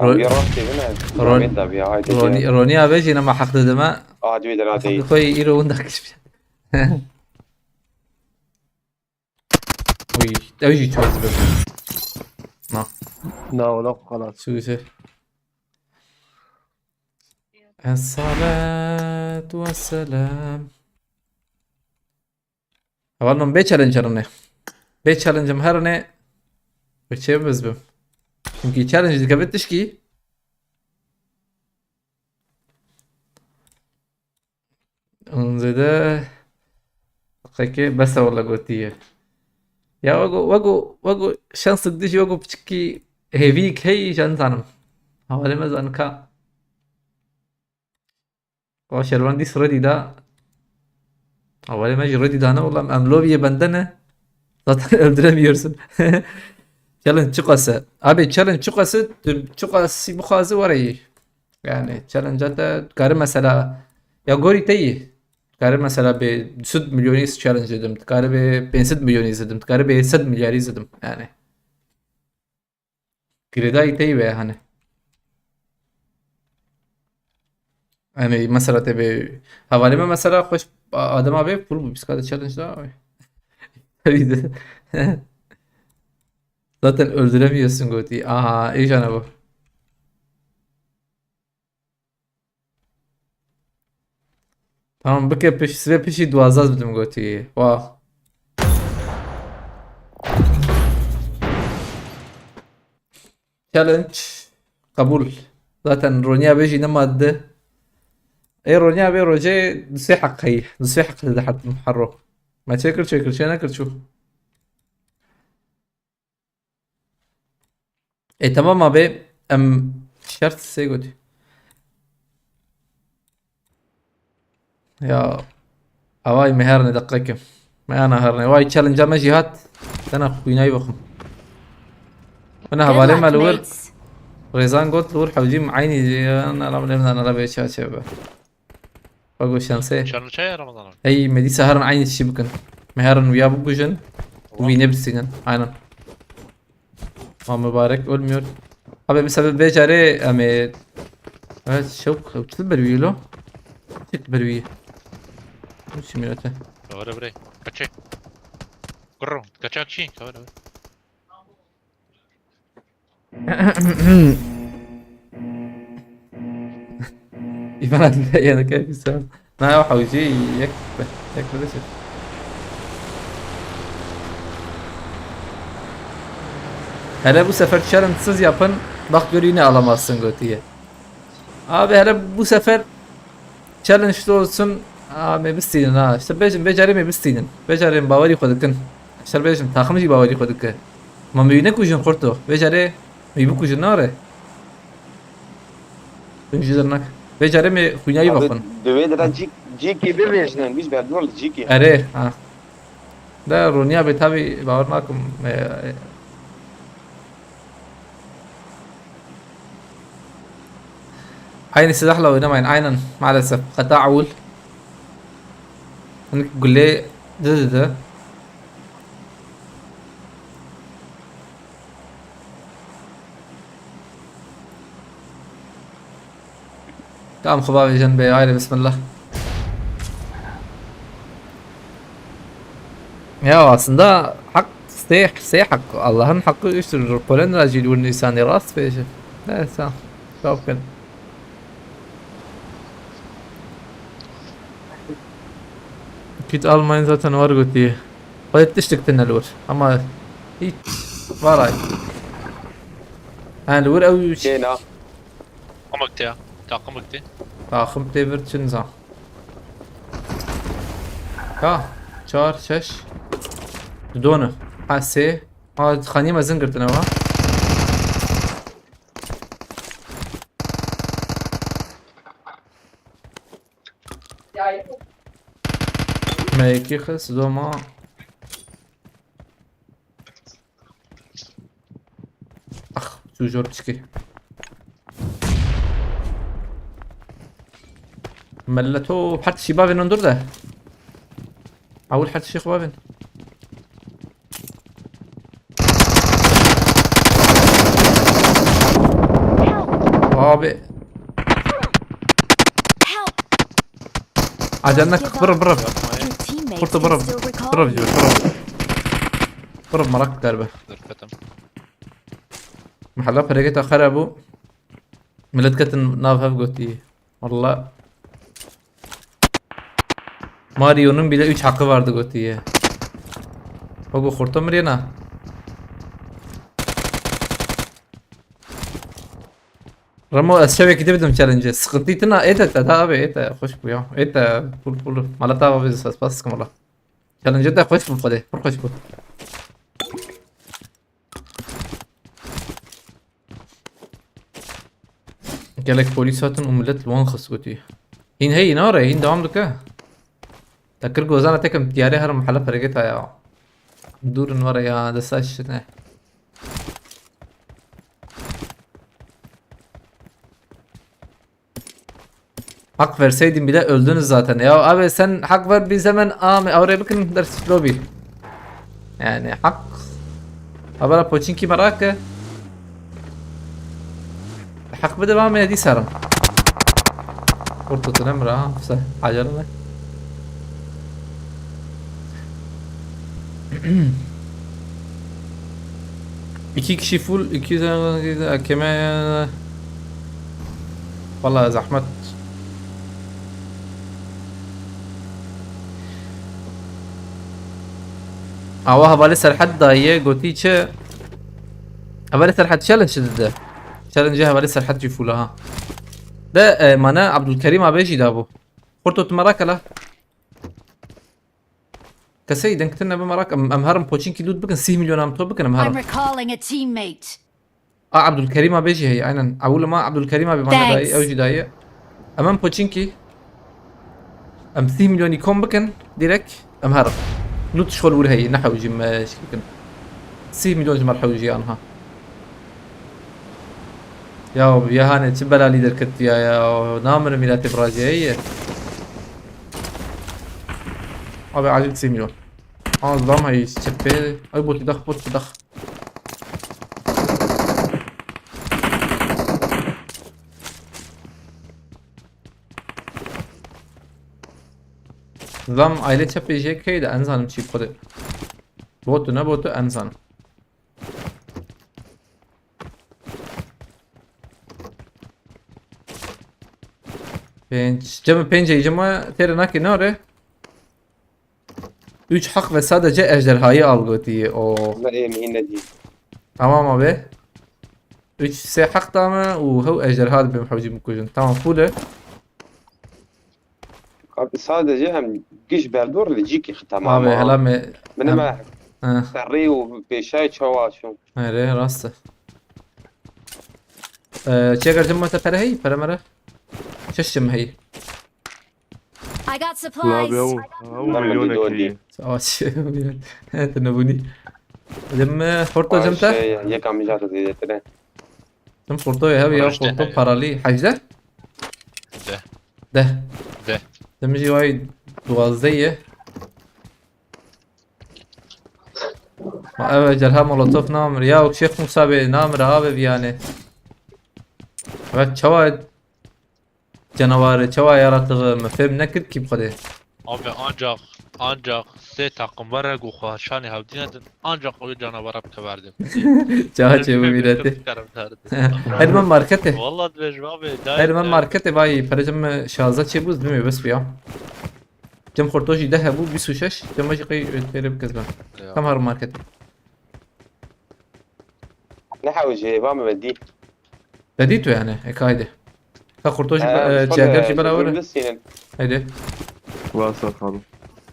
Ro-, Abi rastê bine. Ron-, Ronî, tabii ya, haydi Ronî, gel. Ronî abi jî nema heq didime. Aa, duydu, hadi. Heqê xwe îro winda kişmiş. Uy, ew jî çöz be. Na. Na, ola xelas. Çi wise? Es-salatu vesselam. Heval min bê challenge herine. Bê challenge em herine. Ve çê biz bim. Çünkü challenge dikeve tişkî. Hûn zêde qekê bes e wele gotiye. Ya wego, wego, wego şansik dijî wego piçikî hêviyek hey, ji nizanim. Hevalê me zanika. O şervan dîs redî da. Hevalê me jî redî dane, wela em lobiyê bende ne. Zaten öldüremiyorsun. Challenge çiqas e. Abi challenge çiqas e, tu çiqas bixwazi were yî. Yani challenge te kare mesela ya gorî te yî. Kare mesela bê du sed milyonî challenge dedim. Kare bê pênc sed milyonî dedim. Kare bê sed milyarî dedim. Yani. Girêdayî te yî be hani. Yani mesela te bê hevalê me mesela xweş a-, adema bê pul bû. Pîska de challenge da. Tabii de. Zaten öldüremiyorsun gotî. Aha, êjana bu. Tamam, bike piş, size pişî duwazdeh bidim gotî. Wa. Challenge kabul. Zaten Ronya bêjî nema di. Ê Ronya bê rojê du sê heq heyî. Du sê heq de hertim herro. Me çê kir, çê kir, çê nekir, çû. E, tamam abi. Em şert sê gotî. Ya, avay me herne deqekim. Me ana herne. Vay challenge me jî hat. Dena xwînayî bixwim. Min hevalê me li wir. Rêzan got li wir hewcîm eynî jî. Ana ram lê min ana ra bê çaçe be. Bak o şansê. Challenge heye Ramazan abi? Hey, me dîsa herin eynî tişî bikin. Me herin wiya bikujin. Wî nebistînin. Aynen. Ma mübarek ölmüyor. Abi mesela becerê em ê. Evet, şewk, ew çi ber wî lo? Çi ber wî? Bu çi mirete? Kavere bre. Kaçak. Kurro, kaçakçı. Kavere bre. İvan abi, yanı kayıp. Na, ew hewcî yek be, yek be de çi? Hele bu sefer challenge'sız yapın, bak gör yine alamazsın gotiye. Abi hele bu sefer challenge'lı olsun. Aa, me bistînin ha. İşte bêjim, becerê me bistînin. Becerên bawerî xwe dikin. İşte bêjim, takım jî bawerî xwe dike. Ma me wî nekujin xurto. Becerê me wî bikujin nare. Hûn ji dernek. Vê carê me xwînayî Abi, vexwin. Divê dira cîk, cîkî bivêjnin, biz berduwar li cîkî. Erê, ha. De rûniya bê tabî bawer nakim. E, e. Aynı silahla oynamayın, aynen, maalesef. Hata awul. Hani gule de de de. Tamam, xwe bavêjin bê, haydi bismillah. Ya aslında hak, sê, sê hak, Allah'ın hakkı üçtür. Kolen rajil vur insanı rast bêje. Neyse, tamam. Çok ben. Kit almayın zaten var gotiye. Xwedê tiştik tine li wir. Ama hiç var ay. Ha, li wir ew Kêna. Takım bitti ya. Takım bitti. Taxim tê vir çi nizam. Ha, çar, şeş. Done. Ha, sê. Ha, xanî mezin girtine wa. Me yekî xist zoma. Ax, çû jor piçkî. Milleto her tişî bavên hundir de. Awil her tişî xwe bavên. Abi. Help! Ajannak, bırı, bırı. Your teammates Kurtu can bırı. Still recall Bırı you. Diyor, bırı. Bırı, merak derbe. Dur, katam. Mahalla pereketa xera bu. Millet ketin nav hev gotî. Valla. Mario'nun bile üç hakkı vardı gotiye. Bak o kurtu mirena. Ramo, ez şevekî de bidim challenge. Sıkıntı tına, ete te da abi, ete hoş bu ya. Ete pul pul. Mala ta abi, spas spas sıkım ola. Challenge de hoş bu fade. Pul hoş bu. Gelek polîs hatin û millet li wan xist gotî. Hîn hey nare, hîn devam dike. Te kir gozana tekim tiyare her mehele pergeta ya. Durun var ya, desa şine. Hak verseydin bile öldünüz zaten. Ya abi sen hak ver, biz hemen am avre bakın ders lobi. Yani hak. Abara poçinki marake. Hak bir devam edin sarım. Kurtulun Emre ha. Acele ne? İki kişi full, iki tane A K M. Vallahi zahmet. Awa hevalê Serhat daye gotî çi? Hevalê Serhat challenge dide. Challenge hevalê Serhat jî full ha. De, e, mana Abdülkerim abi jî da bu. Kurtu tu merak la. Kesey, deng tune bi merak, em, em herin poçinkî loot bikin, sîh milyon em to bikin, em herin. I'm recalling a teammate. A Abdulkerîma bê jî heye, aynen. Ewil ma Abdulkerîma bê mane dayê, ew jî dayê. Em em poçinkî. Em sîh milyonî kom bikin, direkt em herin. Loot şol wir heye, ne hewcî me şik bikin. Sîh milyon ji me re hewcî anha. Ya, ya hane çi belalî derketiya ya. Namir miletê virajiyayê ye. Abi acil sîh milyon. Aa, zam heye çepê. Ay botî dax, botî dax. Zam aile çepê jê key de enzanim çî xwedê. Botu ne botu enzanim. Pênc. Cem pênc ey cema têre nakê ne re? Üç hak ve sadece ejderhayı al gotiye. O. Me ê mihîne dî. Tamam abi. Üç sê hak da me û hew ejderha dibêm hewcî bikujin. Tamam, full e. Abi sadece em giş berdor li cîkî xi tamam. Abi hela me. Min em- me Ha. Serrî û pêşayê çawa çû. Erê, rast e. Ee, çeker cim te pere hey, pere mere. Çeşim hey. I got supplies. Abi ew, ew Ben milyonekî. Dondî. Savaş. Te nebûnî. Dim, e, Forto Ay, cim te? Şey, yekam mijara zêdetir e. Dim Forto ya, hev ya Roj Forto de. Paralî. Hejdeh? De. De. De. Dim jî vay duwazdeh ye. Ma ev ejderha molotof namir. Ya Şêx Musa bê namir abi viyanê. Evet, çawa Canavarê, çawa yaratığı me fêm nekir kî bi Xwedê. Abi ancak, ancak sê takım var ku xwe şanê hevdî nedin, ancak o canavara bikeverdin. Çawa çê bu mîretê. Her me marketê. Valla dibêjim abi. Her me marketê vay, pere cem me şazde çê bû, dibê bes ya. Cem xorto jî deh hebû, bîst û şeş, cem jî qey têrê bikez ben. Ya. Tam her marketê. Ne hewce, va me vedî. Vedî tu yani, e, kayde. Ka xorto jî, e, ciyager jî bera were. Haydi. Wasa xalo.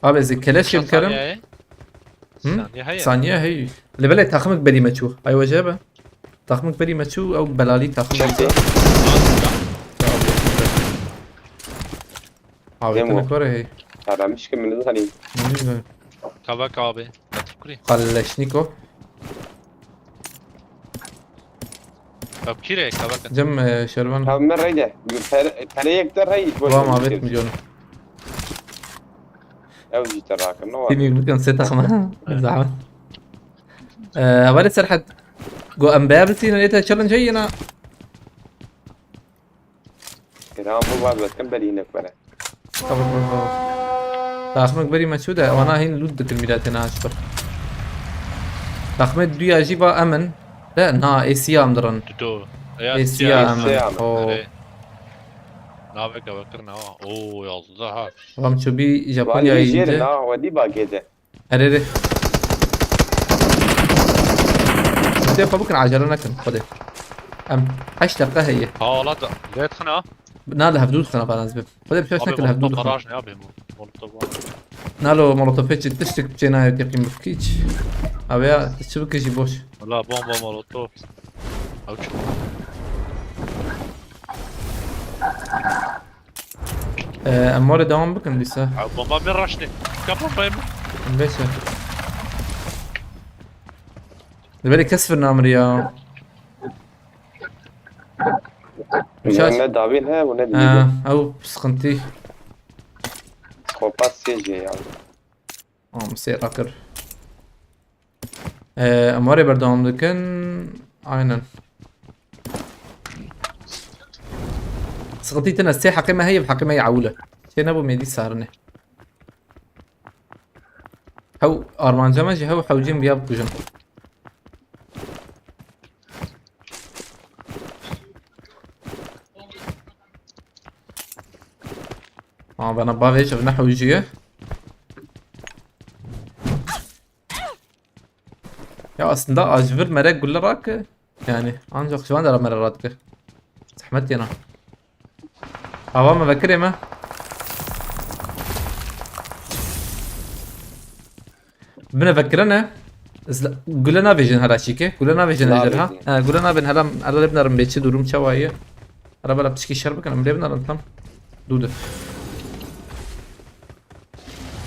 Abi ez keleş bikerim. Hı? Saniye heye. Saniye hey. Lebele takımık berî me çû. Ay wece be. Takımık berî me çû, ew belalî takımık. Çekti. Abi, Demo. Tene kore hey. Aramış ki min zanî. Kavak abi. Kurî. Kalleşniko. Kavkire, kavak. Cem, e, Şervan. Abi me reyde. Pere, pere yek de rey. Tamam abi, milyon. Ev jî te rakin, ne var? Tîmî bikin sê takma. Zahmet. E, Hevalê Serhat. Go em baya bisînin, ê te challenge heyina. Kiram bu var, zaten beri inek vere. Taxmek berî me çû de, wana hîn loot dikin mîletê ne aştir. Taxmê duya jî va emin. De, na, êsiya em dirin. Tuto. Êsiya em. Êsiya em. O. Navê gavekir ne va. Oo, yazdı ha. Ram çû bî Japonya. Vali jêr ince. Na, wedî bagê de. Erê, erê. Dê xwe bikin, acele nekin, Xwedê. Em heşt deqe heye. Ha, wala da, lê dixin ha. Na, li hevdû dixin, ha, ez bim. Xwedê bi şaş nekin, li hevdû dixin. Abi, molotof var ne abi? Molotof var. Nalo, molotof hiç tiştek çê nayê, teqîm bikî hiç. Abi ya, tu çi bikî jî boş. Wala bomba molotof. Ew çi? Ee, em were devam bikin dîsa. Abi bomba min raştê. Ka bombayê min. Beş e. Li belê kes vir namir ya. Şaş. Ne dawîn he, bu ne diyeyim? Ha, ew sıkıntı. Kopas C C ya. Tamam, seyra kir. Ee, em warê berdewam dikin. Aynen. Sıkıntı tine sê heqê me heye, heqê me yê ewil e. Şey ne bu, mêdî sarine. Hew armanca me jî hew hewcên viya bikujin. Aa, bana bavê ji ne hewciye. Ya aslında a ji vir mere gulle rake. Yani ancak şu anda mere radike. Zahmet yana. Ava me vekirê me. Bine vekirine. Gule navêjin hela çîke. Gule navêjin ejderha. Navêjin. Ha, gule navên hela, hela lê binarin bê çi durum çawa ye. Hela bela piçkî şer bikin, em lê binarin tam. Dû de.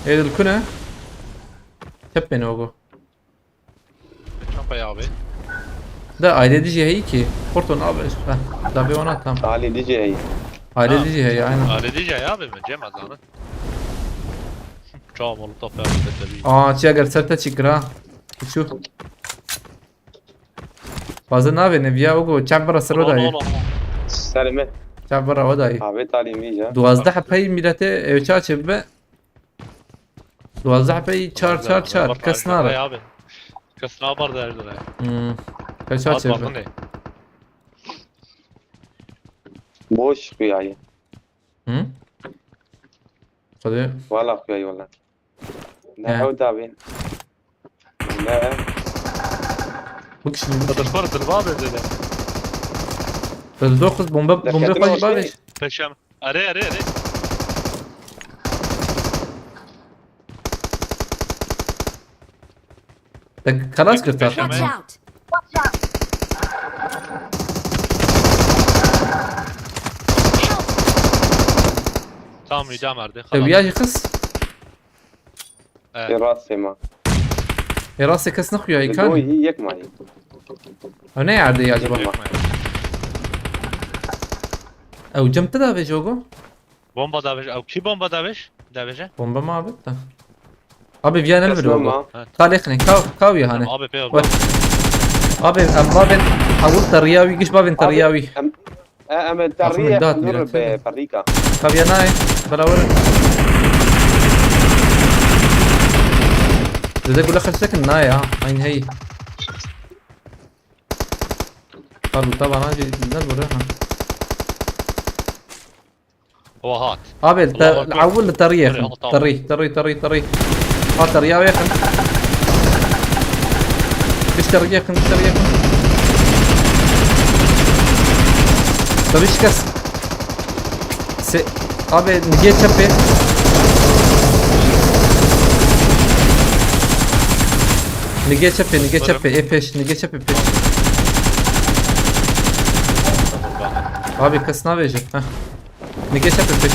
Ê dil kune. Tep beni ogo. Çapa ya abi. Da aile dije heyî ki. Porton abi. Ha, da be ona tam. Aile dije heyî. Aile dije heyî, aynen. Aile dije ya abi mi? Cem azanı. Çawa molotof ya, betevi. Aa, çi eger ser te çi kira? Çu. Fazla navê neviya ogo çav bira ser odayı. Serime. Çav bira odayı. Abi talim iyice. Duwazdeh pey milete ev çaçe be. Duwazdeh pey çar çar çar. Kes nara. Abi. Kes nabar derdi ne? Hmm. Kes çaçe be. Boş kuyayı. Hı? Hadi. Valla kuyayı valla. Ne ew davên? Ne? Bak şimdi. Tadırpar dırba be dedi. Dırdo kız bomba, bomba koy babiş. Peşem. Are, are, are. Te kalas kir ta. Watch out! Tamam, idam verdi. Te wiya jî xist? Ê rastê ma. Ê rastê kes nexuya, îkan. Yek mayî. Ew ne yerde ya acaba? Ew cem te davêje ogo? Bomba davêj. Ew kî bomba davêj? Davêje? Bomba ma abi da. Abi viya ne viro ogo? Ka lêxine, ka, ka wiya hane. Abi pê. Abi, em babên hewil teriya wî, giş babên teriya wî. Em, e, em ê terriye hundur be perîka. Kaviya nayê, belawer. Dede gule xerç nekin nayê ha, aynî heyî. Abi tabana ne vure ha. Oha hat. Abi, te, ewil li teriyê xin. Terî, terî, terî, terî. Ha, teriya wê xin. Giş teriyê xin, giş teriyê xin. Tabii şikes. Se, abi, nigê çepê. Nigê çepê, nigê çepê, ê pêş, nigê çepê pêş. Abi, kes navêje. Heh. Nigê çepê pêş.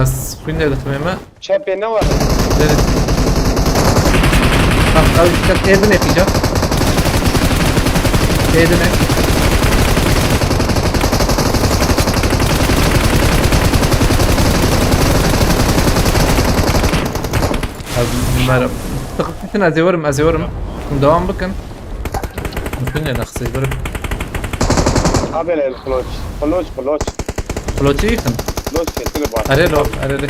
Ez xwînê diximê me. Çepê ne were. Dere. Bak, ew ê binê pîca. Ê binê. Ez mer-, Sıkıntı, ez ê werim, ez ê werim. Hûn devam bikin. Mümkün ne nexsê werim. Abi ne, kloç. Kloç, kloç. Kloçî yixin. Kloç getir bak. Erê lo, erê lê.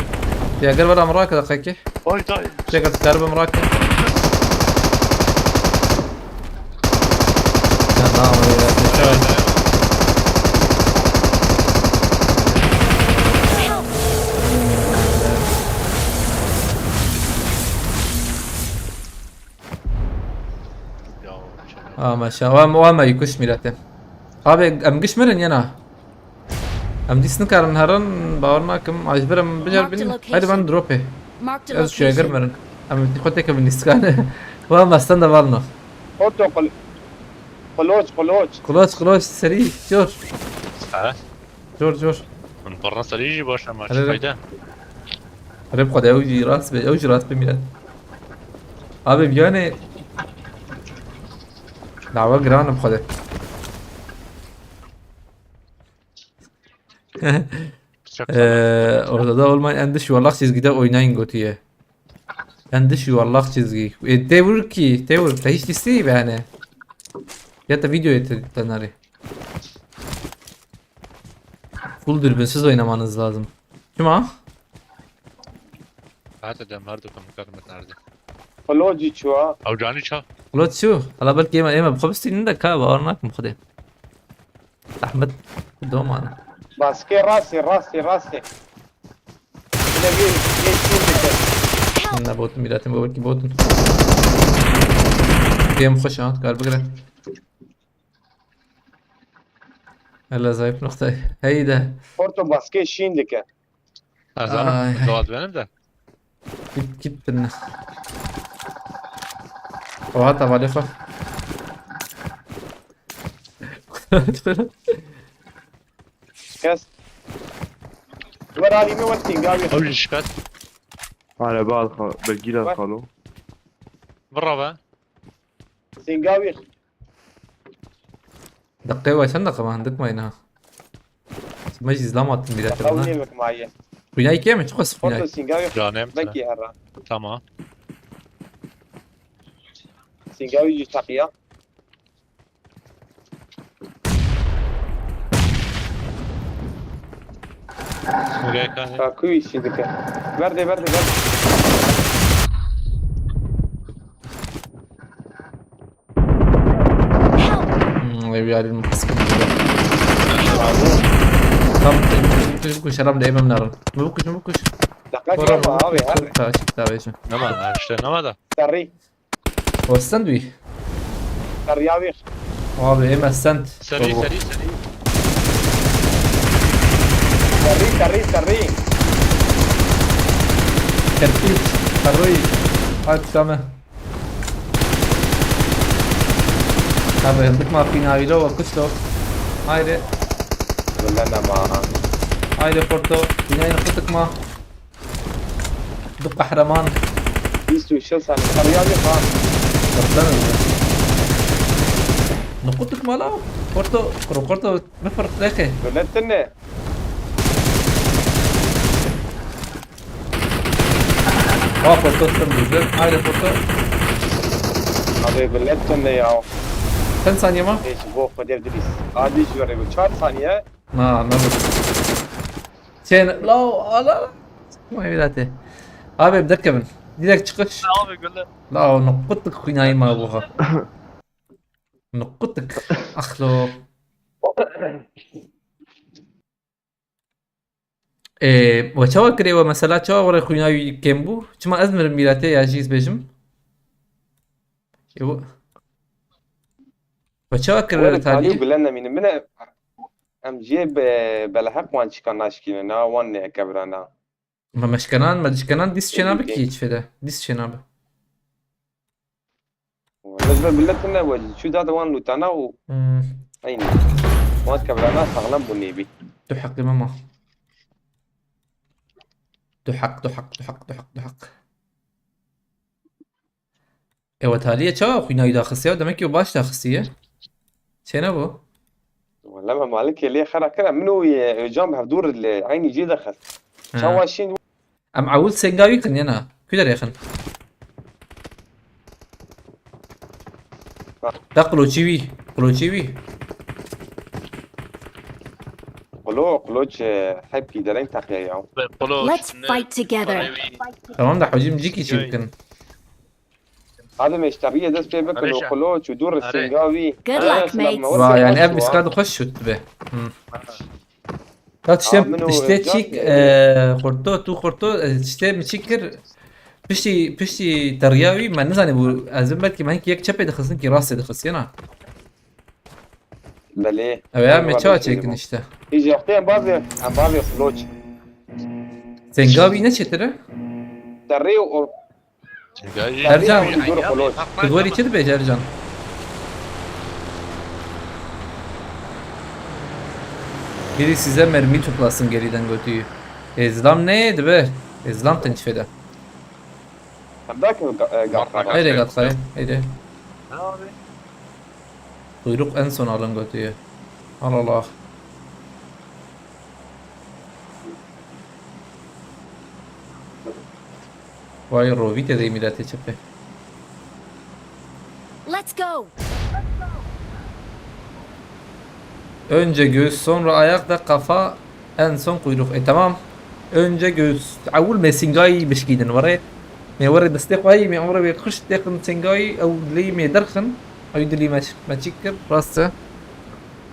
Ya gel bana mrak da kaki. Oy tay. Çek at, garibim rak. Ya, tamam, ya, ya. Ya, şaka. Ama şa-, wa, wa me kuş milete. Abi, em giş mirin yena. Em dîs nikarin herin, bawer nakim. Aj bir em bicer bin. Marked a location. Hadi ben dropê. Marked a location. Ez şu eger mirin. Em xwe teke bin dîskan. Wa me stand de valno. Oto kol-, koloç, koloç. Koloç, koloç, serî, cor. Ha? Cor, cor. Min parna serî jî baş e, ma çi fayda? Erê bi Xwedê ew jî rast be, ew jî rast be mîret. Abi, yani dawa giran e bi Xwedê. Ee, ortada olmayan en dış yuvarlak çizgide oynayın gotiye. En dış yuvarlak çizgi. E, tê wir kî, tê wir. Te hiç listeyî be hani. Ya da videoya te, te nerê. Full dürbünsüz oynamanız lazım. Çima? Hate de merdu kam karmet nerede? Koloçî çû ha. Ew canî ça? Koloç çû. Hala belkî ême, ême bi xwe bistînin de ka bawer nakim xwedê. Zehmet doman. Baskê rastê, rastê, rastê. Bile bir, bir, bir, bir. Ne botum, milletim, bu belki botum. Game xweş ha, kar bigire. Hele zayıf noktayı. Heyde. Porto baskê şîn dike. Ez zanim Ay. Cevaz benim de. Git git dinle. Oha tavale xwe. Kes. Wer alî min westî gavî. Ew jî şikast. Araba al xalo. Belgî al xalo. Birra be. Sîngavî. Deqe ve çend deqe man dik mayna. Ma jî zlam attım bir Ew dakika. nêmek maye. Kuyna iki mi? Çok az kuyna. Porto sîngavî. Canem. Belkî herra. Tamam. Sîngavî jî teqiya. Gel kanka. Ka kuy işi dike. Ver de ver de ver. Hmm, ev yarın kısmı. Tam kuş kuş kuş herhalde emem narin. Bu kuş bu kuş. Dakika gelme abi her. Çıktı çıktı abi şu. Nema lan işte nema da. Serri. O sen duy. Serri abi. Abi em sen. Seri seri seri. Serri serri serri. Kerpiç. Karroy. Hadi tamam. Abi dık ma finavilo ve kuşto. Haydi. Bundan da ma. Haydi Porto. Yine yine kutuk ma. Du kahraman. Bîst û şeş saniye. Serri abi ha. Kaptan öldü. Nukutuk ma la. Porto. Kuru Porto. Bifır leke. Bülent ne? Aa Porto sen güzel. Haydi Porto. Abi Bülent ne ya? Sen saniye ma? Hiç bu kadar değil. Hadi şu bu çar saniye. Na ne bu? Sen la ala. Vay bilate. Abi bir dakika ben. Direkt çıkış. Abi gülle. La o nukutuk kuyna ma bu ha. Nukutuk. Ahlo. Ee, ve çawa kirê we mesela çawa were xwîna wî kêm bû? Çima ez mirim mîratê ya jî ez bêjim? Ê, we- Ve çawa kirê Were we talî? talî Bülent ne mînim. Mine em jê be beleheq wan çikan naşkîne na wan ne kebrana. Me meşkenan, me dişkenan dîs çênabe Peki. Ki hiç fede. Dîs çênabe. Ez be Bülent ne we çû da wan lutana û Hmm. Eynî. Wan kebrana saxlem bû nêbî. Tu heqî me ma. Tu heq, tu heq, tu heq, tu heq, tu heq. Ewe talîye çawa xwîna wî daxistiye? Demek ki o baş daxistiye. Çêne bu? Wala me malik lê xera kira. Min û, e, Özcan bi hevdûr li eynî cî de xist. Ha. Çawa şîn Em ewil senga wî kin yena. Ku derê xin? Da qloçî wî. Qloçî wî. Qlo, qloç, e, hepkî dereng teqiye ya. Qolo Let's fight together. Tamam da hocam cîkî çî bikin. Hadi meşteriye dest pê bikin û Arêşa. qloç û dûr Arê. senga wî. Good luck, mates. Va yani ev biska da xweş şut be. Hmm. Ya tiştê, Aa, min û tiştê Özcan çîk, ye. e, xurto, tu xurto, e, tiştê mi çîk kir? Piştî, piştî teriya wî me nizanî bû. Ez in belkî me hinkî yek çepê dixistin ki rastê dixistiyena. Belê. Ew ya Eyvallah, me çawa şey çêkin bu. işte. Îja wextê em bavê, em bavê qloç. Senga wî ne çêtir e? Serrê û Ercan, dur xoloş. Tu gorî çi dibêje Ercan? Biri size mermi toplasın geriden götüyü. Ezlam ne dibe? Ezlam tenç feda. Hem da ki ga- e, gatxana. Haydi gatxayı, haydi. Ne abi? Kuyruk en son alın götüyü. Al Allah. Vay rovî te dey milletê çepê. Let's go. Önce göğüs, sonra ayak da kafa, en son kuyruk. E tamam. Önce göğüs. Ewil me singayî bişkîdin were. Me were destê xwe yî, me were wê kuşt têxin singayî, ew dilî me derxin. Ew dilî me, me çîk kir, rast e.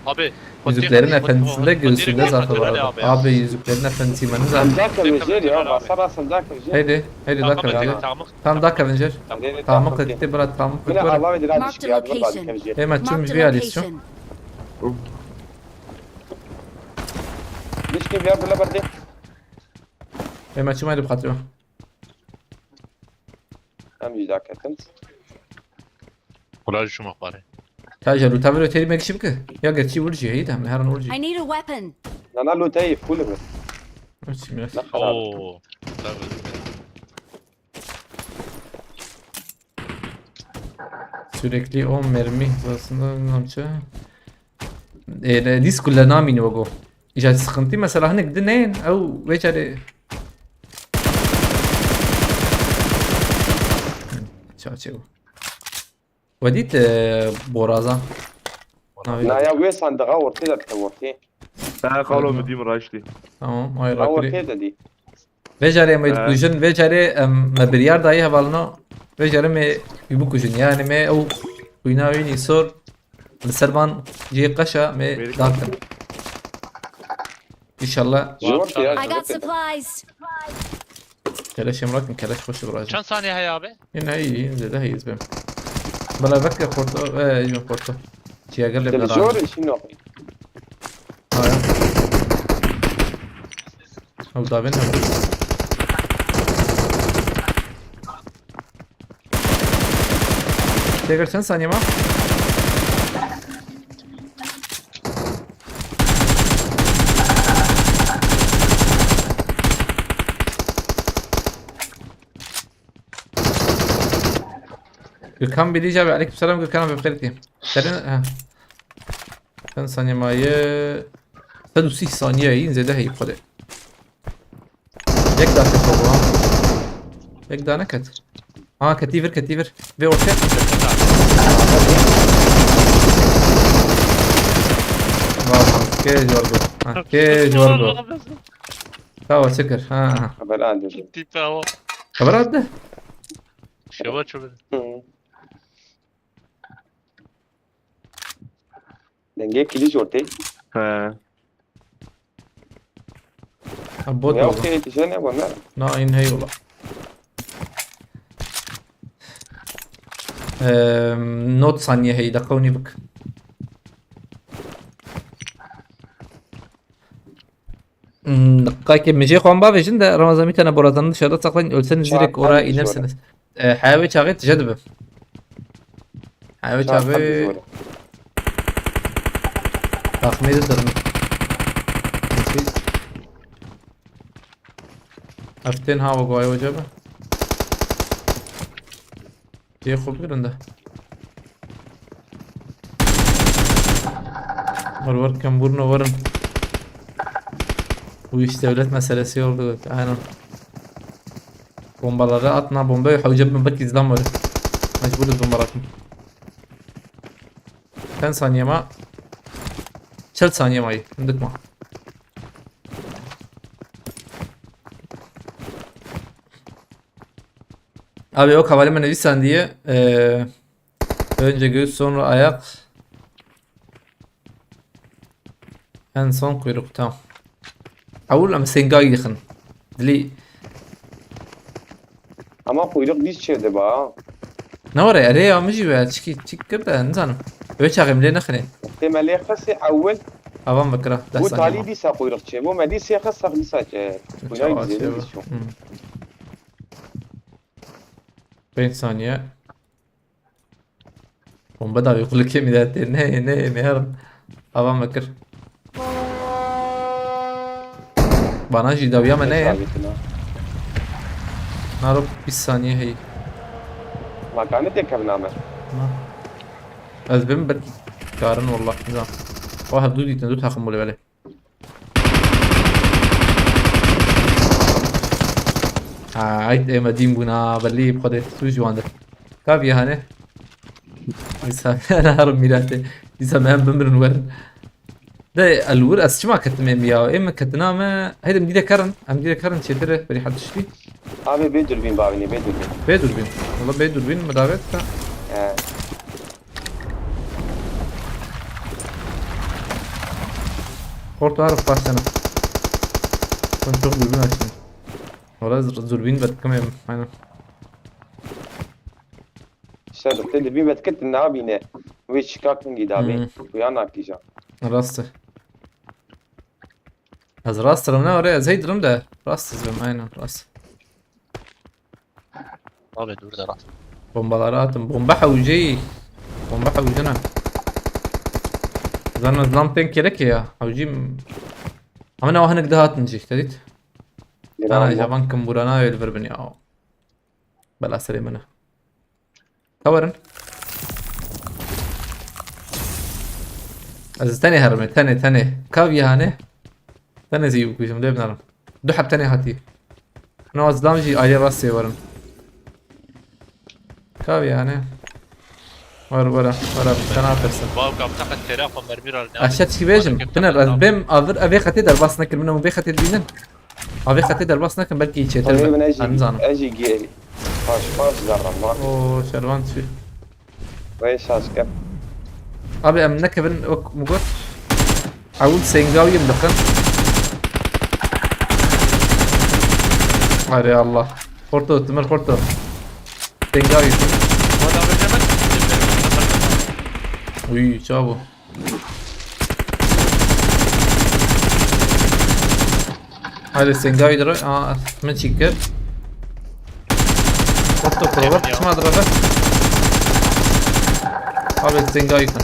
Abi. Yüzüklerin efendisinde göğsünde zarfı vardı. Abi yüzüklerin efendisi me nizam. Hem da ki vejêr ya. Basar aslında ki vejêr. Heydi, heydi dakika abi. Tam dakika Venger. Tamam, kırk bira, tamam, kırk bira. Marked a location. Hemen tüm bir ailesi. Location. Location. Kim ya, bile berdê. Ê me çima li bi xatirê me. Em jî daketin. Xula ji şima xwarê. Ka jî lûta vir têrî me kişî bike. Ya gerçî wir jî heyî de em herin wir jî. I need a weapon. Nana lûteyê full bi. Merci, merci. Ne xerab. Oo. Tabii. Sürekli on mermi aslında namçe. E, ne, disk le namîni wego. Îca sıkıntı mesela hinek dinleyin. Ew veçare. Çaçe bu. Wedit e, boraza. Navi. Naya wê sandığa ortê de dikeve ortê. Te xalo mi dî min raştî. Tamam, ay Ha rakuri. Ortê de dî. Veçare me Ha. kujin, veçare em me biryar dayê hevalno. Veçare me bikujin. Yani me ew kuyna wînî sor. Li ser van cihê qeşa me Mêrik. dakin. İnşallah. Ji ortê ya. I got supplies. Keleş emrakin, keleş hoş vuracak. Çend saniye heye abi? Yine iyi, iyi, zede heyiz benim. Bana bak ya porto, e, yok porto. Çiğe gel de Televizyon işin yok. Hayır. Ew davên hev. Têgir çend saniye ma? Gökhan Bilici abi, aleykümselam Gökhan abi, bixêr diye. Senin, ha. Çend saniye maye? Sed û sî saniye, yîn zêde heyî xwedê. Yek daha ket baba. Yek daha neket. Ha, ketî vir, ketî vir. Vê ortaya. Vay, kê jorgo. Ha, kê jorgo. Tawa çi kir? Ha, ha. Haber aldım. Tipe hava. Xeber attı. Şeva çöbür. Hı. Dengê kiliç ortê. He. Ha, bot Ya oldu. ortê yetişen ne bunlar? Na, in hey ola. Eee, not saniye hey, dakika û nîvik. Hmm, dakika ki mijê xwan bavêjin de Ramazan bir tane borazanı dışarıda saklayın, ölseniz Saat direkt oraya kaç inersiniz. E, heve çağı tije dibi. Heve çağı tahmin ediyorum. Eftên hava goy hoca be. Cê xwe bigirin de. War war kem burno warin. Bu iş devlet meselesi oldu. Aynen. Bombaları atma, bombayı hocam ben bak izlem var. Mecbur bomba atma. Sen saniye ma. Çel saniye ma. Unutma. Abi o kavalime nivîsandiye. Ee, önce göğüs, sonra ayak. En son kuyruk, tamam. Ewil em sêngayî dixin. Dilî. Ama kuyruk diz çêdiba. Ne were, erê ya min jî we çikî çik kir de nizanim. Wê çaxê min lê nexinê. Tê me lê xisê ewil. Avan vekira. Deh Bu saniye talî ma. Dîsa kuyruk çê. Bu me dî sê xis sex dîsa çê. Kuyruk Çawa dizê çêwa. diz çû. Hmm. Pênc saniye. Bomba da bir kulike mi de ne ne ne her. Avan vekir. Bana jî dawiya me ne ye. Sabitine. Naro bîst saniye hey. Makane tê kevna me. Na. Ez bim belkî karin wallah. Nizam. O hevdû dîtin, du takım bûle belê. Ha, ayt ême dîn bûna, belî bi xwedê tu ji wan de. Ka viya hane. Dîsa ne harim mîratê. Dîsa me hem bimirin werin. De elwir ez çima ketim êm ya? Êm ketina me. Heyde em dîre kerin. Em dîre kerin çêtir e, berî her tiştî. Abi bê durbîn bavînê, bê durbîn. Bê durbîn. Wala bê durbîn me davet da. He. Porto harf başlanır. Ben çok dürbün açtım. Wala z- durbîn betkim êm. Aynen. Şer te dibî vetket nabîne. Wê çika kingî dabê. Hmm. Kuya nakîja. Rast e. Ez rast dirim ne, oraya ez hey dirim de. Rast dizibim, aynen rast. Abi dur da rast. Bombaları atın. Bomba hewceyî. Bomba hewcena. Zana zlam tên kereke ya. Hewcî m-, Ama ne hinek daha atın cih, te dît? Ana jaban kim burana öyle bir bin ya. Bela serê min e. Ka werin. Ez tenê herime, tenê, tenê. Kav yani. Tenê zî bikujim, lê binarim. Du heb tenê hatî. No, ez lam jî ayrı rastê werin. Kav yani. Were, were, were, sen afersin. Wow, kapta qed têra xwe mermî ra ne. Aşağı çi bêjim? Biner, ez bêm avir, evê xetê derbas nekir, min ew bê xetê dibînin. Avê xetê derbas nekin, belkî çêtir Xwedê be. Min ez jî, Ez nizanim. Ez jî gê-, paş paş zerrim var. O şervan çi? Rê şaşke. Abi em nekevin wek min got. Ewil sêngawiyê min dixin. Arê Allah. Xorto, timir xorto. Sêngawî. Uy, çawa bû? Hadi sêngavî diroy. Aa, min çî kir. Oto provar, çima direve? Abi sêngavî kin.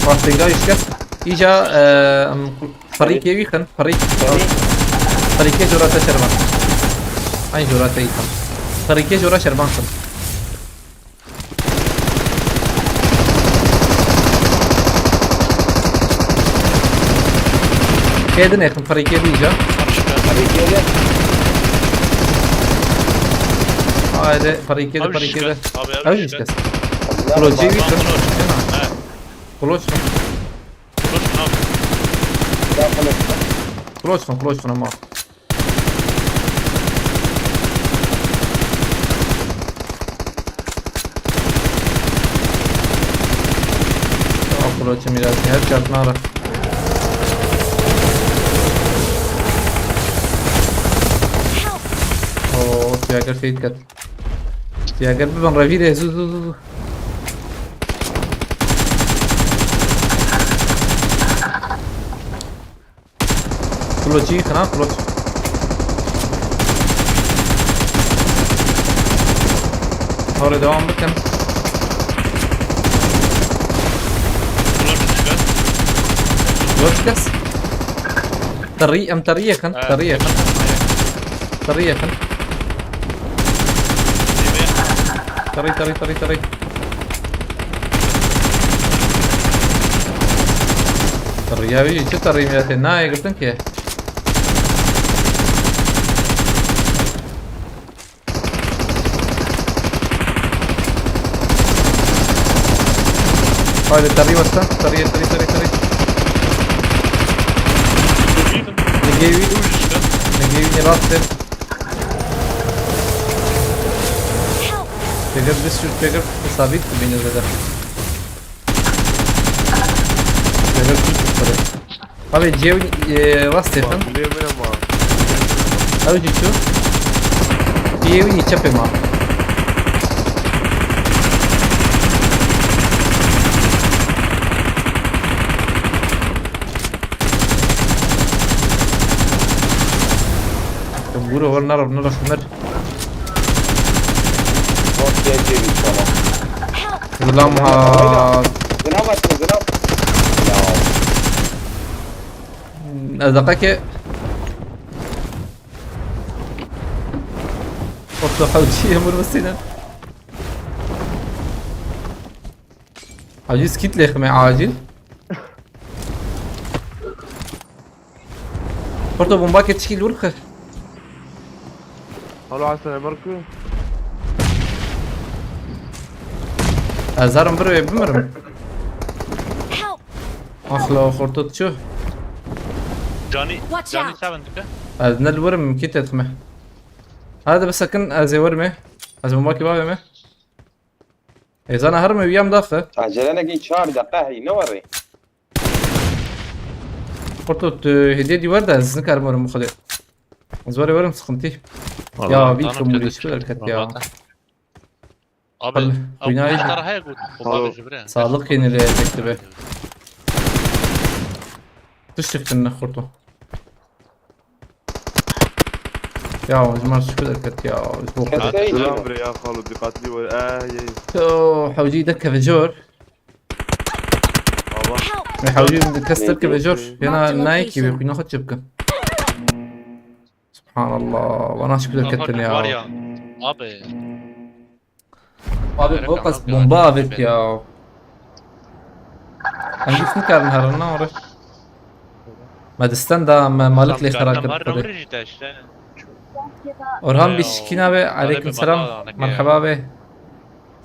Bak sêngavî şikest. Îca, e, em, Ferîkê wî xin, Ferîk. Ferî. Ferîkê jora te şervan. Ay jora te yî xin. Ferîkê jora şervan xin. Kê din êxin, Ferîkê wî îca. Ferîkê de. Haydi, Ferîkê de, Ferîkê de. Ew jî şikest. Kloçê wî xin. Kloç. He. Kloç xin. Kloç xin abi. Ya kloç. Kloç xin, kloç xin ama. Tamam, kloçim biraz. Her çarpma ara. Oo, Tiyager şehit kat. Tiyager bir ben revire, zu, zu, zu, zu. Kloçî xina, kloç. Hore devam bikin. Kloç kes. Terî, em terî yakın, terî yakın. Terî yakın. Terî, terî, terî, terî. Riyavî çi terî mi tê nayê girtin ki? Haydi terî westa. Terî, terî, terî, terî. Negê wî. Negê wî rast. Pêgir bir sürü pêgir sabit bine zede. Pêgir bir sürü. Abi cêwî, e, rast êxin. Lê min ama. Ew jî çû. Cêwî çepê ma. Buro, hol nara, nara, Ömer. Bot diye çevir sana. Zilam ha. Zinav atın, zinav. Ya. Ez daqa ke. Orta hewçi yemur basîne. Aciz kit lêxime acil. Porto bomba ke çikî lûr xir. Alo Hasan Emir ku? Ez herim bir wê bimirim. Help! Axla xorto çu. Canî, Watch canî out! Seven dike. Ez ne li wir im, kî te dixime. Hadi bisekin, ez ê wir me. Ez bomba kî bavê me. Êzana her me wiyam daxe. Acele nekin, çar deqe hey, ne warê? Xorto, tu hediye dî wer de, ez nikarim werim xwedê. Ez werê werim, sıkıntı. Ya, bir komuni şu hareket ya. Vallahi. Abi, Abi, abi, Bina bir tane heye gut. Alo. Sağlık yeni de bekle be. Tiştek ne kurtu. Ya, ji mar şükür derket ya. Ji bo Kes kadar. Hey. Selam bre ya xalo, dikkatli ol. Eh, ye. Yo, hewcî de kevejor. Baba. Ve hewcî de kes derkeve jor. Yana nayekî ve xwîna xwe çi bikin. Subhanallah. Vana şükür derketin ya. Var ya. Abi. Abi, bu qas bomba avêt ya. Em gîş nikarin herin, na orê. Me disten da, me malik lê xera kir xwedê. Orhan bir şikîna be, aleyküm selam. Merhaba be.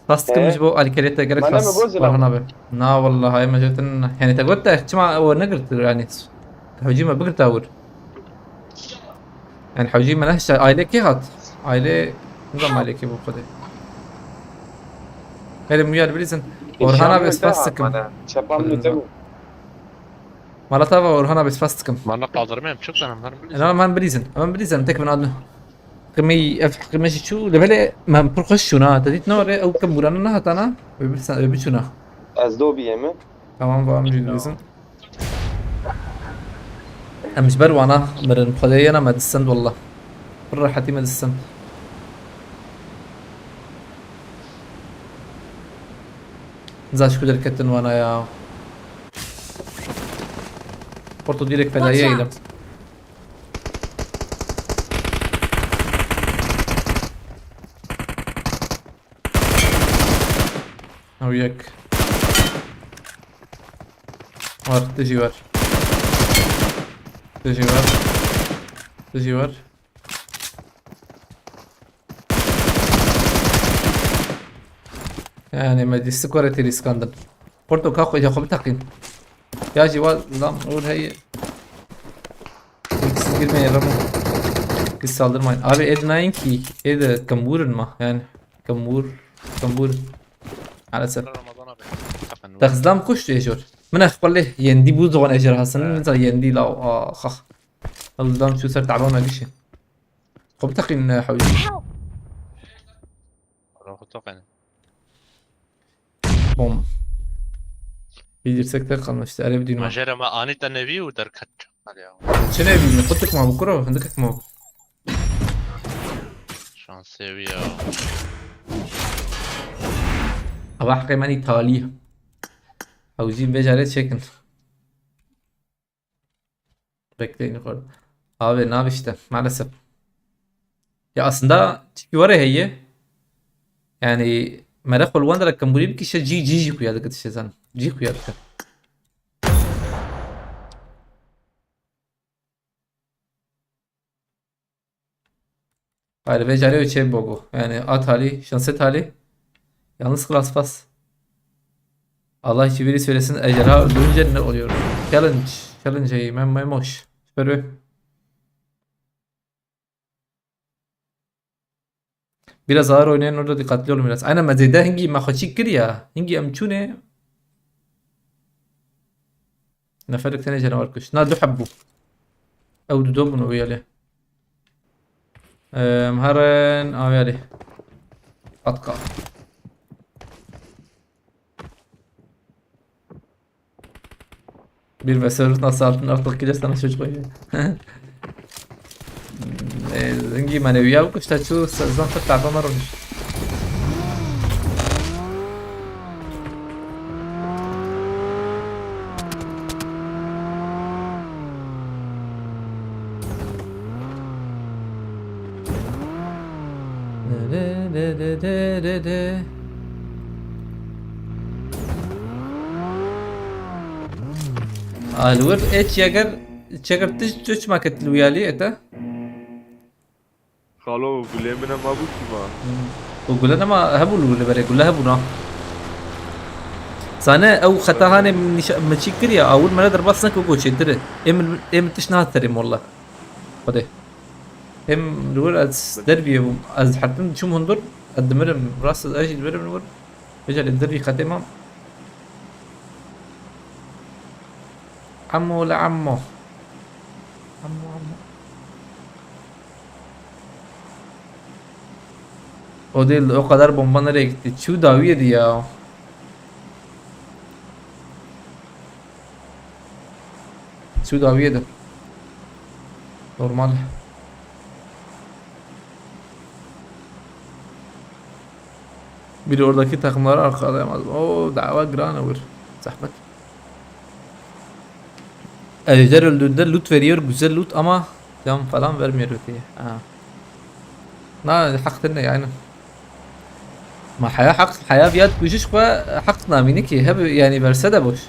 Spas dikim ji bo alîkariyê te, gelek spas. Orhan abi. Na wallah, hayê me jêtin, yani te got te çima we negirtir yani. Hewcî me bigirta wir. Yani hewcî me nehişta, aile kê hat? Aile, nizam aile kê bu xwedê. Gelin muyar bilîzin. Orhan abi spas dikim. Çapan mı te bu? Mala tava Orhan abi spas dikim. Mala kaldırmayayım, çok canım var. Bilirsin. Hemen bilîzin, hemen bilîzin, tek bin adını. Qimey, ev qimey jî çû, li belê me pir xweş çûna. Te dît ne were, ew kembûrana nehatana, wê bir sen, wê biçûna. Ez do biyê mi? Tamam, var mı bilîzin? Em ji ber wana mirin, xwedê yena me distend wallah. Pir rehetî me distend. Za ji ku derketin wana ya. Porto direkt fedayî eylem. Ew yek. Var, dijî var. Dijî var. Dijî var. Yani me dîsti ku re têrîskandin. Porto ka xwe, ya xwe biteqîn. Ya jî wa lan ûr heye. Siz girmeyin Ramo. Siz saldırmayın. Abi ed nayın ki. Ed kambûrin ma. Yani kambûr. Kambûr. Maalesef. Ramazan abi. Te xizlam kuşt ê jor. Min ex qulê yendi bu zaman ejderhasının. Evet. Nizam yendi la. Ah, ah. Ew zam çû ser taban me gişî. Xwe biteqîn, e, hewî. Help! Roho toqene. Bom. Bir dirsek tek kalmıştı. Hele bir düğme. Majere ma anî te nevî û derket çamal ya. Çi nevî? Qutik ma bu kuro, hindikek ma bu. Şansê wî ya. Ava heqê menî talî. Hewzî vê carê çêkin. Bekleyin yukarıda. Abi ne yapayım işte maalesef. Ya aslında çiki var ya heye. Yani merak ol wandara kamburi bir kişi G G G kuya dikkat işte sen. G kuya dikkat. Hayır, vê carê çê bogo. Yani a talî, şansê talî. Yalnız klas pas. Allah hiçbiri söylesin, ejderha öldürünce ne oluyor? Challenge. Challenge, ey, mem-, memoş. Süper be. Biraz ağır oynayın, orada dikkatli olun biraz. Aynen, me zêde hingî me xwe çîk kir ya. Hingî em çûne. Neferek tenê canavar kuş. Na du heb bû. Ew du do bûn û yelê. Em, herin, aw yelê. Atka. Bir mesaj nasıl altın artık gideceğiz sana çocuk oynuyor. E, zengin manevi ya bu kuşta çoğu sezon tek tabi ama olmuş. Alwır et çeker çeker tiş tiş maket luyali eta. Xalo, gulê min e, ma bû kî ma? Hmm. Û gule nema hebû li wir li berê, gule hebûna. Zane ew xeta hanê min nîşa-, min çî kiriya, awil me ne derbas neke ku çêtir e. Ê min, ê min tişt nehat serê molla. Xwedê. Ê min li wir ez derbiyê bûm. Ez hertim diçûm hundur, ez dimirim. Rast ez, ez jî dimirim li wir. Vêca lê dervî xetê mam. Emo le emo. Emo, emo. O değil, o kadar bomba nereye gitti? Çu dawiye di ya. Çu dawiye di. Normal. Biri oradaki takımları arkalayamaz. O dava gran olur. Zahmet. Ejder öldüğünde loot veriyor, güzel loot ama can falan vermiyor öteye. Ha. Na, hak ne yani? Ma haya hak, haya viyat kujiş ve hak namini ki hep yani verse de boş.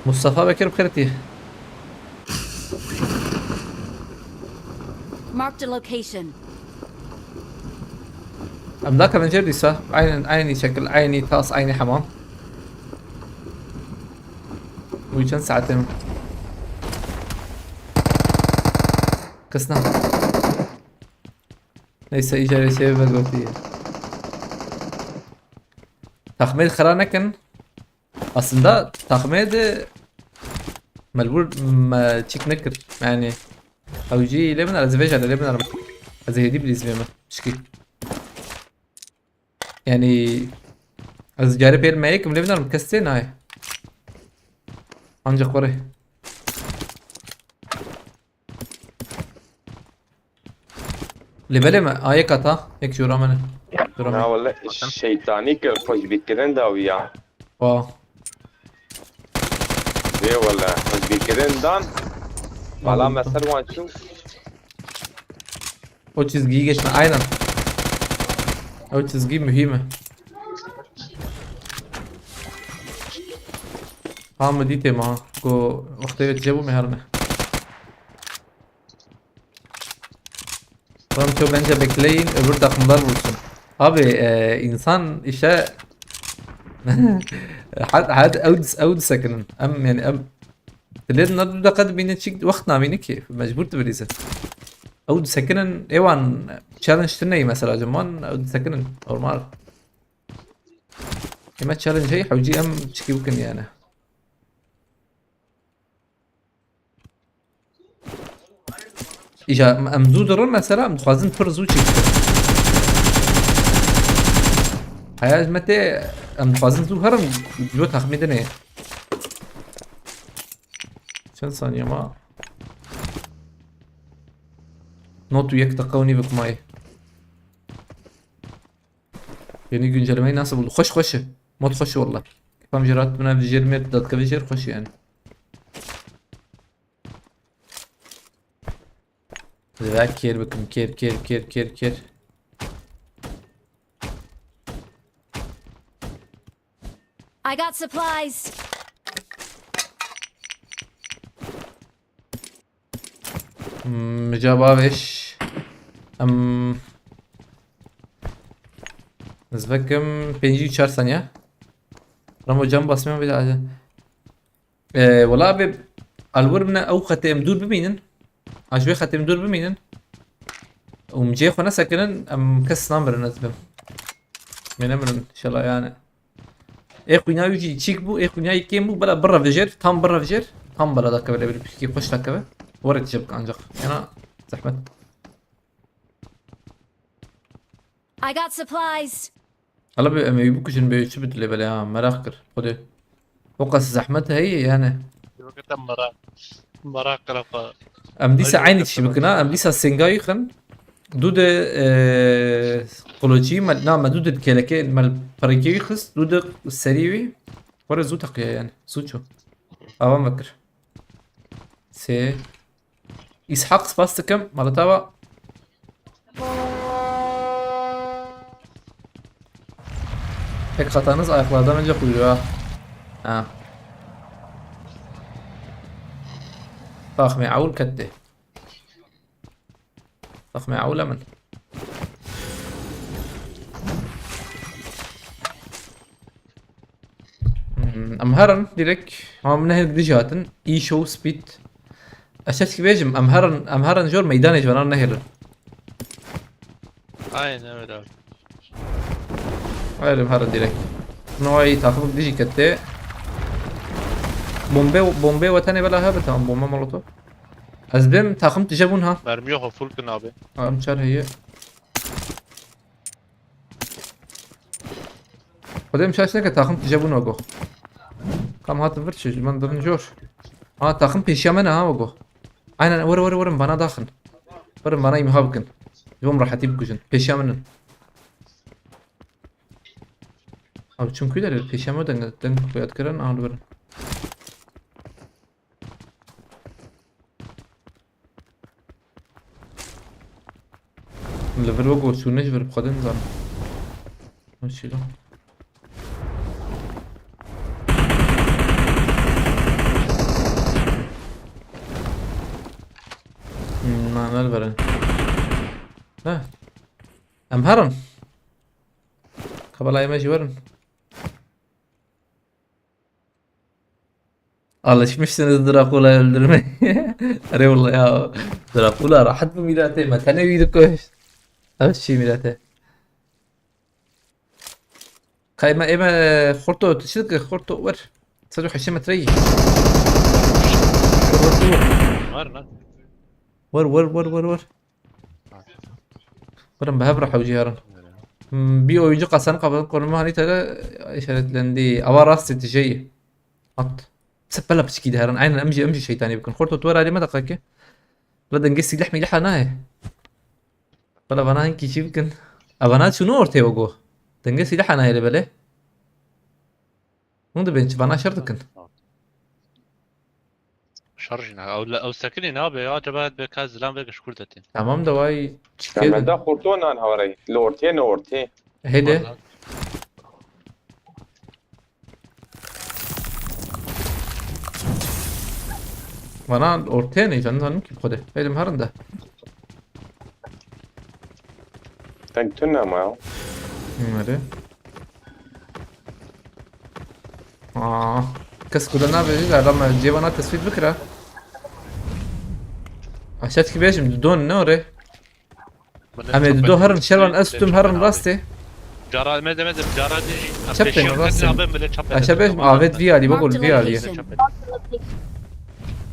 Mustafa Bekir bi xêr tî. Marked a location. Em da kevin jêr dîsa. Aynen, aynı şekil, aynı tas, aynı hamam. Bu çend saetim. Kısna. Neyse, îcarê sê ve gotiye. Taxmê xira nekin. Aslında taxmê de melbur me çik nekir. Yani ew jî lê min ez vêja lê min. Ez hêdî bilîz vê min. Şikî. Yani ez carê pêr me yekim lê min kes tê nayê. Ancak xwe rê. Lê belê me, a yek hata, yek jora me ne. Jora me. Na wele şeytanî kir, xweşbîkirin dawiya. Wa. Vê wele, xweşbîkirin dan. Bala me ser wan çû. O çizgiyi geçme, aynen. O çizgi mühim e. Ha, mi dîtê ma. Ku wextê wê tije bû me herme. Ramço bence bekleyin, öbür takımlar vursun. Abi, e, insan işe had, had ew dis-, ew disekinin. Em, yani em dilê din du dakika dibînin çi wext namîni ki. Mecbur tu birîzin. Ew disekinin, êwan challenge tune mesela ciman, ew disekinin. Normal. Ême challenge hey, hewcî em çikî bikin yani. Îja em zû dirin mesela, em dixwazin pir zû çêbikin. Heya ji me tê, em dixwazin zû herin, ji bo texmîn dinê. Çend saniye ma? Not û yek deqa û nîvik mayê. Yeni güncellemeyi nasıl buldu? Xweş, xweş e. Mod xweş e walla. Kefam jê rahat bine, jêr mêr dadkevê jêr xweş e yani. Divê kêr bikim, kêr, kêr, kêr, kêr, kêr. I got supplies. Hmm, mica bavêj. Em, ez vekim pêncî û çar saniye. Ramo cam basmaya bir daha. Ee, wala abi, alwir bine ew xetê em dûr bimînin. A ji wê xetê em dûr bimînin. Û em cihê xwe nesekinin, em kes namirin ez bim. Em ê nemirin inşallah yani. Ê xwîna wî jî çîk bû, ê xwîna yî kêm bû, bela birre vijêr, tam birre vijêr, tam bela dakeve lê bir pişkî xweş dakeve. Were tije bike ancak. Yana zehmet. I got supplies. Hala bir emeği bu kuşun bir üçü bir dile bela ya, merak kir. Xwedê. O qas zehmet heye yani. Wekî te merak, merak kira xwe. Em dîsa aynı kişi bikin ha, em dîsa sênga yixin. Du de, e, qulocî, me, na, me du de keleke, me perekê wî xist, du de serî wî. Were zû teqiye yani, zû çû. Avan vekir. Sê. İshak, spas dikim, mala te ava. Pek hatanız ayaklardan önce kuyruğa. Ha. Taxmê ewl kette. Taxmê ewl min. Hmm, Em herin direkt. Ama min nehêl dijî hatin. E show speed. Ez çi bêjim, em herin, em herin jor meydanê ji venan nehêlin. Aynen öyle abi. Hayır, em herin direkt. No, ay, takım dijî kete. Bombe, bombe we tenê bela hebe, tamam, bombe molotof. Ez bêm takım tije bûn ha. Mermi yok, full kin abi. Em çar heye. Xwedê min şaş neke, taxim tije bûn wego. Kam hatin vir çi, ji min dirin jor. Ha, taxim pêşiya me ne ha wego. Aynen, werin, werin, werin, bana daxin. Werin, bana îmha bikin. Ji bo min rehetî bikujin. Pêşiya min in. Abi, çimkû derê pêşiya me deng, deng xuya dikirin, aha, li werin. Li vir wek çûne ji vir bi Xwedê nizanim. Ew çî lo? Hmm, na, ne li vir in? He. Em herin. Kabelayê me jî werin. Alışmışsınız Drakula'yı öldürmeye. Erê wela ya. Drakula rahat bi mîletê me. Tenê wî dikuşt. Ev çi mîlete? Kayma ême xorto, tu çi dikir? Xorto wer. Sed û heştê metre yî. Wer, wer, wer. Var lan. Wer, wer, wer, wer, wer. Birin bi hev re hewcî herin. Hmm, bir oyuncu kasanın kapatın, konumu hani tele işaretlendi. Ava rastê tijeyî. At. Sepela piçkî diherin. Aynen, em jî, em jî şeytanî bikin. Xorto, tu wer alî me deqeke. La dengê sîleh mîleha nayê. Bela vana hinkî çî bikin. Evana çûno ortê wego. Dengê sîleha nayê lê belê. Hûn dibên çi vana şer dikin. Şer jî ne. Ew le-, ew sekinî nabe ya, acaba bi ka zilam ve gişkur detin. Tamam da vay çi Tamam, kêrin. Da xorto nan hawarey. Li ortê ne ortê. Hede. Vallahi. Vana ortê ne, can zanim ki xode. Elim harında. Deng tune ma ya. Nerede? Aa, kes kuda nabêjî de adam cêvana tesfît bikira. Aşağı ki bêjim, didon ne ore? Em ê dido herin, şervan ez tûm herin rastê. Cara me de, me de, cara de. Çep pêşiya tên rastê. Aşağı bêjim, avet vî alî, bagol vî alî.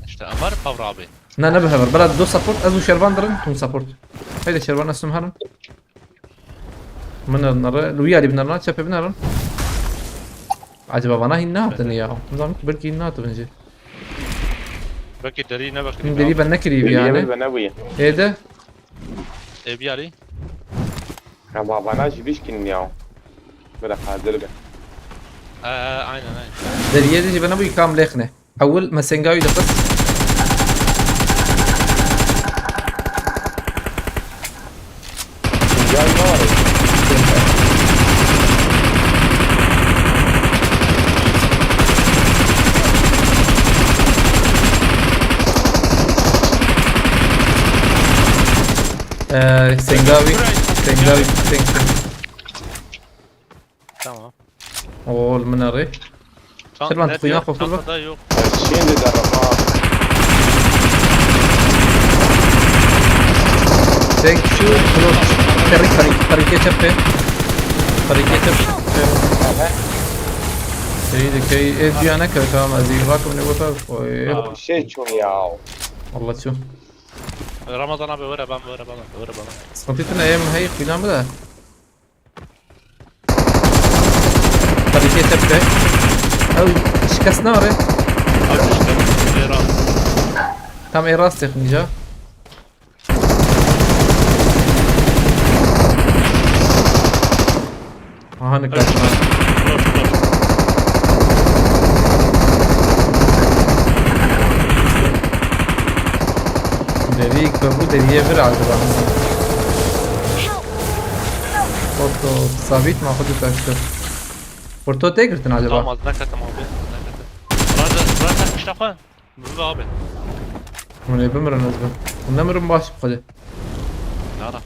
İşte, amar pavra abi. Na, ne bi hever. Bela do support, ez û şervan dirin, tûm support. Haydi şervan ez tûm herin. Min nere, li wî alî binerin, çepê binerin. Acaba vana hîn nehatin ya. Nizanim ki belkî hîn nehatin jî. Belkî derî ne belkî. Hîn derî ben nekirî yani. Derî ben nebûye. Êde. Ê biyarî. Ya ba vana jî bişkin ya. Bira hazir be. He, he, aynen, aynen. Deriyê de jî bena bû kam lêxne. Ewil me sengawî dixist. Gel ne var? Ee, sengawî, sengawî, seng, seng. Tamam. Ol min erê. Çan-, Şervan, ne tu xuyna diyor? Xofur bak. Çantada yok. Şimdi de rafa. Thank you, bro. Xerî, xerî, xerî keçe pe. Xerî keçe pe. Aha. Seydi key, ev diyane ke, tamam, ez iyi bakım ne botar. Oy. Aa. Şey çun ya. Allah çun. Ramazan abi, were ben, were bana, were bana. Sıkıntı tune, em hey, filan mı da? Tabii ki tepte. Ew şikest nare. Abi işte, Eren. Tam ê rastê xinca. Aha, ne kaçma. Flash, flash. Derî ku bû, deriyê vir acaba. Foto sabit ma xwe dû taştir. Orto tê girtin acaba? Tamam, az neketim abi, az neketim. Burada, burada işte xwe. Burada abi. Hûn ê bimirin ez bin. Hûn nemirin baş bi xwedê. Nara.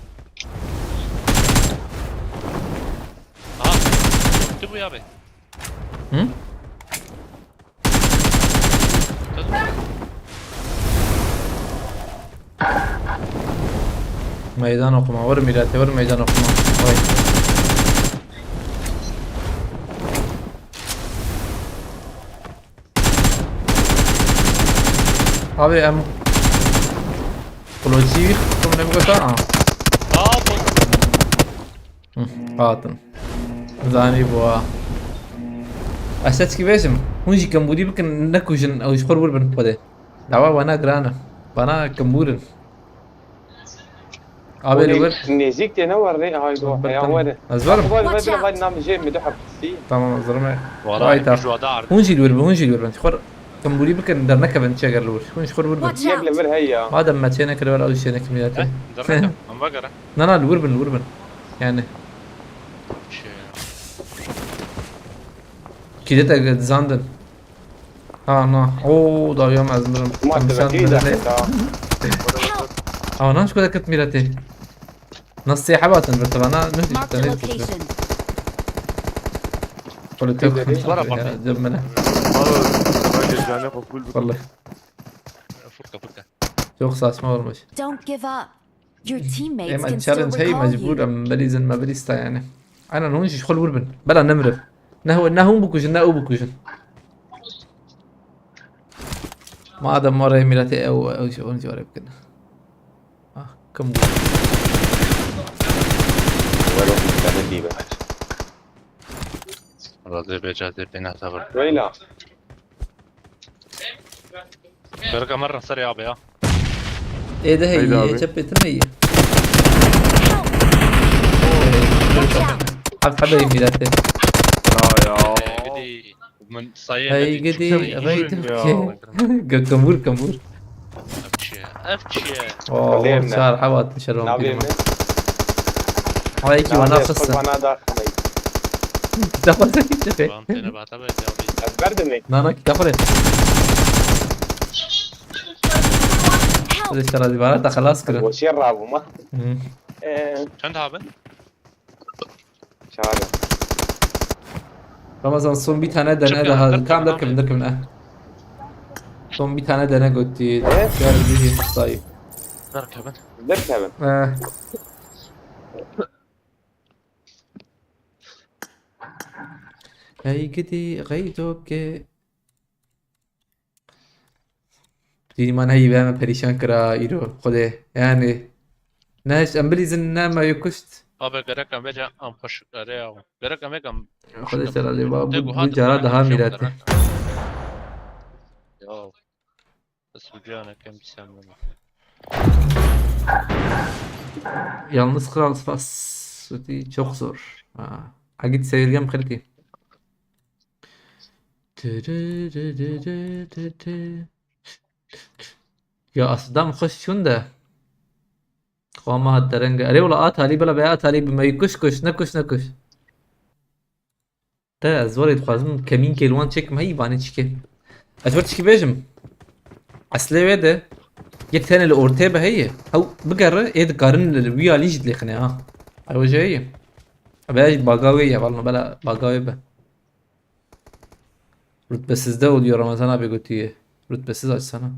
Aha. Gitti bu ya abi. Hı? Meydan okuma. Vur milete, vur meydan okuma. Vay. Abi em Kloçî xum ne bigota? Ah. Aa, bu. Hı, hatin. Zanî bu ha. Ez çi bêjim? Hûn jî kembûrî bikin, nekujin, ew ji xwe wir bin xwedê. Dawa wana giran e. Bana kembûr in. Abi li wir. Nêzîk tê ne werê, haydo. Heya were. Ez werim. Vay, vay, vay, nam jê mi du hepsî. Tamam, ez werim. Valla, vay ta. Hûn jî li wir bin, hûn jî li wir bin. Xwe kembûrî bikin, dernekevin çi eger li wir. Hûn ji xwe li wir bin. Yek li vir heya. Madem me çê nekir, wela ew jî çê nekin milletê. Eh, dernekevin. Em vegere. Na, na, li wir bin, li wir bin. Yani. Şey. Kî de te dizandin. Ha, na. Oo, dawiya me ez mirim. Ma te vekî de. Awa nan şko deket mirete. Nasıl seyahat atın bir tavana? Marked a location. Böyle çok. Var ama. Cebmene. Al, bence canı kokul bir. Vallahi. Furka, furka. Çok saçma olmuş. Don't give up. Your teammates can still recall you. Ema challenge hey mecbur em belîzin me belîsta yani. Aynen hûn jî xwe li wir bin. Bela nemrim. Ne hûn, ne hûn bikujin, ne ew bikujin. Madem ma rê miletê ew, ew jî hûn jî were bikin. Ah, kim bu? Wero, beni dibe. Radê bêca dê bêna sabir. Weyla. Berka merra serê abi ya. Ê de heye, çepê tune ye. Heft hebe ye mirete. Ya ya. Gidî. Min sayê hey gidî, rey dur ki. Kembur, kembur. Ev çi ye? Ev çi ye? Oo, çar hevat şervan. Navê min. Ay ki wana xistin. Kitap alacak işte. Tamam, seni bata be abi. Ez berdim. Na, na, kitap alacak. Hadi şara dibara da xelas kirin. Boşer rabuma. Hı. Ee, çend haben? Çare. Ramazan, son bir tane dene daha. Kam derkevin, derkevin, eh. Son bir tane dene götü. Evet. Gel bir sayı. Derkevin. Derkevin. Eh. Hey gidi, gaydo ke. Dînî me nehî ve me perîşan kira îro. Xwedê. Yani. Ne hiç em bilîzin ne me yê kuşt. Abi gerek em vêca em xweş erê ya. Gerek em vêca em xweş Xwedê em ser alê ba, bu, bu cara daha mîrete. Ya. Bes bu cana kem bir sen bunu. Yalnız kral spas. Çok zor. Ha. Agit seyirgem kırdı. Ya aslında xweş çûn de. Xwama hat derenge. Erê wala at halî bila be at halî bi me kuş kuş ne kuş ne kuş. Te ez warê dixwazim kemîn kêlwan çekim heyî vanê çike. Ez war çikî bêjim. Eslê wê de yek tene li ortê be heye. Ew bigere ê dikarin li wî alî jî dilêxine ha. Ew jî heye. Be jî baga wê ye valno bela baga wê be. Rutbesizde oluyor Ramazan abi götüye. Rutbesiz açsana.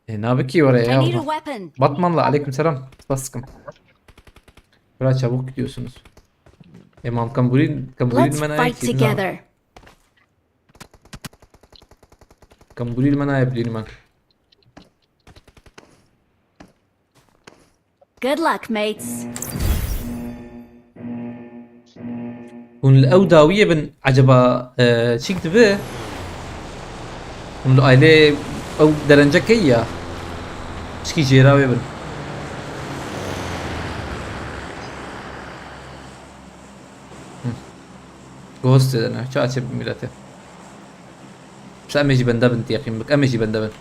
E, nabe ki oraya ya. I need a weapon. Batmanlı, aleyküm selam. Basıkım. Biraz çabuk gidiyorsunuz. Emam kamburin, kamburin mana. Let's fight together. Kamburin mana yapayım ben. Good luck, mates. Hûn li ew dawiyê bin, eceba, e, çîk dibe? Hûn li ailê ew derence key ya? Çikî jêra wê bin. Hı. Ghost edene, ça çê bi milete. Em ê jî bende bin, teqîm bik, em ê jî bende bin.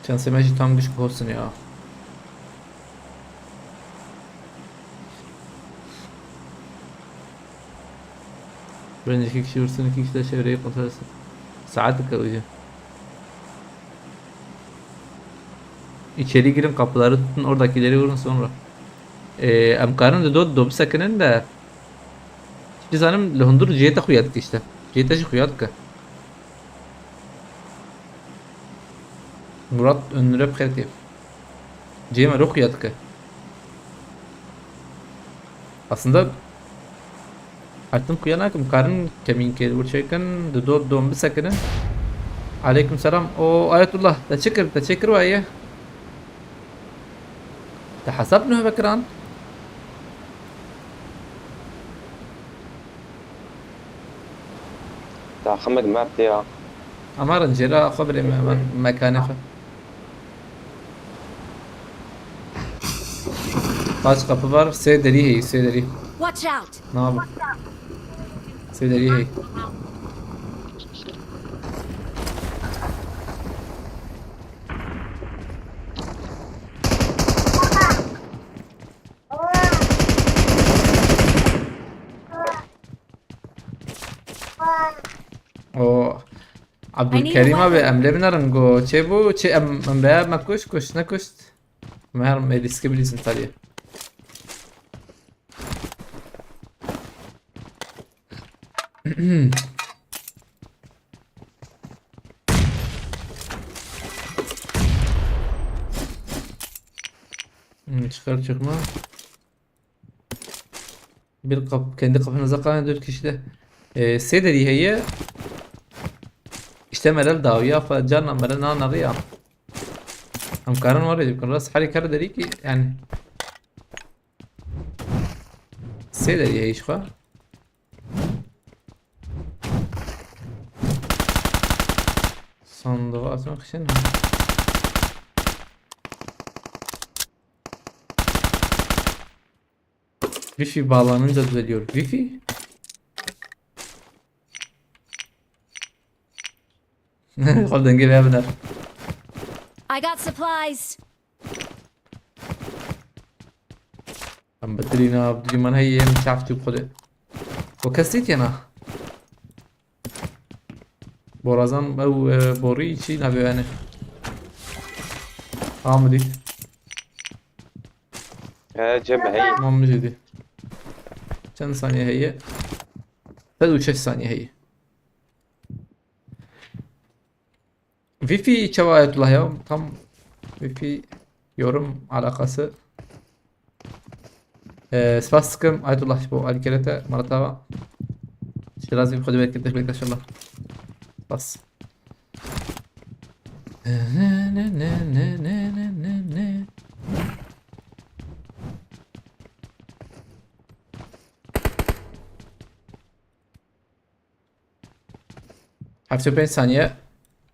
Şansê me jî tam giş Ghost in ya. Bence iki kişi vursun, iki kişi de çevreyi kontrol etsin. Saat dikkat hocam. İçeri girin, kapıları tutun, oradakileri vurun sonra. Ee, em karin de do, do bisekinin de. Hiçbir zanim li hundur cihete xuya dike işte. Cihete jî xuya dike. Murat Öndür'e bixêr tê. Cê me rû xuya dike. Aslında, her tim xuya nakim, karin kemîn kê, wir çêkin, di dot dom bisekinin. Aleyküm selam. O Ayetullah, te çi kir, te çê kir waye? Te hesab nuh vekiran? Taximik map ya. Ama rincêra xwe birê me, me, mekanê xwe. Kaç kapı var? Sê derî heyî, sê derî. Watch out! Ne yapayım? Sê derî heyî. O Abdülkerim abi, em lê binerin go çê bû, çê em, em rêya me kuş, kuş, nekuşt. Em her me lîske bilîzin taliye. Hmm, çıkar çıkma. Bir kap-, kendi kapınıza kalan dört kişi de. Ee, sê derî heye. İşte merel dawiya xwe carna merel nana riya. Em karin ware bikin. Rast herî kar derî ki yani. Sê derî heye ji xwe. Sandığı atmak için. Wi-Fi bağlanınca düzeliyor. Wi-Fi? Xwe dengê vê biner. I got supplies. Em betilîna, bi dîman heyê em çav çû xwedê. O kesî têna. Borazan ew, e, borî çî navê yani. Amidî. He, Cem, hey. Tamam, min jî dî. Çend saniye heye? Sed û şeş saniye heye. Wi-Fi çawa Ayetullah ya? Tam Wi-Fi yorum alakası. Ee, spas dikim Ayetullah ji bo alîkirê te, mala te ava. Şirazî bi xwe dibêt, kir te bekle inşallah. Spas. Heftê pênc saniye.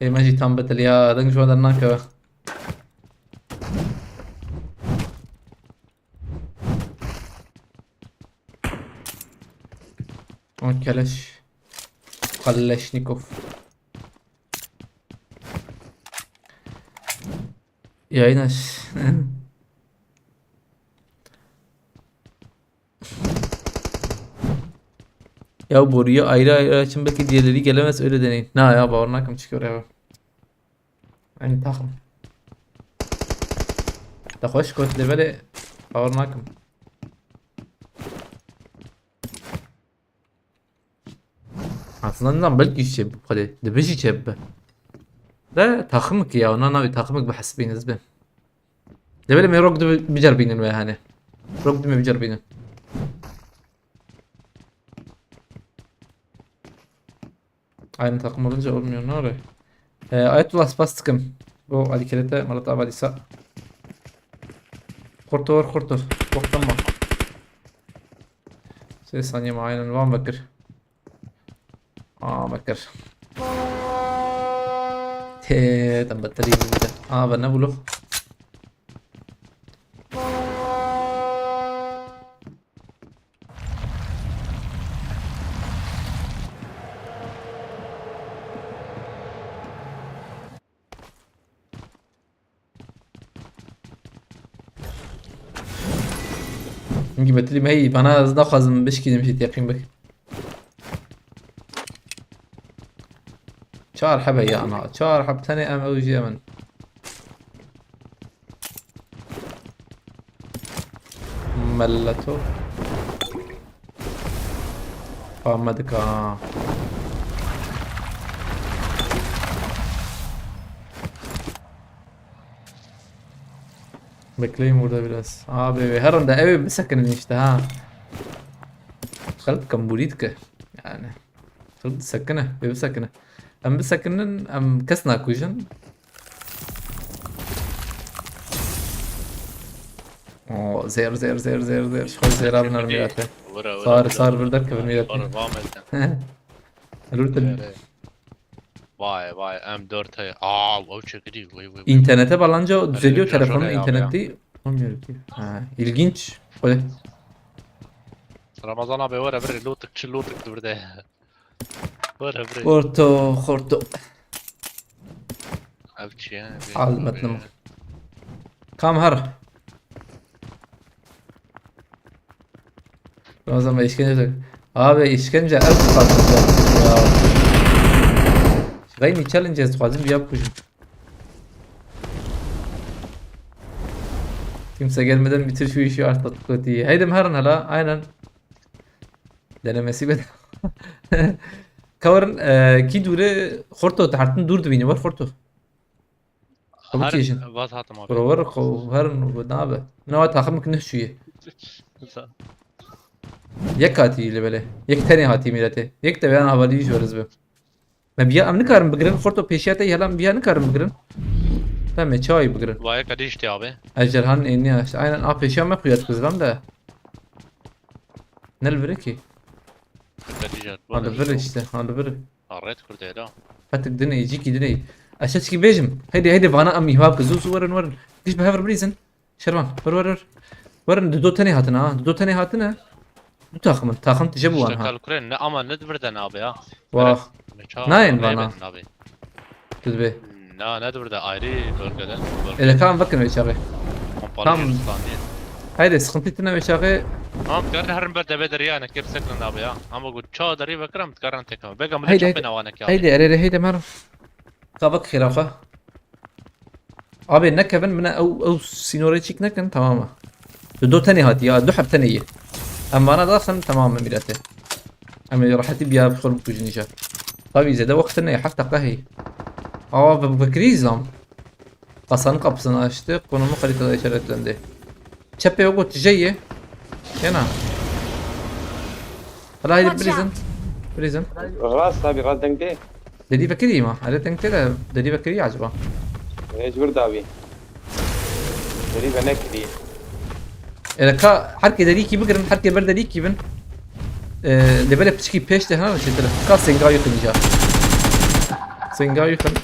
Ê, me jî tam betiliya, deng ji wan dernakeve. O keleş. Kaleşnikov. Yayın aç. Ya boruyu ayrı ayrı açın, belki diğerleri gelemez, öyle deneyin. Na ya, bawer nakim, çıkıyor eve. Aynı takım. Da hoş kot levelê, bawer nakim. Aslında nizam belkî jî çêbibe, xwedê. Dibe jî çêbibe. De taximik ya, ona navê taximik bihesibîne ez bê. Develê me rok dibe bicerbînin wê hani. Rok dime bicerbînin. Aynı takım olunca olmuyor, ne oluyor? Ee, Ayetullah spas dikim. Bu alîkirê te, Murat Ava dîsa. Xurt û xurt û. Wextan bak. Sê saniye me aynen van vekir. Aa, vekir. Tê, dem betelî bû. Aa, ve ne bûlo? Hingî betilî me hî, bana ez naxwazim bişkînim jî teqîn bik. Çar hebe ya ana, çar heb tenê em ew jî em in. Meleto. Ahmedika. Bekleyin burada biraz. Abi, herhalde evi bisekinin işte ha. Xelk kembûrî dike. Yani. Xelk disekine, ev bisekine. Em bisekinin, em kes nakujin. Oo, zer, zer, zer, zer, zer. Xwe zêra biner mîrete. Were, were, sar, were. Sar bir derkevin mîrete. Sar, va meten. Lurte. Were. Vay, vay, M dört heye. Aa, ew çekidî. Vay, vay, vay. İnternete bağlanınca düzeliyor telefonun, internet değil. Olmuyor ki. Ha, ilginç. Öyle. Ramazan abi, were bir lûtik, çi lûtik durde. Were bir. Xorto, xorto. Ev çi ya? Hal metnim. Kam her. Ramazan Bey, işkence çek. Abi, işkence, ev tutar ya. Gayni challenge ez dixwazim, ya bikujim. Kimse gelmeden bitir şu işi artık, kötü. Haydi, herin hala, aynen. Denemesi bedava. Kavarın, e, kî dûre Xorto, te hertin dûr dibîne, wer Xorto. Xwe bikêşin. Vaz hatim abi. Were, were, xwe herin, nabe. Min ava taxim ki neh çûye. Sa- Yek hatî li belê. Yek tenê hatî mîretê. Yek de beyan havalî ji weriz be. Me biya em nikarin bigirin. Xorto, pêşiya te hela, me biya nikarin bigirin. Te me çawî bigirin. Vayek edî işte abi. Ejderhan ênî ya işte. Aynen, a pêşiya me xuya dikizram de. Ne li vir e ki? Edî jet. Ha, li vir işte. Ha, li vir. Arret kurdê da. Petik dinê, cîkî dinê. Ez çi bêjim? Heydi, heydi, vana em îhwa bikin. Zû, zû, werin, werin. Giş bi hev re birîzin. Şervan, wer, wer, wer. Werin, di do tenê hatine ha. Di do tenê hatine. Du takım in. Takım tije bû wan ha. Kalkurên ne ama ne divirden abi ya. Wah. Nayên vana. Abi. Tu dibê. Na, ne divirde ayrı bölgeden. Ele kan vekin ve çaxê. Tam. Haydi, sıkıntı tine ve çaxê. Tamam, dikarin herin ber deve derya ne kep sekrin abi ya. Ama bu çağ derî vekirim, dikarin tekrar. Bega millet çapê nawane ki abi. Haydi, erê, haydi, mer. Ka vek xêra xwe. Abi, nekevin, min ew, ew sînorê çîk nekin, tamam e. Tu do tenê hatî ya, du heb tenê yê. Em vana daxin, tamam e, mîrete. Em ê rehetî biya xwe bikujin îcar. Tabii zêde wext ne, heft deqe heye. Aa, ve-, vekirî zam. Kasanın kapısını açtı, konumu haritada işaretlendi. Çepê o got, tije ye. Kena. Hala haydi. Watch out. Prison. Prison. Rast abi, rast dengde. Derî vekirî ma? Erê, tengtê de derî vekirî acaba? Mecbur da bî. Derî ve nekirî. Ere ka herkê derîkî bigirin, herkê ber derîkî bin. Ee, lê belê piçkî pêş de ha çêtir. Ka senga yixin îcar. Senga yixin.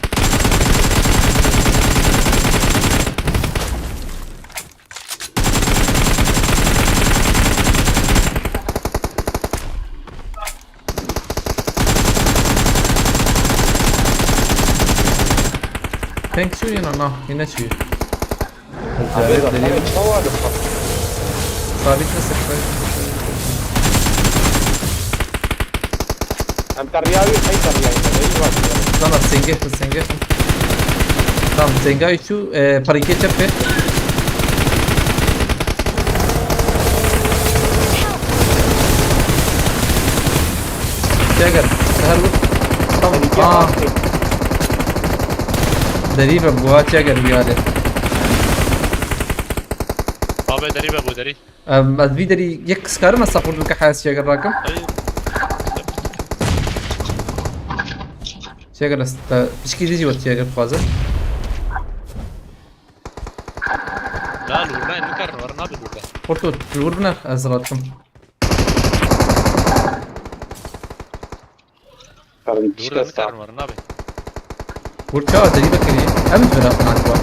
Thank you, you know, no, yine çiğ. Abi, zaten çawa da. Sabit nasıl? Em teriyawi, hey teriyawi, hey var. Tamam, senge, senge. Tamam, senga şu, e, parike çepe. Çeker, her bu. Tamam. Aa. Derî ve buha çeker bir hale. Abi derî ve bu derî. Em, ez vî derî yek kiskarim ez support bike haya çeker rakim. Çeker ez te pişkî dî jî wek çeker dixwaze. La, li wir nayên, nikarin werin, nabe li wir de. Xorto, li wir biner, ez rakim. Karin, dûr de nikarin werin, nabe. Xorto, çawa derî vekirî? Em ji vir hatin, hatiba.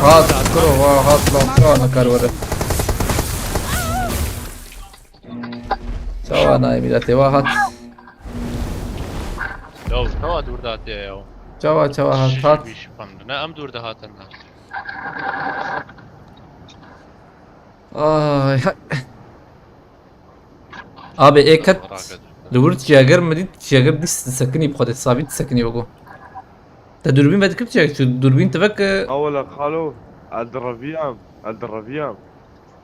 Hat, kuro, wa, hat, la, çawa nakar were. Çawa nayê mîletê, wa hat. Ya, çawa dûr de hatiye ya? Çawa, çawa hat, hat. Ne, em dûr de hatin ne. Ay, hay. Abi, ê ket li wir çiyager min dît, çiyager dîst sekinî bi xwe de, sabît sekinî wego. Te dûrbîn vedikir çiyager, çi dûrbîn ti veke. Awele xalo, ez direviyam, ez direviyam.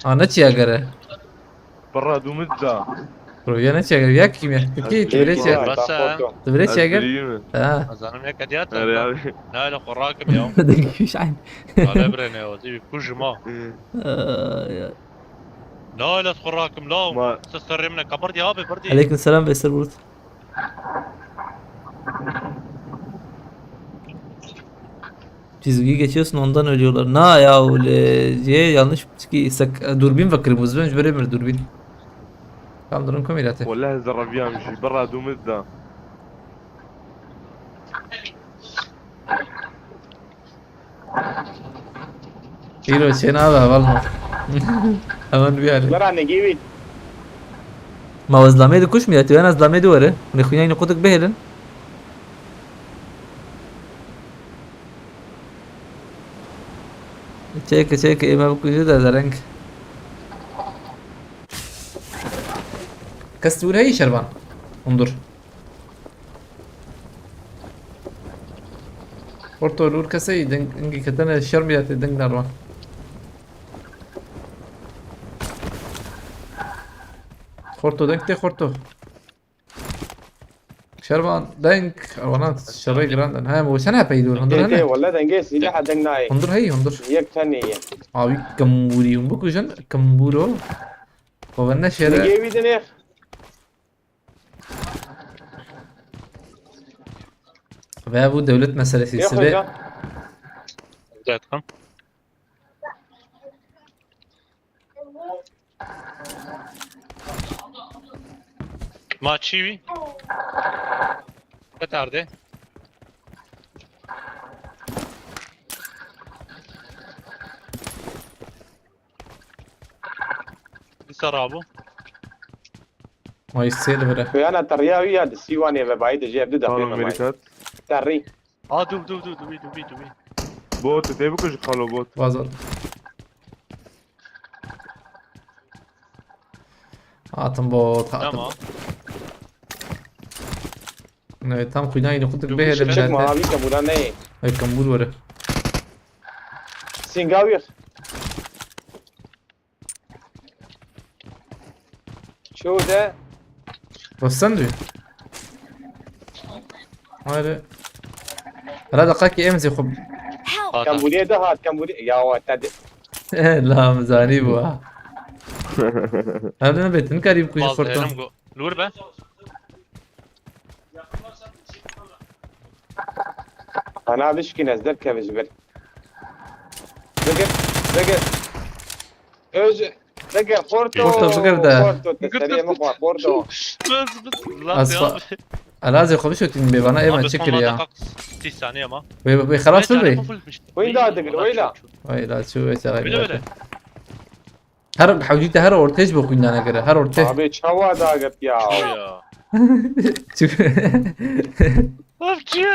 Ha, ne çiyager e? Birra dûmit da. Bro, ya ne çeker? Ya kim ya? Peki, tu bile çeker. Basa. Tu bile Ez çeker. Diriyim mi? Ha. Azanım ya kadiyat. Öyle abi. Ne öyle kurak mı ya? Dengî hiç aynı. Vale bre ne o? Dibi kujma. Aa, ya. Ne öyle kurak mı la? Ma- Siz serrimine kabır diye abi bir diye. Aleyküm selam Veysel Bulut. Çizgiyi geçiyorsun, ondan ölüyorlar. Na ya öyle şey yanlış ki sak durbin bakırım uzun önce böyle bir durbin. Tam durum komik zaten. Wallahî zerreviyam jî bira dûmit da. Îro çê nabe heval ma. Hemen bir yer. Bira negî wî. Ma wez lamê dikuş mi ya? Tu en az lamê du were. Ne xwîna yine qutuk bihêlin. Çêke çêke ê me bikujî de zereng. Kes tu heyî şervan. Hundur. Orto lûr keseyî deng, dengî ketene şerm ya tê deng nervan. Xorto deng tê xorto. Şervan deng. Wana şerê giran den. He, bu sen hep dur. Hundur Tê tê hene. Wele dengê sîleh deng nayê. Hundur heyî hundur. Yek tenê ye. Abi kambûrî hûn bikujin, kambûro. Xwe ne şêre. Negê wî dinê. Ve bu devlet meselesi. Yok Sibe hocam. Zaten. Ma çî wî? Qetardê. Dîsa rabû. Ay sê li vire. Kuyana terriya wî ya di sîwanê ve bayî de jê ev du Xalo deqê me bayî. Merikat. Terriy. Aa, dû, dû, dû, dû, dû, dû. Bot, tê bikujî xalo bot. Vazal. Hatim bot, hatim. Tamam. Evet, tam kuyna yine kutuk Dur, behelim çıkma zaten. Çıkma abi, kemûra neyê. Ay kambûr were. Sînga wî. Ço de. Basan diyor. Hayır. Hala dakika ki emzi xub. Help! Hatim. Kembûriyê de hat, kembûriyê. Ya we te de. La mizani bu ha. Hem de betin karib kuji Baz xortan. herim go. Lûr be. Ana bişkîne ez derkeve ji vir. Bigir, bigir. Öz, bigir, xorto. Xorto, bigir de. Xorto, te serê min xwe, xorto. Bız, bız. Asfa. Elazê xwe bişotin bê bana êma çi kiriya. Tî saniye ma. Wê wê xelas Wê bibê. canım full bitmiş. Wînda digir, weyla. Weyla çû wê çaxê Bir de bîra. böyle. Her hewcî te her ortê ji bo xwîndanê gere. Her ortê. Abi çawa dagir ya. Ya. Çû. Of çi?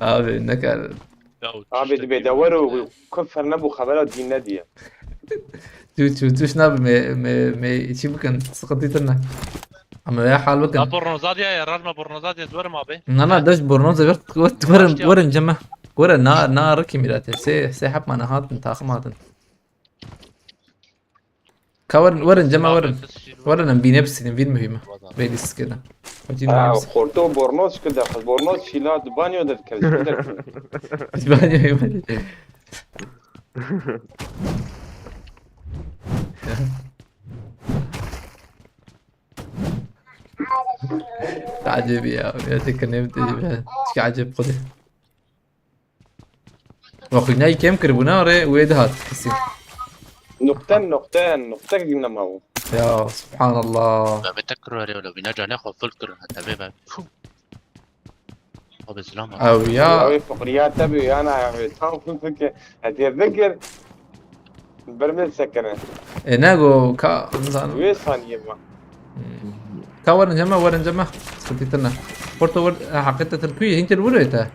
Abi ne kadar. Ya, Abi işte dibê de wero kufr nebû xebera dîn nediye. Tu tu tu şuna me me me çi bikin, sıkıntı tırna. Ama ya hal bikin. La bornoza diye ya, rajma bornoza diye duvarım abi. Na na daş bornoza ver ver ver cema. Gore na na rıkı mirate. Se se hep mana hatin takım hatin. Ka werin, werin, cema werin. Werin em bîne bisînin, vîn muhîm e. Vê lîstikê de. Hocî Ha, muhîm. xorto bornoz kir de, xwe bornoz şîla di banyo de dikevî. Banyo muhîm. Acayip ya. Ya tek ne bileyim ya. Çok acayip konu. Bak ne kem kir buna re wê dihat kesin. Nuqten, nuqten, nuqte nema bû. Ya subhanallah. Mehmet Akgür var ya öyle bina cane xwe full kir heta vê be. Abi selam abi. Ew ya. Ew fiqriya te bi yana ew tam fikir. Hediye fikir. Bir min sekine. E ne go ka zanim. Wê saniye ma. Ka werin cema, werin cema. Sıkıntı tırna. Porto wer, e, hakikaten tır kuyu hinter vuruyta.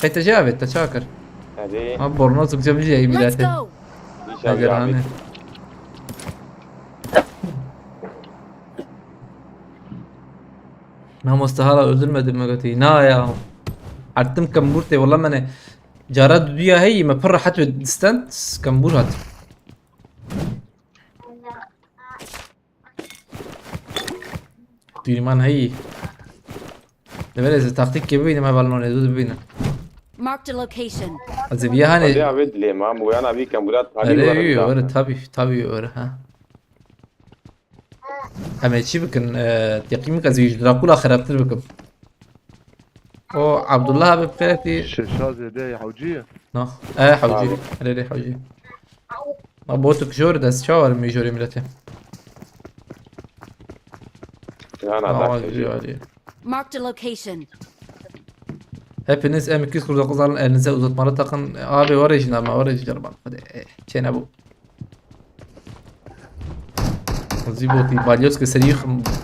Kayta cevap et, çakır. Hadi. Ama bornoz sıkıca bir şey Let's millete. Go! İnşallah Hacer abi. Hani. Namusta hala öldürmedim mi götü? Na ya. Arttım kambur te valla mene. Cara duya hey me pır rahat ve distant kambur hat. Dûrîman heyî. Li vir ez taktikê bibînim, hevalno nêzû dibînim. Marked a location. Ez ê viya hanê. Hadi abi dilê ma, bu yana bir kan, Murat, hadi. Erê, var, yu, var, öyle, tabii, tabii, öyle, ha. Em ê çi bikin? E, teqîm bikin, ez ê ji Drakula xerabtir bikim. O Abdullah abi bi xêretî. Şeşa zêde ya hewcî ye. No. E, hewcî. Abi. Erê, erê, hewcî. Ma botuk jor dest çawa mijorê milletê. Yana Awa da jî alî. Marked a location. Hepiniz M iki yüz kırk dokuz alın, elinize uzatmalı takın. Abi, var ya şimdi ama, var ya şimdi ama. Hadi, e, çene bu. Zî botî balyoz ke serî,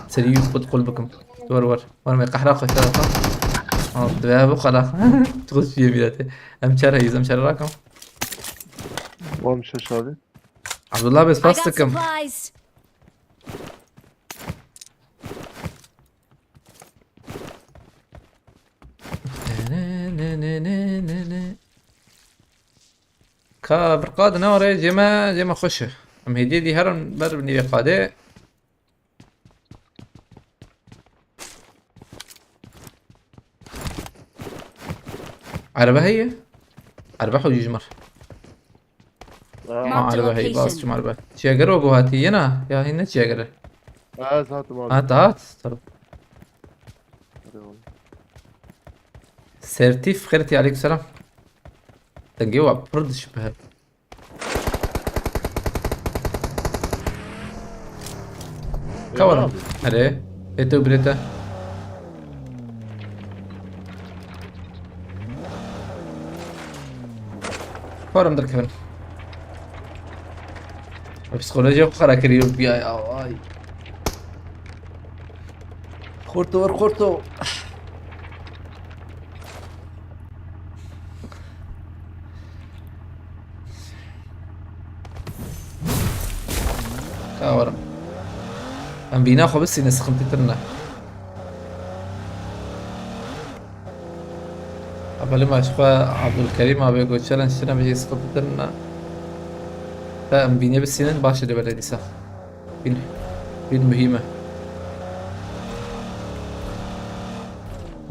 serî xwe qul bikim. War, war. War me qehra xwe şerata. Al, divê bu xala. Tu xwe şiye mirete. Em çer heyiz, em çer rakam. Wan şeş abi. Abdullah, bes I pas got dikim. Supplies. Ne, ne, ne, ne, ne, ne. Ka bir qad ne oraya cema, cema xweş e. Em hediye dî herin ber bi nîvê qadê. Erebe heye? Erebe hewcî ji mir. Ha. Marked a location. Ha, erebe heye, bas çim erebe. Çiyagir o guhatî yena? Ya hîn ne çiyagir e? Ha, ez hatim abi. Ha, hat. Tamam. Hadi oğlum. Sertif, xêretî, aleyküm selam. Dengê wa pir dişibihe. Ka werin. Erê. Ê te û birê te. Ka werin derkevin. Psîkolojiya xwe xera kiriye, ya, ya, ay. Xorto, wer xorto. Ka werim. Em bîna xwe bisîne, sıkıntı tir ne. Evelî ma ji xwe Abdulkerîm abi got challenge tine bijî, sıkıntı tir ne. Te em bînê bisînin, baş e lê belê dîsa. Pîl, pîl muhîm e.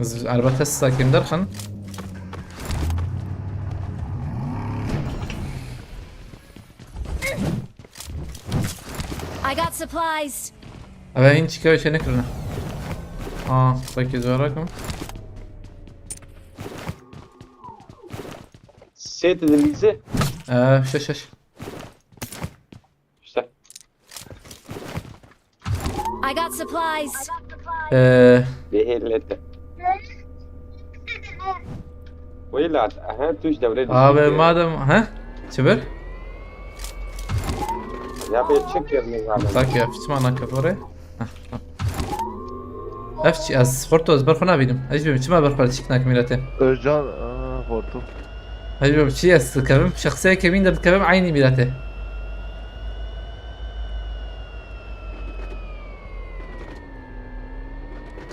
Ez erba testa kêm derxin. I got supplies. Eve hîn çîka şey nekirine. Aa, belki zor rakim. Sê tu dilîzî? Ee, şeş, şeş. İşte. I got supplies. Ee, Lê hêlete. Wê lat, aha, tu ji dewrê abi, düştü. Madem, he? Çi bir? Ya bir çık yerine abi. Tak ya, piçma nakap oraya. Heh, tamam. Ev çi, ez xorto, ez ber xwe nabînim. Ez jî çima ber xwe çîk nakim, mîletê? Özcan, aa, xorto. Ez jî çi, ez dikevim, şexsiyê kevîn de dikevim, eynî mîletê.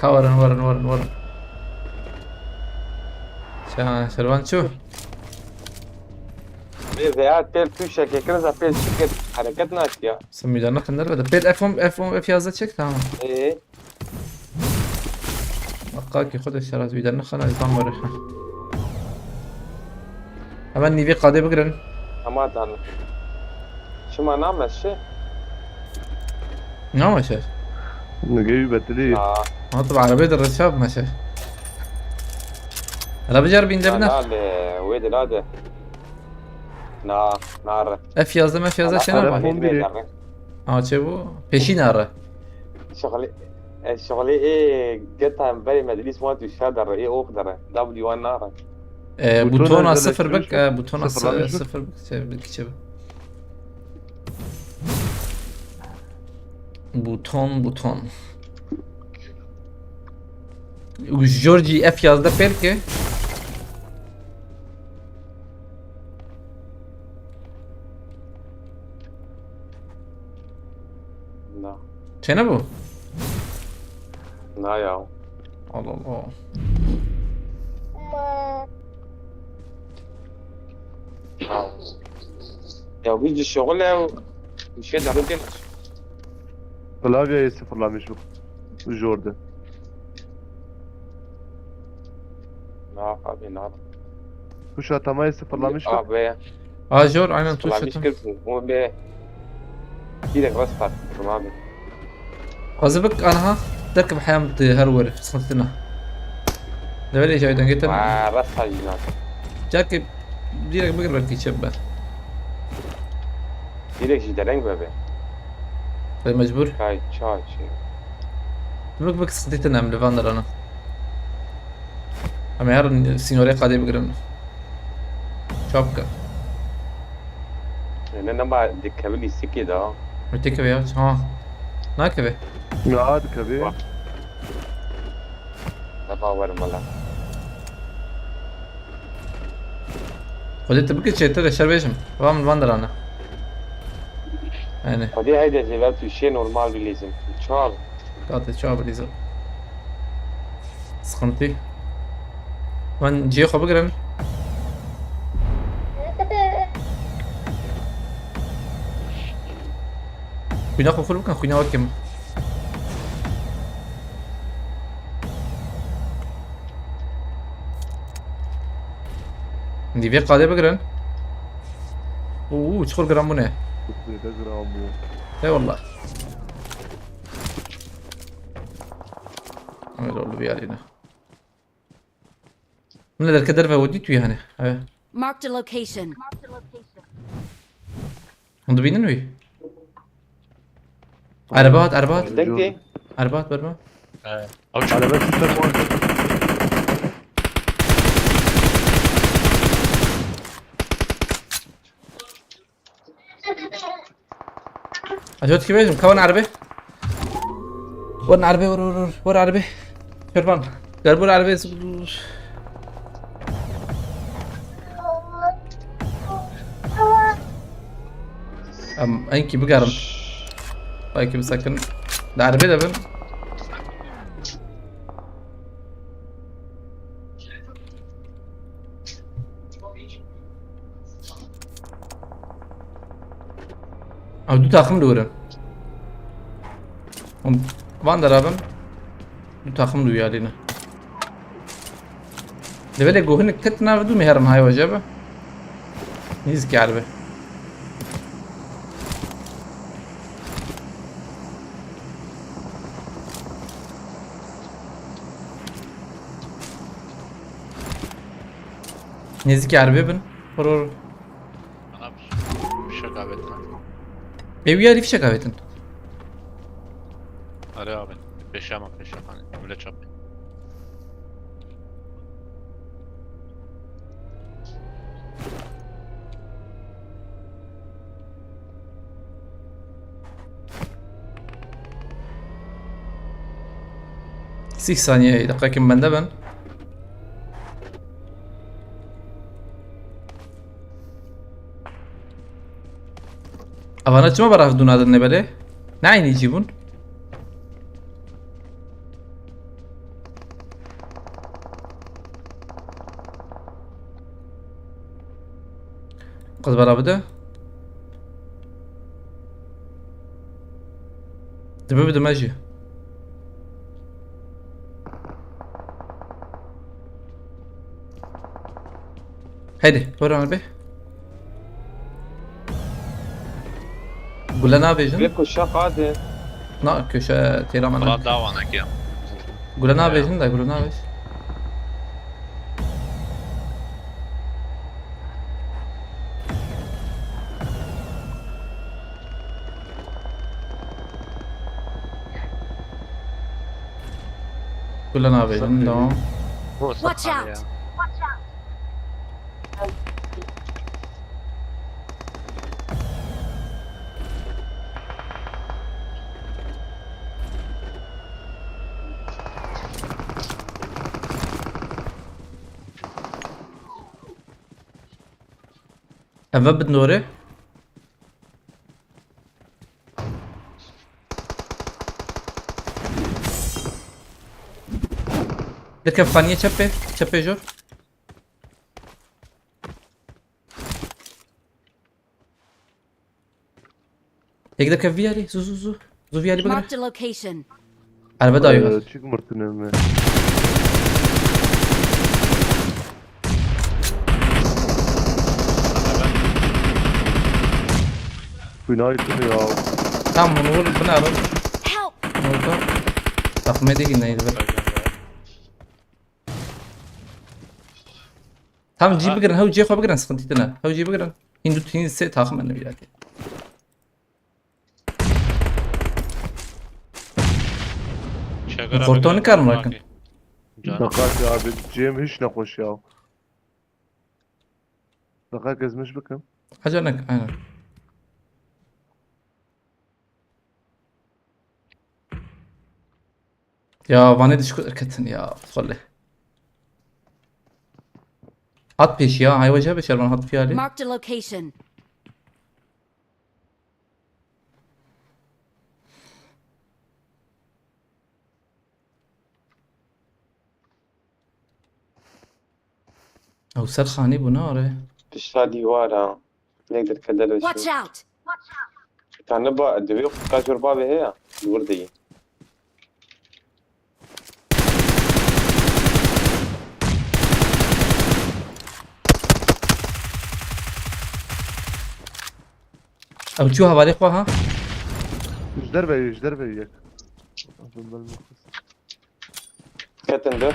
Ka werin, werin, werin, werin. Şa-, şervan çû? Vê veya pêl tûşekê kir, za pêl çi kir, hereket nakiya. Sen müdahale kındır ve de pêl F on, F on, F yazda çek, tamam. Ee? Bak, ki xwe de şeraz bir derine xana, tam var. Hemen nîvê qadê bigirin. Hema tanî. Çima nameşe? Nameşe? Nigê wî betilî. Na. Ha, tu bi erebê de reşa bimeşe. Hele bicer bîn de bine. Na, na, lê wê de nade. Na, nare. F yazda, F yazda çêne bak. Ana, on bir. Ha, çê bû? Pêşî nare. Şixulê, e, şixulê ê geta berê me dilîs wan tu şa dere, ê ox dere. W one nare. E, butona sıfır bak, e, butona sıfırlamış mı? Sıfır bak, şey, bir kiçe bak. Buton, buton. Georgie F yazda belki. Na. Çene bu? Na ya. Allah Allah. Ya bu işi şoğul ya. Bir şey daha değil. Klavyeyi sıfırlamış bu. Jor de. Na abi, na. Tuşa atamayı sıfırlamış kır. Abi. Aa, Jor, aynen, Tuşa Sıfırlamış tam. Kır. Bu bir direkt rast tartıştım abi. Xwezî bik anha derkeve heyam di her were, sıkıntı ne. Develê caydan getir. Aa, rast tartıştım abi. Cakê direkt bigir belkî çep be. Direkt ji dereng be be. Be mecbur. Çay, çay, çay. Bik bik sıkıntı ne em li van derana. Em ê herin sînorê qadê bigirin. Çapka. Ne, ne ba dikevin istikê da. Öteki ve ya. Ha. Nakeve. Ya hadi kabi. Bak. Ne bawerim valla. Xwedê tu bike çêtir e şer bêjim. Van van derana. Yani. Hadi haydi zevel tu şey normal bilizim. Çal. Kate çawa bilîzim. Sıkıntı. Van cihê xwe bigirin. Xwîna xwe xur bikin, xwîna wekî min. Dî vê qadê bigirin. Uuu, çiqur giran bûne. Zêde giran bû. Eyvallah. Öyle oldu bir yerine. Min li derke derve wedî tu yani. Evet. Marked a location. Hûn dibînin wî? Ereba hat, ereba hat. Dengê. Ereba hat berba. Ew çi? Araba sisler var. Ez got ki bêjim, kevin erbe. Wer erbe, wer, wer, wer, wer erbe. Şervan. Gel bur erbe. Em, enki bigerim. Belki bir sakın. Darbe de bin. Abi du takım da uğrun. Oğlum, van da rabim. Du takım da uyarlığını. Devele gohunu ket nav du meherim hay hoca be. Niz geldi. Nêzîkî erebê bin. Hor hor. Bana bir fişek avetin. Ew ya fişek avetin. Are abi. Peşe ama peşe hani. Öyle çap. Sîh saniye, deqekim bende bin. Evana çima berav dûna din nebelê? Ne aynî cî bûn? Qız bera bide. Dibe bide me jî. Heydi, buyurun abi. Gule nabêjin? Ve kuşa qadi. Na, köşe têra me Bura ne. Dawanek ya. Gule nabêjin de, gule nabêj. Gule nabêjin, tamam. Bu Watch sakal out. Ya. Eve bin dore. Dikef xaniye çepê, çepê jor. Yek dikef viyarî, zu zu zu. Zu viyarî bigre. Marked a location. Erbe dayı var. Ee, çık mırtını mı? Günaydın ya. Tamam, bunu vur, bu ne abi? Help! Orada. Takım edeyim neydi be? Tamam, cî bigirin, hew cê xwe bigirin, sıkıntı tine. Hew cê bigirin. Hindu, Hindu se takım ene bir yerde. Çekara Kortoni bigirin, karmı bakın. Can. Dikkat ya abi, Cem hiç ne koş ya. Dikkat gezmiş bakın. Acele, aynen. Ya, vanê dişku derketin ya, xwele. Hat pêşiya, haywaja be şervan hat fiyali. Marked a location. Ew ser xanî bû, ne are? Pişta dîwara. Nek derke derve. Watch out! Tane ba, divê xwe ka jor bavê heye. Li wir de yî. Ew çû hevalê xwe ha? Ji derve yî, ji derve yî yek. Ketin de.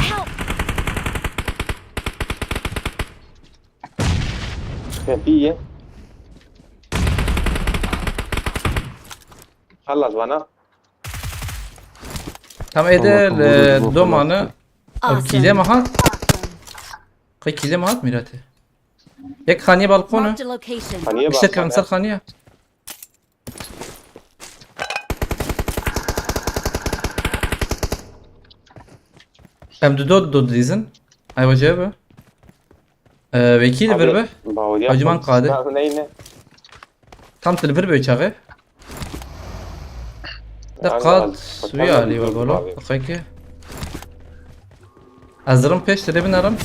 Help! Kefî ye. Xelas bana. Tam êde Allah, li tamam, domane. Awesome. Ew kîle mi hat? Qey kîle mi hat Mîratê? Yek xaniye balkon e. Marked a location. Xaniye. Pişte balkon kevin ser e. Xaniye. Em du do do dizin. Ay, wacebe. Ee, wekî li vir be. Hacîman qade. Tam tu li vir be çaxê. De qad suya alî we golo. Xeke. Ez dirim pêş, tu lê binerim.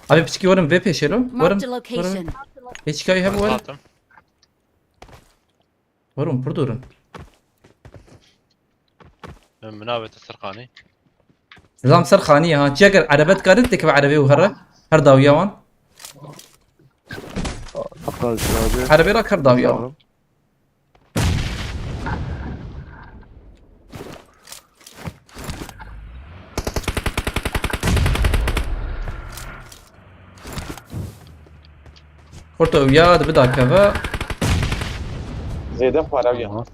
Abi piçkî werim vê pêşê lo. Werim, werim. Hiç kayı hem werim. Werim, pir dûr in. Min avête ser xanî. Nizam ser xanî ha. Çi eger erebet karin têkeve erebê û here. Her dawiya wan. Erebê ra her dawiya wan. Kurto ya dibi dakeve. Zêde xwarawiya. Aha.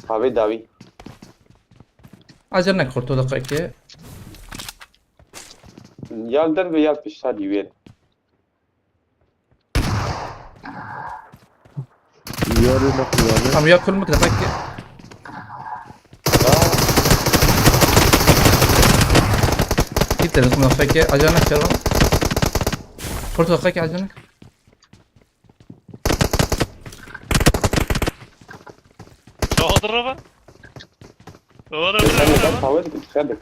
Havê dawî. Acer nek kurto deqeke. Ya li derve ya li pişta dîwêr. Yarê nexuyane. Tamam, ya kul mik demek ki. Git de demek ki acanek ya. Kurtu demek ki acanek. Çağdır baba. Doğru. Sen de bak, hava dedik, dikkat et.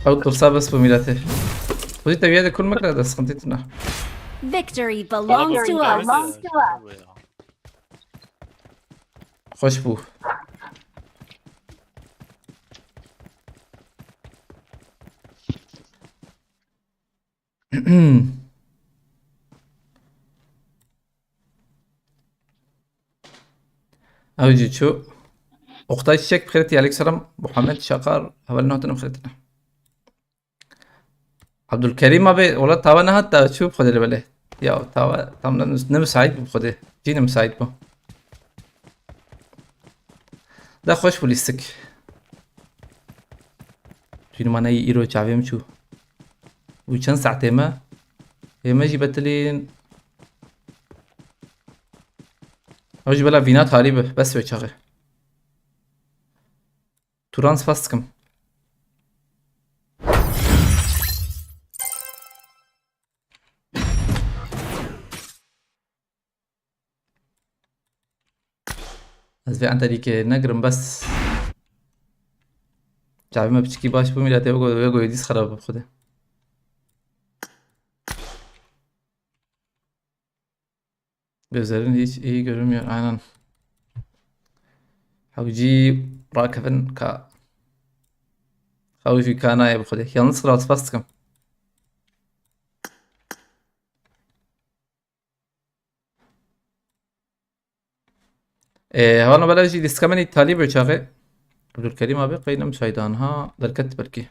Ew tirsa bes bû mîletê. Xwedî teviyê de kul mekire de sıkıntı tune. Victory belongs to us. Xweş bû. Ew jî çû. Oktay Çiçek bi xêr tî, aleyküm selam. Muhammed Şakar, hevalên hatin bi xêr tîne. Abdulkerîm abi, wela tawa nehat da çû bi Xwedê li belê. Ya tawa tam ne, ne müsait bû bi Xwedê. Cî ne müsait bû. Da xweş bû lîstik. Tûnî manayî îro çavê min çû. Û çend saetê me? Ê me jî betilîn. Ew jî bela vîna talî bi. Bes wê çaxê. Turan spas dikim. Ez vê enterîkê negirim bes. Çavê me piçikî baş bû, mîletê wê go-, wê goyê dîs xerab bû xwedê. Gözlerin hiç iyi görünmüyor. Aynen. Hewcî rakevin ka. Hewcî ka nayê bi Xwedê. Yalnız kral spas dikim. Ee, hevalno bela jî lîstika min îtalî be çaxê. Abdulkerîm abi qey ne müsait anha derket belkî.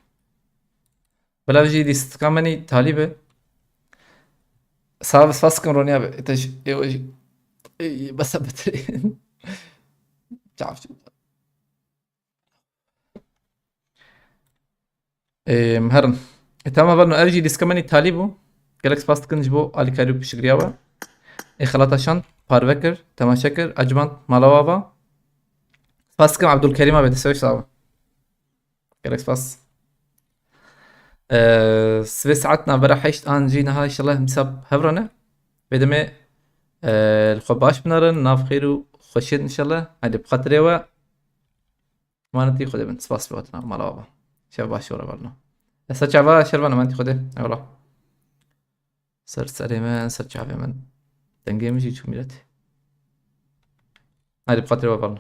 Bela jî lîstika min îtalî be. Sağ ol, spas dikim Ronî abi. Te jî, ê, ê, ê, besa betirê. Çav, çav. Ê, em herin. Ê, tamam, hevalno, ev jî lîstika min îtalî bû. Gelek spas dikin ji bo alîkarî û piştgiriya we. Ê, xelata şand, parve kir, temaşe kir, ecmand, mala we ava. Spas dikim Abdulkerîm abi, destê we sax be. Gelek spas. Ee, sibê saet navbera heşt an jî niha inşallah misab hev re ne. Vê demê, ee, li xwe baş binarin, nav xêr û xweşiyê inşallah. Hadi bi xatirê we. Emanetî Xwedê bin. Spas bi hatina mala we ava. Şev baş we re hevalno. Ser çava Şervan, emanetî Xwedê. Eyvallah. Ser serê min, ser çavê min. Dengê min jî çû mîret. Hadi bi xatirê we hevalno.